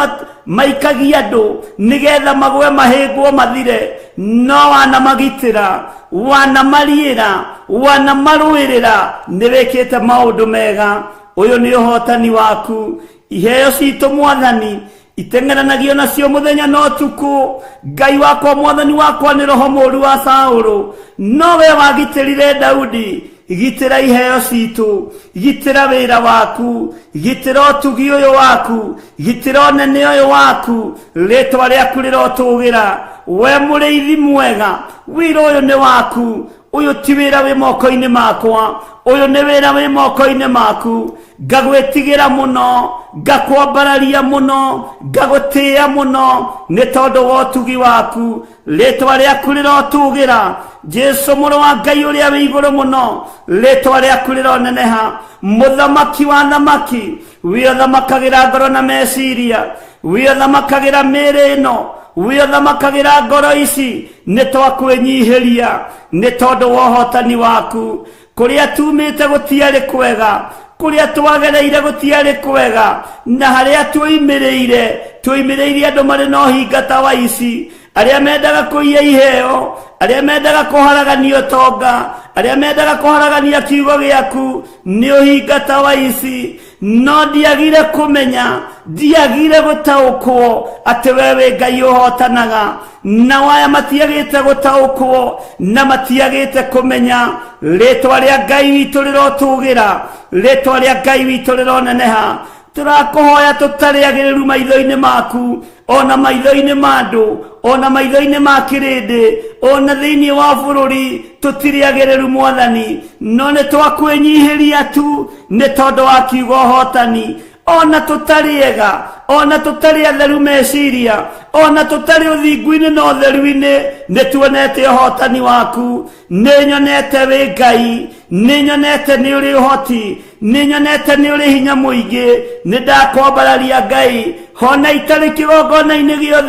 maikagia andũ nĩgetha magwe mahĩngwo mathire. No wanamagitĩra, wanamariĩra, wanamarũĩrĩra, nĩ wĩkĩte maũndũ mega. Ũyũ nĩ ũhotani waku. Iheo citũ Mwathani iteng'eranagio nacio mũthenya na ũtukũ. Ngai wakwa, Mwathani wakwa, nĩ roho mũũru wa Saũlũ, no we wagitĩrire Daudi. Gitĩra iheo citũ, gitĩra wĩra waku, gitĩra ũtugi ũyũ waku, gitĩra ũnene ũyũ waku. Rĩtwa rĩaku rĩrotũgĩra. We mũrĩithi mwega, wĩra ũyũ nĩ waku. Ũyũ ti wĩra wĩ moko-inĩ makwa, ũyũ nĩ wĩra wĩ moko-inĩ maku. Ngagwĩtigĩra mũno, ngakwambararia mũno, ngagũtĩĩa mũno, nĩ tondũ wa ũtugi waku. Rĩtwa rĩaku rĩrotũgĩra. Jesu mũrũ wa Ngai ũrĩa wĩ igũrũ mũno, rĩtwa rĩaku rĩroneneha. Mũthamaki wa thamaki, wĩothamakagĩra ngoro na meciria, wĩothamakagĩra mĩĩrĩ ĩno, wĩothamakagĩra ngoro ici. Nĩ twakwĩnyihĩria nĩ tondũ wa ũhotani waku. Kũrĩa tumĩte gũtiarĩ kwega, kũrĩa twagereire gũtiarĩ kwega, na harĩa tuoimĩrĩire tuoimĩrĩire andũ marĩ na ũhinga ta wa ici, arĩa mendaga kũiya iheo, arĩa mendaga kũharagania ũtonga, arĩa mendaga kũharagania kiugo gĩaku, nĩ ũhinga ta wa ici. No ndiagire kũmenya, ndiagire gũtaũkwo atĩ we wĩ Ngai ũhotanaga. Nao aya matiagĩte gũtaũkwo na matiagĩte kũmenya. Rĩtwa rĩa Ngai witũ rĩrotũgĩra, rĩtwa rĩa Ngai witũ rĩroneneha. Tũrakũhoya tũtarĩ agĩrĩru maitho-inĩ maku, ona maitho-inĩ ma andũ, ona maitho-inĩ ma kĩrĩndĩ, ona thĩinĩ wa bũrũri, tũtirĩ agĩrĩru Mwathani, no nĩ twakwĩnyihĩria tu nĩ tondũ wa kiugo ũhotani. Ona tũtarĩ ega, ona tũtarĩ atheru meciria, ona tũtarĩ ũthingu-inĩ na ũtheru-inĩ, nĩ tuonete ũhotani waku. Nĩ nyonete wĩ Ngai, nĩ nyonete nĩ ũrĩ ũhoti, nĩ nyonete nĩ ũrĩ hinya mũingĩ. Nĩ ndakwambararia Ngai, ona itarĩ kĩgongona-inĩ gĩa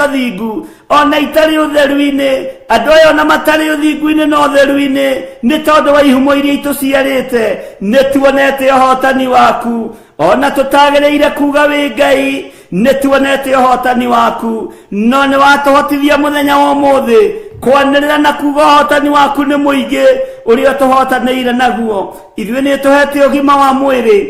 ũthingu, ona itarĩ ũtheru-inĩ. Andũ aya ona matarĩ ũthingu-inĩ na ũtheru-inĩ, nĩ tondũ wa ihumo iria itũciarĩte, nĩ tuonete ũhotani waku. Ona tũtagĩrĩire kuga wĩ Ngai, nĩ tuonete ũhotani waku. No nĩ watũhotithia mũthenya wa ũmũthĩ kwanĩrĩra na kuga ũhotani waku nĩ mũingĩ ũrĩa ũtũhotanĩire naguo. Ithuĩ nĩ ũtũhete ũgima wa mwĩrĩ,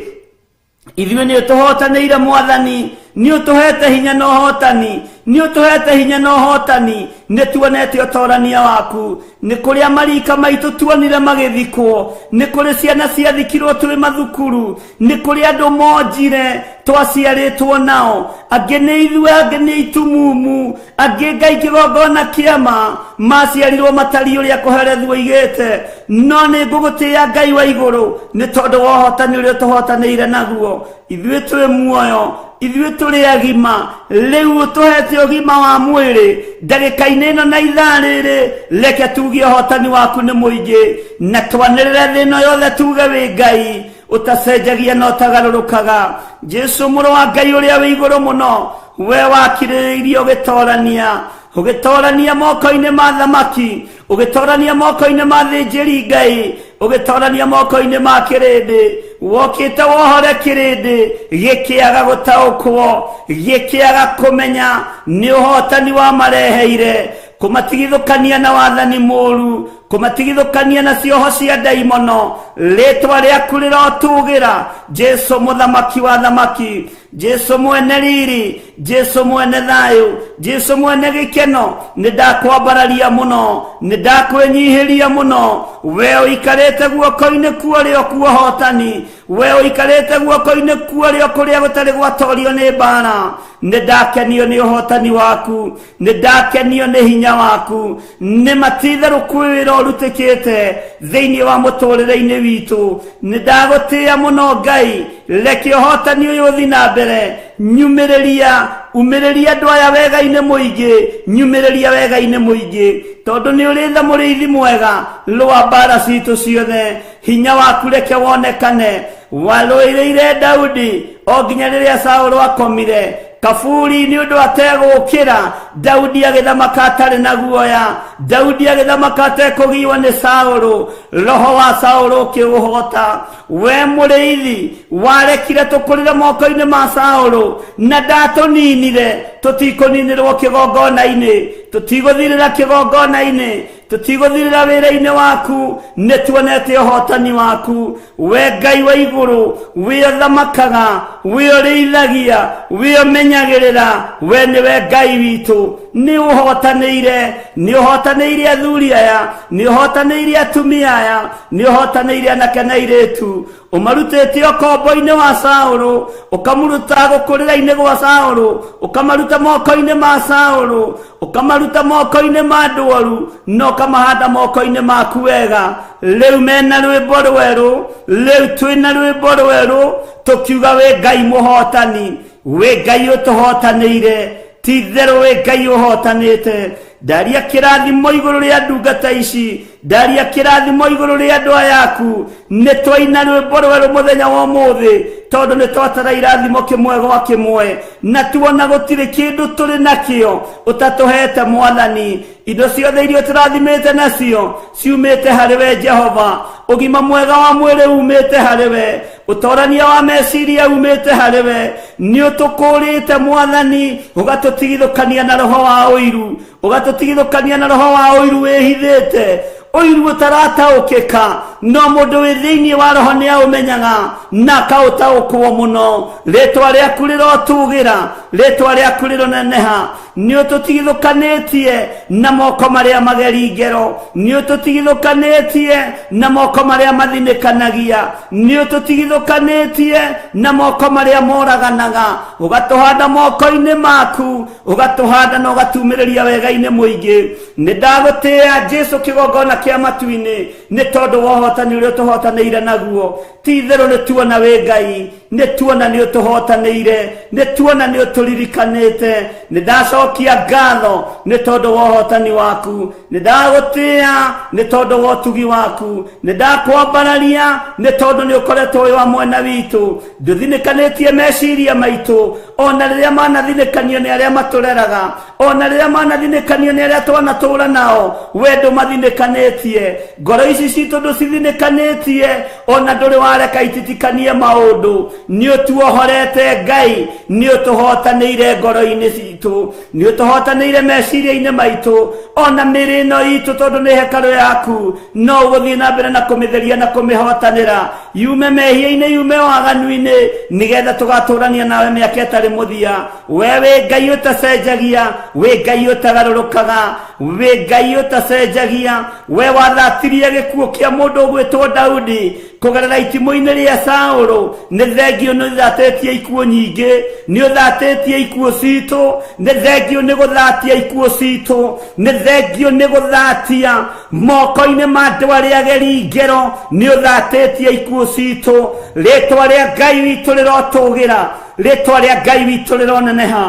ithuĩ nĩ ũtũhotanĩire Mwathani, nĩ ũtũhete hinya na ũhotani, nĩ ũtũhete hinya na ũhotani. Nĩ tuonete ũtorania waku. Nĩ kũrĩa marika maitũ tuonire magĩthikwo, nĩ kũrĩ ciana ciathikirwo twĩ mathukuru, nĩ kũrĩ andũ monjire twaciarĩtwo nao, angĩ nĩ ithuĩ, angĩ nĩ itumumu, angĩ Ngai kĩgongona kĩama maciarirwo matariĩ ũrĩa kũherethu oigĩte. No nĩ ngũgũtĩĩa Ngai wa igũrũ nĩ tondũ wa ũhotani ũrĩa ũtũhotanĩire naguo. Ithuĩ twĩ muoyo, ithuĩ tũrĩ agima, rĩu ũtũhete ũgima wa mwĩrĩ ndagĩka-inĩ ĩno na ithaa rĩrĩ. Reke tuge ũhotani waku nĩ mũingĩ, na twanĩrĩre thĩ ĩno yothe tuge wĩ Ngai ũtacenjagia na ũtagarũrũkaga. Jesu mũrũ wa Ngai ũrĩa wĩ igũrũ mũno, we wakirĩrĩirie ũgĩtorania, ũgĩtorania moko-inĩ ma thamaki, ũgĩtorania moko-inĩ ma thĩnjĩri Ngai, ũgĩtorania moko-inĩ ma kĩrĩndĩ. Wokĩte wohore kĩrĩndĩ gĩkĩaga gũtaũkwo, gĩkĩaga kũmenya nĩ ũhotani wamareheire, kũmatigithũkania na wathani mũũru, kũmatigithũkania na cioho cia ndaimono. Rĩtwa rĩaku rĩrotũgĩra, Jesu mũthamaki wa thamaki, Jesu mwene riri, Jesu mwene thayũ, Jesu mwene gĩkeno. Nĩ ndakwambararia mũno, nĩ ndakwĩnyihĩria mũno. We ũikarĩte guoko-inĩ kwa ũrĩo kwa ũhotani, we ũikarĩte guoko-inĩ kwa ũrĩo kũrĩa gũtarĩ gwatorio nĩ mbara. Nĩ ndakenio nĩ ũhotani waku, nĩ ndakenio nĩ hinya waku. Nĩ matitherũ kwĩ wĩra ũrutĩkĩte thĩinĩ wa mũtũrĩre-inĩ witũ. Nĩ ndagũtĩĩa mũno Ngai. Reke ũhotani ũyũ ũthi na mbere. Nyumĩrĩria, umĩrĩria andũ aya wega-inĩ mũingĩ, nyumĩrĩria wega-inĩ mũingĩ, tondũ nĩ ũrĩ tha mũrĩithi mwega. Rũa mbara citũ ciothe, hinya waku reke wonekane. Warũĩrĩire Daudi o nginya rĩrĩa Saũlũ akomire kaburi nĩ ũndũ ategũkĩra. Daudi agĩthamaka atarĩ na guoya, Daudi agĩthamaka atekũgiwa nĩ Saũlũ. Roho wa Saũlũ ũkĩũhota. We mũrĩithi, warekire tũkũrĩre moko-inĩ ma Saũlũ, na ndatũninire. Tũtikũninĩrwo kĩgongona-inĩ, tũtigũthirĩra kĩgongona-inĩ, tũtigũthirĩra wĩra-inĩ waku. Nĩ tuonete ũhotani waku, we Ngai wa igũrũ, we ũthamakaga, we ũrĩithagia, we ũmenyagĩrĩra. We nĩwe Ngai witũ. Nĩ ũhotanĩire, nĩ ũhotanĩire athuri aya, nĩ ũhotanĩire atumia aya, nĩ ũhotanĩire anake na airĩtu. Ũmarutĩte ũkombo-inĩ wa Saũlũ, ũkamũruta gũkũrĩra-inĩ gwa Saũlũ, ũkamaruta moko-inĩ ma Saũlũ, ũkamaruta moko-inĩ ma andũ oru, na ũkamahanda moko-inĩ maku wega. Rĩu mena rwĩmbo rwerũ, rĩu twĩna rwĩmbo rwerũ, tũkiuga wĩ Ngai mũhotani, wĩ Ngai ũtũhotanĩire, ti itherũ wĩ Ngai ũhotanĩte. Ndaria kĩrathimo igũrũ rĩa ndungata ici, ndaria kĩrathimo igũrũ rĩa andũ aya aku. Nĩ twaina rwĩmbo rwerũ mũthenya wa ũmũthĩ, tondũ nĩ twatara irathimo kĩmwe gwa kĩmwe, na tuona gũtirĩ kĩndũ tũrĩ nakĩo ũtatũhete Mwathani. Indo ciothe iria ũtũrathimĩte nacio ciumĩte harĩ we Jehova. Ũgima mwega wa mwĩrĩ umĩte harĩ we, ũtorania wa meciria umĩte harĩ we. Nĩ ũtũkũrĩte Mwathani, ũgatũtigithũkania na roho wa ũiru, ũgatũtigithũkania na roho wa ũiru wĩhithĩte, ũiru ũtarataũkĩka, no mũndũ wĩ thĩinĩ wa roho nĩ aũmenyaga na akaũtaũkwo mũno. Rĩtwa rĩaku rĩrotũgĩra, rĩtwa rĩaku rĩroneneha. Nĩ ũtũtigithũkanĩtie na moko marĩa mageri ngero, nĩ ũtũtigithũkanĩtie na moko marĩa mathinĩkanagia, nĩ ũtũtigithũkanĩtie na moko marĩa moraganaga, ũgatũhanda moko-inĩ maku, ũgatũhanda na ũgatumĩrĩria wega-inĩ mũingĩ. Nĩ ndagũtĩĩa Jesu kĩgongona kĩa matu-inĩ, nĩ tondũ wa ũhotani ũrĩa ũtũhotanĩire naguo. Ti itherũ nĩ tuona wĩ Ngai, nĩ tuona nĩ ũtũhotanĩire, nĩ tuona nĩ ũtũririkanĩte. Nĩ ndacokia ngatho nĩ tondũ wa ũhotani waku, nĩ ndagũtĩĩa nĩ tondũ wa ũtugi waku, nĩ ndakwambararia nĩ tondũ nĩ ũkoretwo wĩ wa mwena witũ. Ndũthinĩkanĩtie meciria maitũ, ona rĩrĩa manathinĩkanio nĩ arĩa matũreraga, ona rĩrĩa manathinĩkanio nĩ arĩa twanatũũra nao, we ndũmathinĩkanĩtie. Ngoro ici citũ ndũcithinĩkanĩtie, ona ndũrĩ wareka ititikanie maũndũ. Nĩ ũtuohorete Ngai, nĩ ũtũhotanĩire ngoro-inĩ citũ, nĩ ũtũhotanĩire meciria-inĩ maitũ, ona mĩĩrĩ ĩno itũ, tondũ nĩ hekarũ yaku, no ũgũthiĩ na mbere na kũmĩtheria na kũmĩhotanĩra, yume mehia-inĩ, yume waganu-inĩ, nĩgetha tũgatũrania nawe mĩaka ĩtarĩ mũthia. We wĩ Ngai ũtacenjagia, wĩ Ngai ũtagarũrũkaga, wĩ Ngai ũtacenjagia. We wathatirie gĩkuũ kĩa mũndũ ũgwĩtwo Daudi kũgerera itimũ-inĩ rĩa Saũlũ. Nĩ thengio nĩ ũthatĩtie ikuũ nyingĩ, nĩ ũthatĩtie ikuũ citũ, nĩ thengio nĩ gũthatia ikuũ citũ, nĩ thengio nĩ gũthatia moko-inĩ ma andũ arĩa ageri ngero, nĩ ũthatĩtie ikuũ citũ. Rĩtwa rĩa Ngai witũ rĩrotũgĩra, rĩtwa rĩa Ngai witũ rĩroneneha,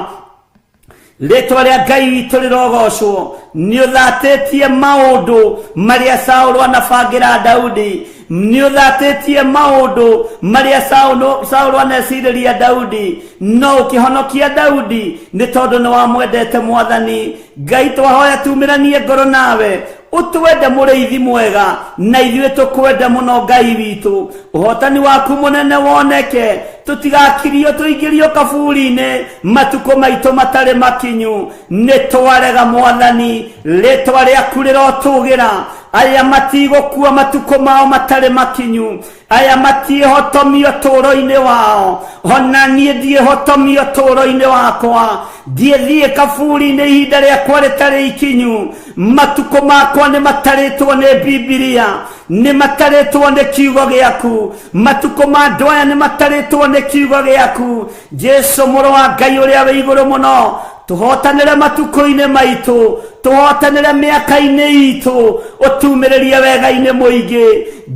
rĩtwa rĩa Ngai witũ rĩrogocwo. Nĩ ũthatĩtie maũndũ marĩa Saũlũ anabangĩra Daudi, nĩ ũthatĩtie maũndũ marĩa Saũlũ anecirĩria Daudi, no ũkĩhonokia Daudi nĩ tondũ nĩ wamwendete Mwathani Ngai. Twahoya tumĩranie ngoro nawe, ũtwende mũrĩithi mwega, na ithuĩ tũkwende mũno Ngai witũ. Ũhotani waku mũnene woneke, tũtigakirio tũingĩrio kaburi-inĩ matukũ maitũ matarĩ makinyu. Nĩ twarega Mwathani, rĩtwa rĩaku rĩrotũgĩra. Aya matigũkua matukũ mao matarĩ makinyu, aya matiĩhotomio tũũro-inĩ wao, ona niĩ ndiĩhotomio tũũro-inĩ wakwa. Ndiĩthiĩ kaburi-inĩ ihinda rĩakwa rĩtarĩ ikinyu. Matukũ makwa nĩ matarĩtwo nĩ Bibilia, nĩ matarĩtwo nĩ kiugo gĩaku. Matukũ ma andũ aya nĩ matarĩtwo nĩ kiugo gĩaku. Jesu mũrũ wa Ngai ũrĩa wĩ igũrũ mũno, tũhotanĩre matukũ-inĩ maitũ, Tũhotanĩre mĩaka-inĩ itũ, ũtumĩrĩrie wega-inĩ mũingĩ.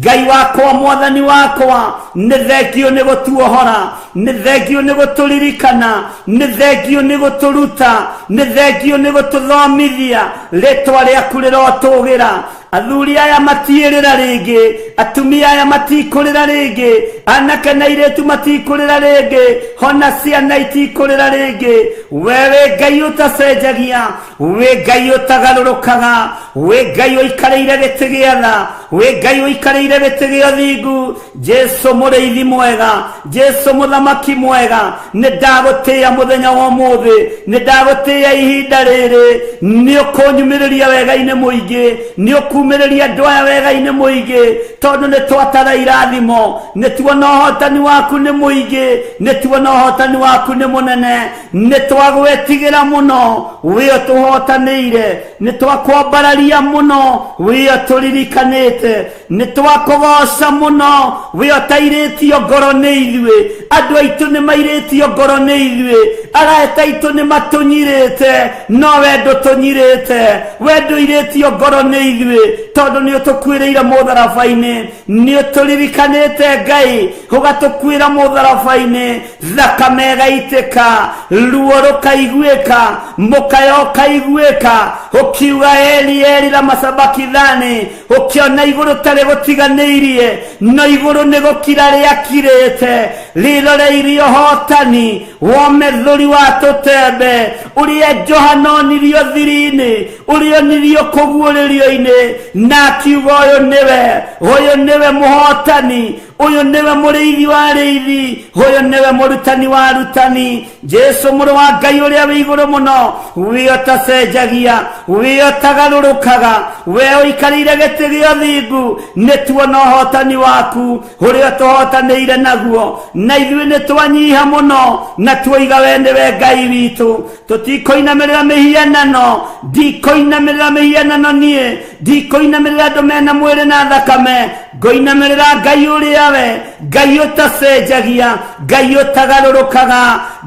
Ngai wakwa, Mwathani wakwa, nĩ thengio nĩ gũtuohora, nĩ thengio nĩ gũtũririkana, nĩ thengio nĩ gũtũruta, nĩ thengio nĩ gũtũthomithia. Rĩtwa rĩaku rĩrotũgĩra. Athuri aya matiĩrĩra rĩngĩ, atumia aya matikũrĩra rĩngĩ, anake na airĩtu matikũrĩra rĩngĩ, hona ciana itikũrĩra rĩngĩ. We wĩ Ngai ũtacenjagia, wĩ Ngai ũtagarũrũkaga, wĩ Ngai ũikarĩire gĩtĩ gĩa tha, wĩ Ngai ũikarĩire gĩtĩ gĩa ũthingu. Jesu mũrĩithi mwega, Jesu mũthamaki mwega, nĩ ndagũtĩĩa mũthenya wa ũmũthĩ, nĩ ndagũtĩĩa ihinda rĩrĩ. Nĩ ũkũnyumĩrĩria wega-inĩ mũingĩ, nĩ ũkumĩrĩria andũ aya wega-inĩ mũingĩ, tondũ nĩ twatara irathimo, nĩ tuona ũhotani waku nĩ mũingĩ, nĩ tuona ũhotani waku nĩ mũnene. Nĩ twagwĩtigĩra mũno, wĩ ũtũhotanĩire, nĩ twakwambararia mũno, wĩ ũtũririkanĩte, nĩ twakũgoca mũno, wĩ ũtairĩtio ngoro nĩ ithuĩ. Andũ aitũ nĩ mairĩtio ngoro nĩ ithuĩ, arata aitũ nĩ matũnyirĩte, no we ndũtũnyirĩte, we ndũirĩtio ngoro nĩ ithuĩ, tondũ nĩ ũtũkuĩrĩire mũtharaba-inĩ, nĩ ũtũririkanĩte Ngai, ũgatũkuĩra mũtharaba-inĩ, thakame ĩgaitĩka, ruo rũkaiguĩka, mũkayo ũkaiguĩka, ũkiuga Eli Eli lama sabakithani, ũkĩona igũrũ tarĩ gũtiganĩirie, no igũrũ nĩ gũkira rĩakirĩte, rĩroreirie ũhotani womethũri wa tũtembe, ũrĩa Johana onirio thiri-inĩ, ũrĩa onirio kũguũrĩrio-inĩ, na akiuga ũyũ nĩwe, ũyũ nĩwe mũhotani, ũyũ nĩwe mũrĩithi wa arĩithi, ũyũ nĩwe mũrutani wa arutani. Jesu mũrũ wa Ngai ũrĩa wĩ igũrũ mũno, wĩ ũtacenjagia, wĩ ũtagarũrũkaga, we ũikarĩire gĩtĩ gĩa ũthingu, nĩ tuona ũhotani waku ũrĩa ũtũhotanĩire naguo, na ithuĩ nĩ twanyiha mũno na tuoiga we nĩwe Ngai witũ. Tũtikũinamĩrĩra mĩhianano, ndikũinamĩrĩra mĩhianano niĩ, ndikũinamĩrĩra andũ mena mwĩrĩ na thakame, ngũinamĩrĩra Ngai ũrĩa we Ngai ũtacenjagia, Ngai ũtagarũrũkaga,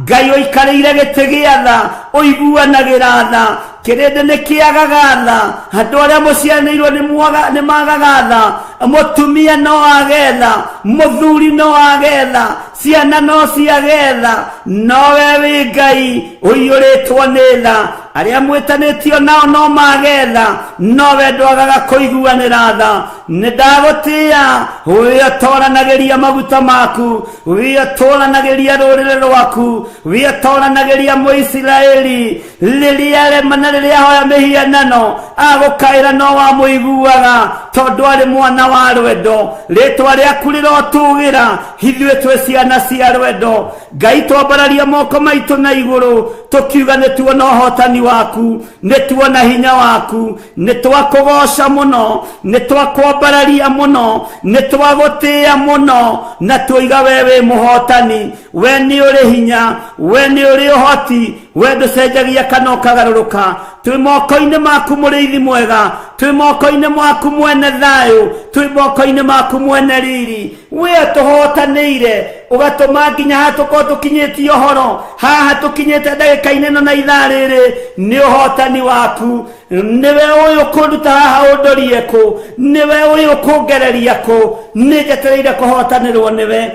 Ngai ũikarĩire gĩtĩ gĩa tha, ũiguanagĩra tha. Kĩrĩndĩ nĩ kĩagaga tha, andũ arĩa mũcianĩirwo nĩ magaga tha, mũtumia no age tha, mũthuri no age tha, ciana no ciage tha, no we wĩ Ngai ũiyũrĩtwo nĩ tha. Arĩa mwĩtanĩtio nao no mage tha, no we ndwagaga kũiguanĩra tha. Nĩ ndagũtĩĩa, wĩ ũtoranagĩria maguta maku, wĩ ũtũranagĩria rũrĩrĩ rwaku, wĩ ũtoranagĩria Mũisiraeli. Rĩrĩa arema na rĩrĩa ahoya mĩhianano, agũkaĩra no wamũiguaga, tondũ arĩ mwana wa rwendo. Rĩtwa rĩaku rĩrotũgĩra, ithuĩ twĩ ciana cia rwendo. Ngai, twambararia moko maitũ na igũrũ, tũkiuga nĩ tuona ũhotani waku, nĩ tuona hinya waku, nĩ twakũgoca mũno, nĩ twakwambararia mũno, nĩ twagũtĩĩa mũno, na tuoiga we wĩ mũhotani, we nĩ ũrĩ hinya, we nĩ ũrĩ ũhoti, we ndũcenjagia kana ũkagarũrũka. Twĩ moko-inĩ maku mũrĩithi mwega, twĩ moko-inĩ maku mwene thayũ, twĩ moko-inĩ maku mwene riri. We ũtũhotanĩire, ũgatũma nginya haha tũkorwo tũkinyĩtie ũhoro, haha tũkinyĩte ndagĩka-inĩ ĩno na ithaa rĩrĩ, nĩ ũhotani waku. Nĩwe ũyũ kũnduta haha ũndorie kũ, nĩwe ũyũ kũngereria kũ, nĩ njetereire kũhotanĩrwo nĩwe,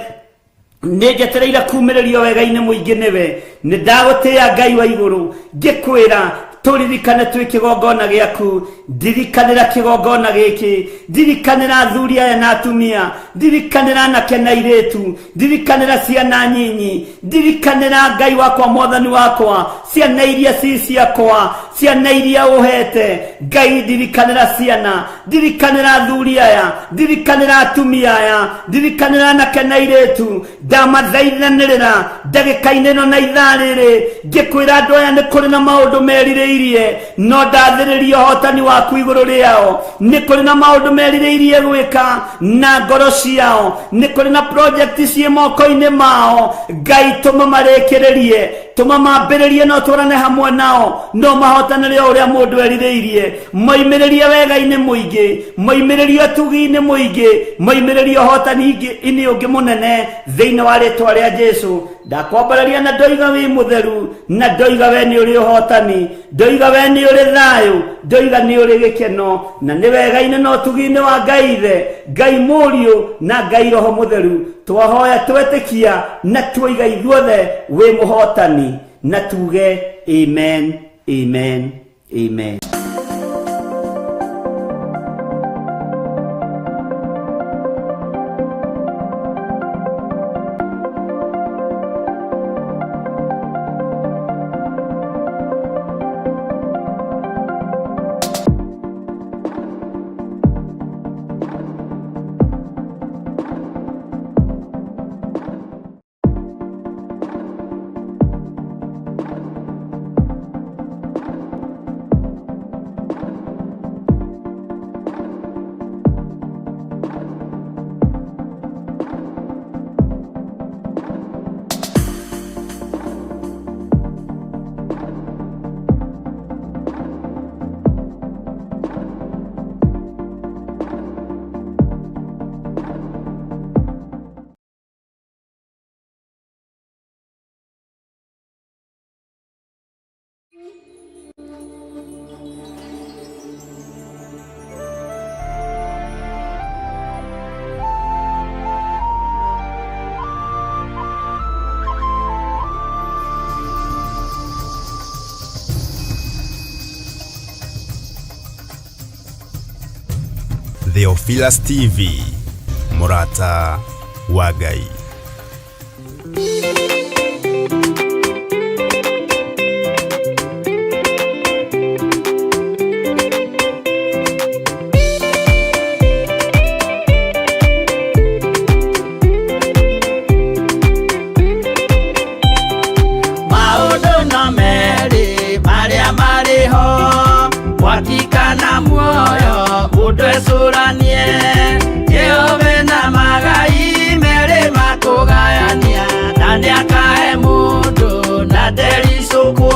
nĩ njetereire kumĩrĩrio wega-inĩ mũingĩ nĩwe. Nĩ ndagũtĩĩa Ngai wa igũrũ, ngĩkwĩra tũririkane twĩ kĩgongona gĩaku. Ndirikanĩra kĩgongona gĩkĩ, ndirikanĩra athuri aya na atumia, ndirikanĩra anake na airĩtu, ndirikanĩra ciana nyinyi, ndirikanĩra Ngai wakwa, Mwathani wakwa, ciana iria ci ciakwa, ciana iria ũhete Ngai, ndirikanĩra ciana, ndirikanĩra athuri aya, ndirikanĩra atumia aya, ndirikanĩra anake na airĩtu. Ndamathaithanĩrĩra ndagĩka-inĩ ĩno na ithaa rĩrĩ, ngĩkwĩra andũ aya nĩ kũrĩ na maũndũ merirĩirie, no ndathĩrĩria ũhotani waku igũrũ rĩao. Nĩ kũrĩ na maũndũ merirĩirie gwĩka na ngoro ciao, nĩ kũrĩ na project ciĩ moko-inĩ mao. Ngai, tũma marĩkĩrĩrie, tũma mambĩrĩrie, no tũrane hamwe nao, no mahotanĩre o ũrĩa mũndũ erirĩirie. Moimĩrĩrie wega-inĩ mũingĩ, moimĩrĩrie ũtugi-inĩ mũingĩ, moimĩrĩrie ũhotani-inĩ ũngĩ mũnene, thĩinĩ wa rĩtwa rĩa Jesu. Ndakwambararia na ndoiga wĩ mũtheru, na ndoiga we nĩ ũrĩ ũhotani, ndoiga we nĩ ũrĩ thayũ, ndoiga nĩ ũrĩ gĩkeno, na nĩ wega-inĩ na ũtugi-inĩ wa Ngai Ithe, Ngai Mũriũ na Ngai Roho Mũtheru. Twahoya twetĩkia na tuoiga ithuothe wĩ mũhotani, na tuge amen, amen, amen. Theophilus TV, Murata wa Ngai. Maũndũ no merĩ marĩa marĩ ho, mwaki kana muoyo, mũndũ ecũranie. Jehova na magai merĩ makũgayania, na nĩakahe mũndũ na ndericũkwo.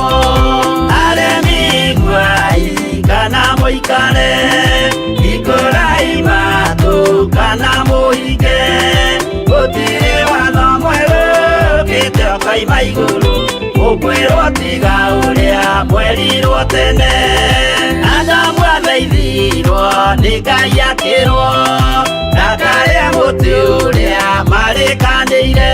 Aremi iguai kana mũikare, hingũrai matũ kana mũhinge, gũtirĩ watho mwerũ ũkĩte ũkoima igũrũ, ũkwĩrwo tiga ũrĩa mwerirwo tene. Adamu athaithirwo nĩ Ngai akĩrwo ndakarĩe mũtĩ ũrĩa marĩkanĩire,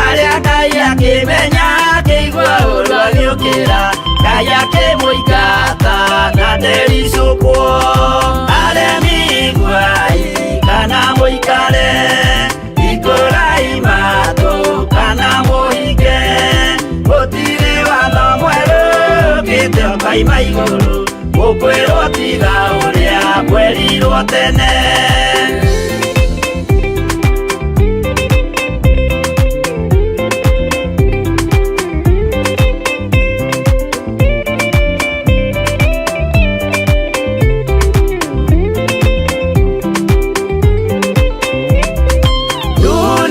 arĩa Ngai akĩmenya akĩigua ũru agĩũkĩra, Ngai akĩmũingata na ndericũkwo. Aremi iguai kana mũikare, hingũrai matũ kana mũhinge, gũtirĩ watho mwerũ ũkĩte ũkoima igũrũ, ũkwĩrwo tiga ũrĩa mwerirwo tene.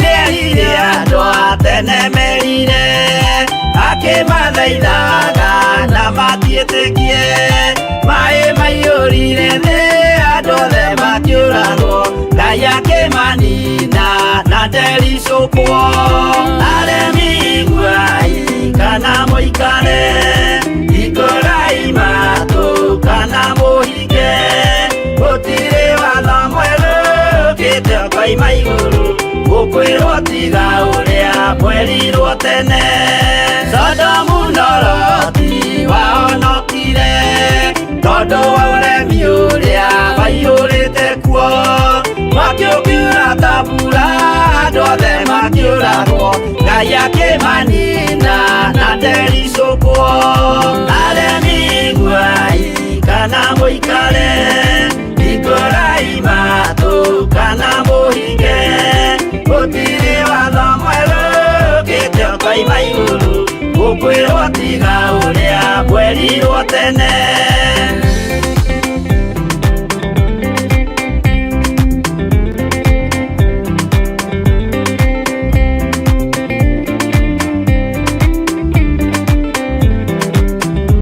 Nĩerire andũ a tene merire, akĩmathaithaga na matiĩtĩkie, maĩ maiyũrire thĩ andũ othe makĩũragwo, Ngai akĩmanina na ndericũkwo. Aremi iguai kana mũikare, hingũrai matũ kana mũhinge, gũtirĩ watho mwerũ ũkĩte ũkoima igũrũ, ũkwĩrwo tiga ũrĩa mwerirwo tene. Sodomu na Loti wahonokire tondũ wa ũremi ũrĩa waiyũrĩte kuo, mwaki ũkiura ta mbura andũ othe makĩũragwo, Ngai akĩmanina na ndericũkwo. Aremi iguai kana mũikare, hingũrai matũ kana mũhinge, gũtirĩ watho mwerũ ũkĩte ũkoima igũrũ, ũkwĩrwo tiga ũrĩa mwerirwo tene.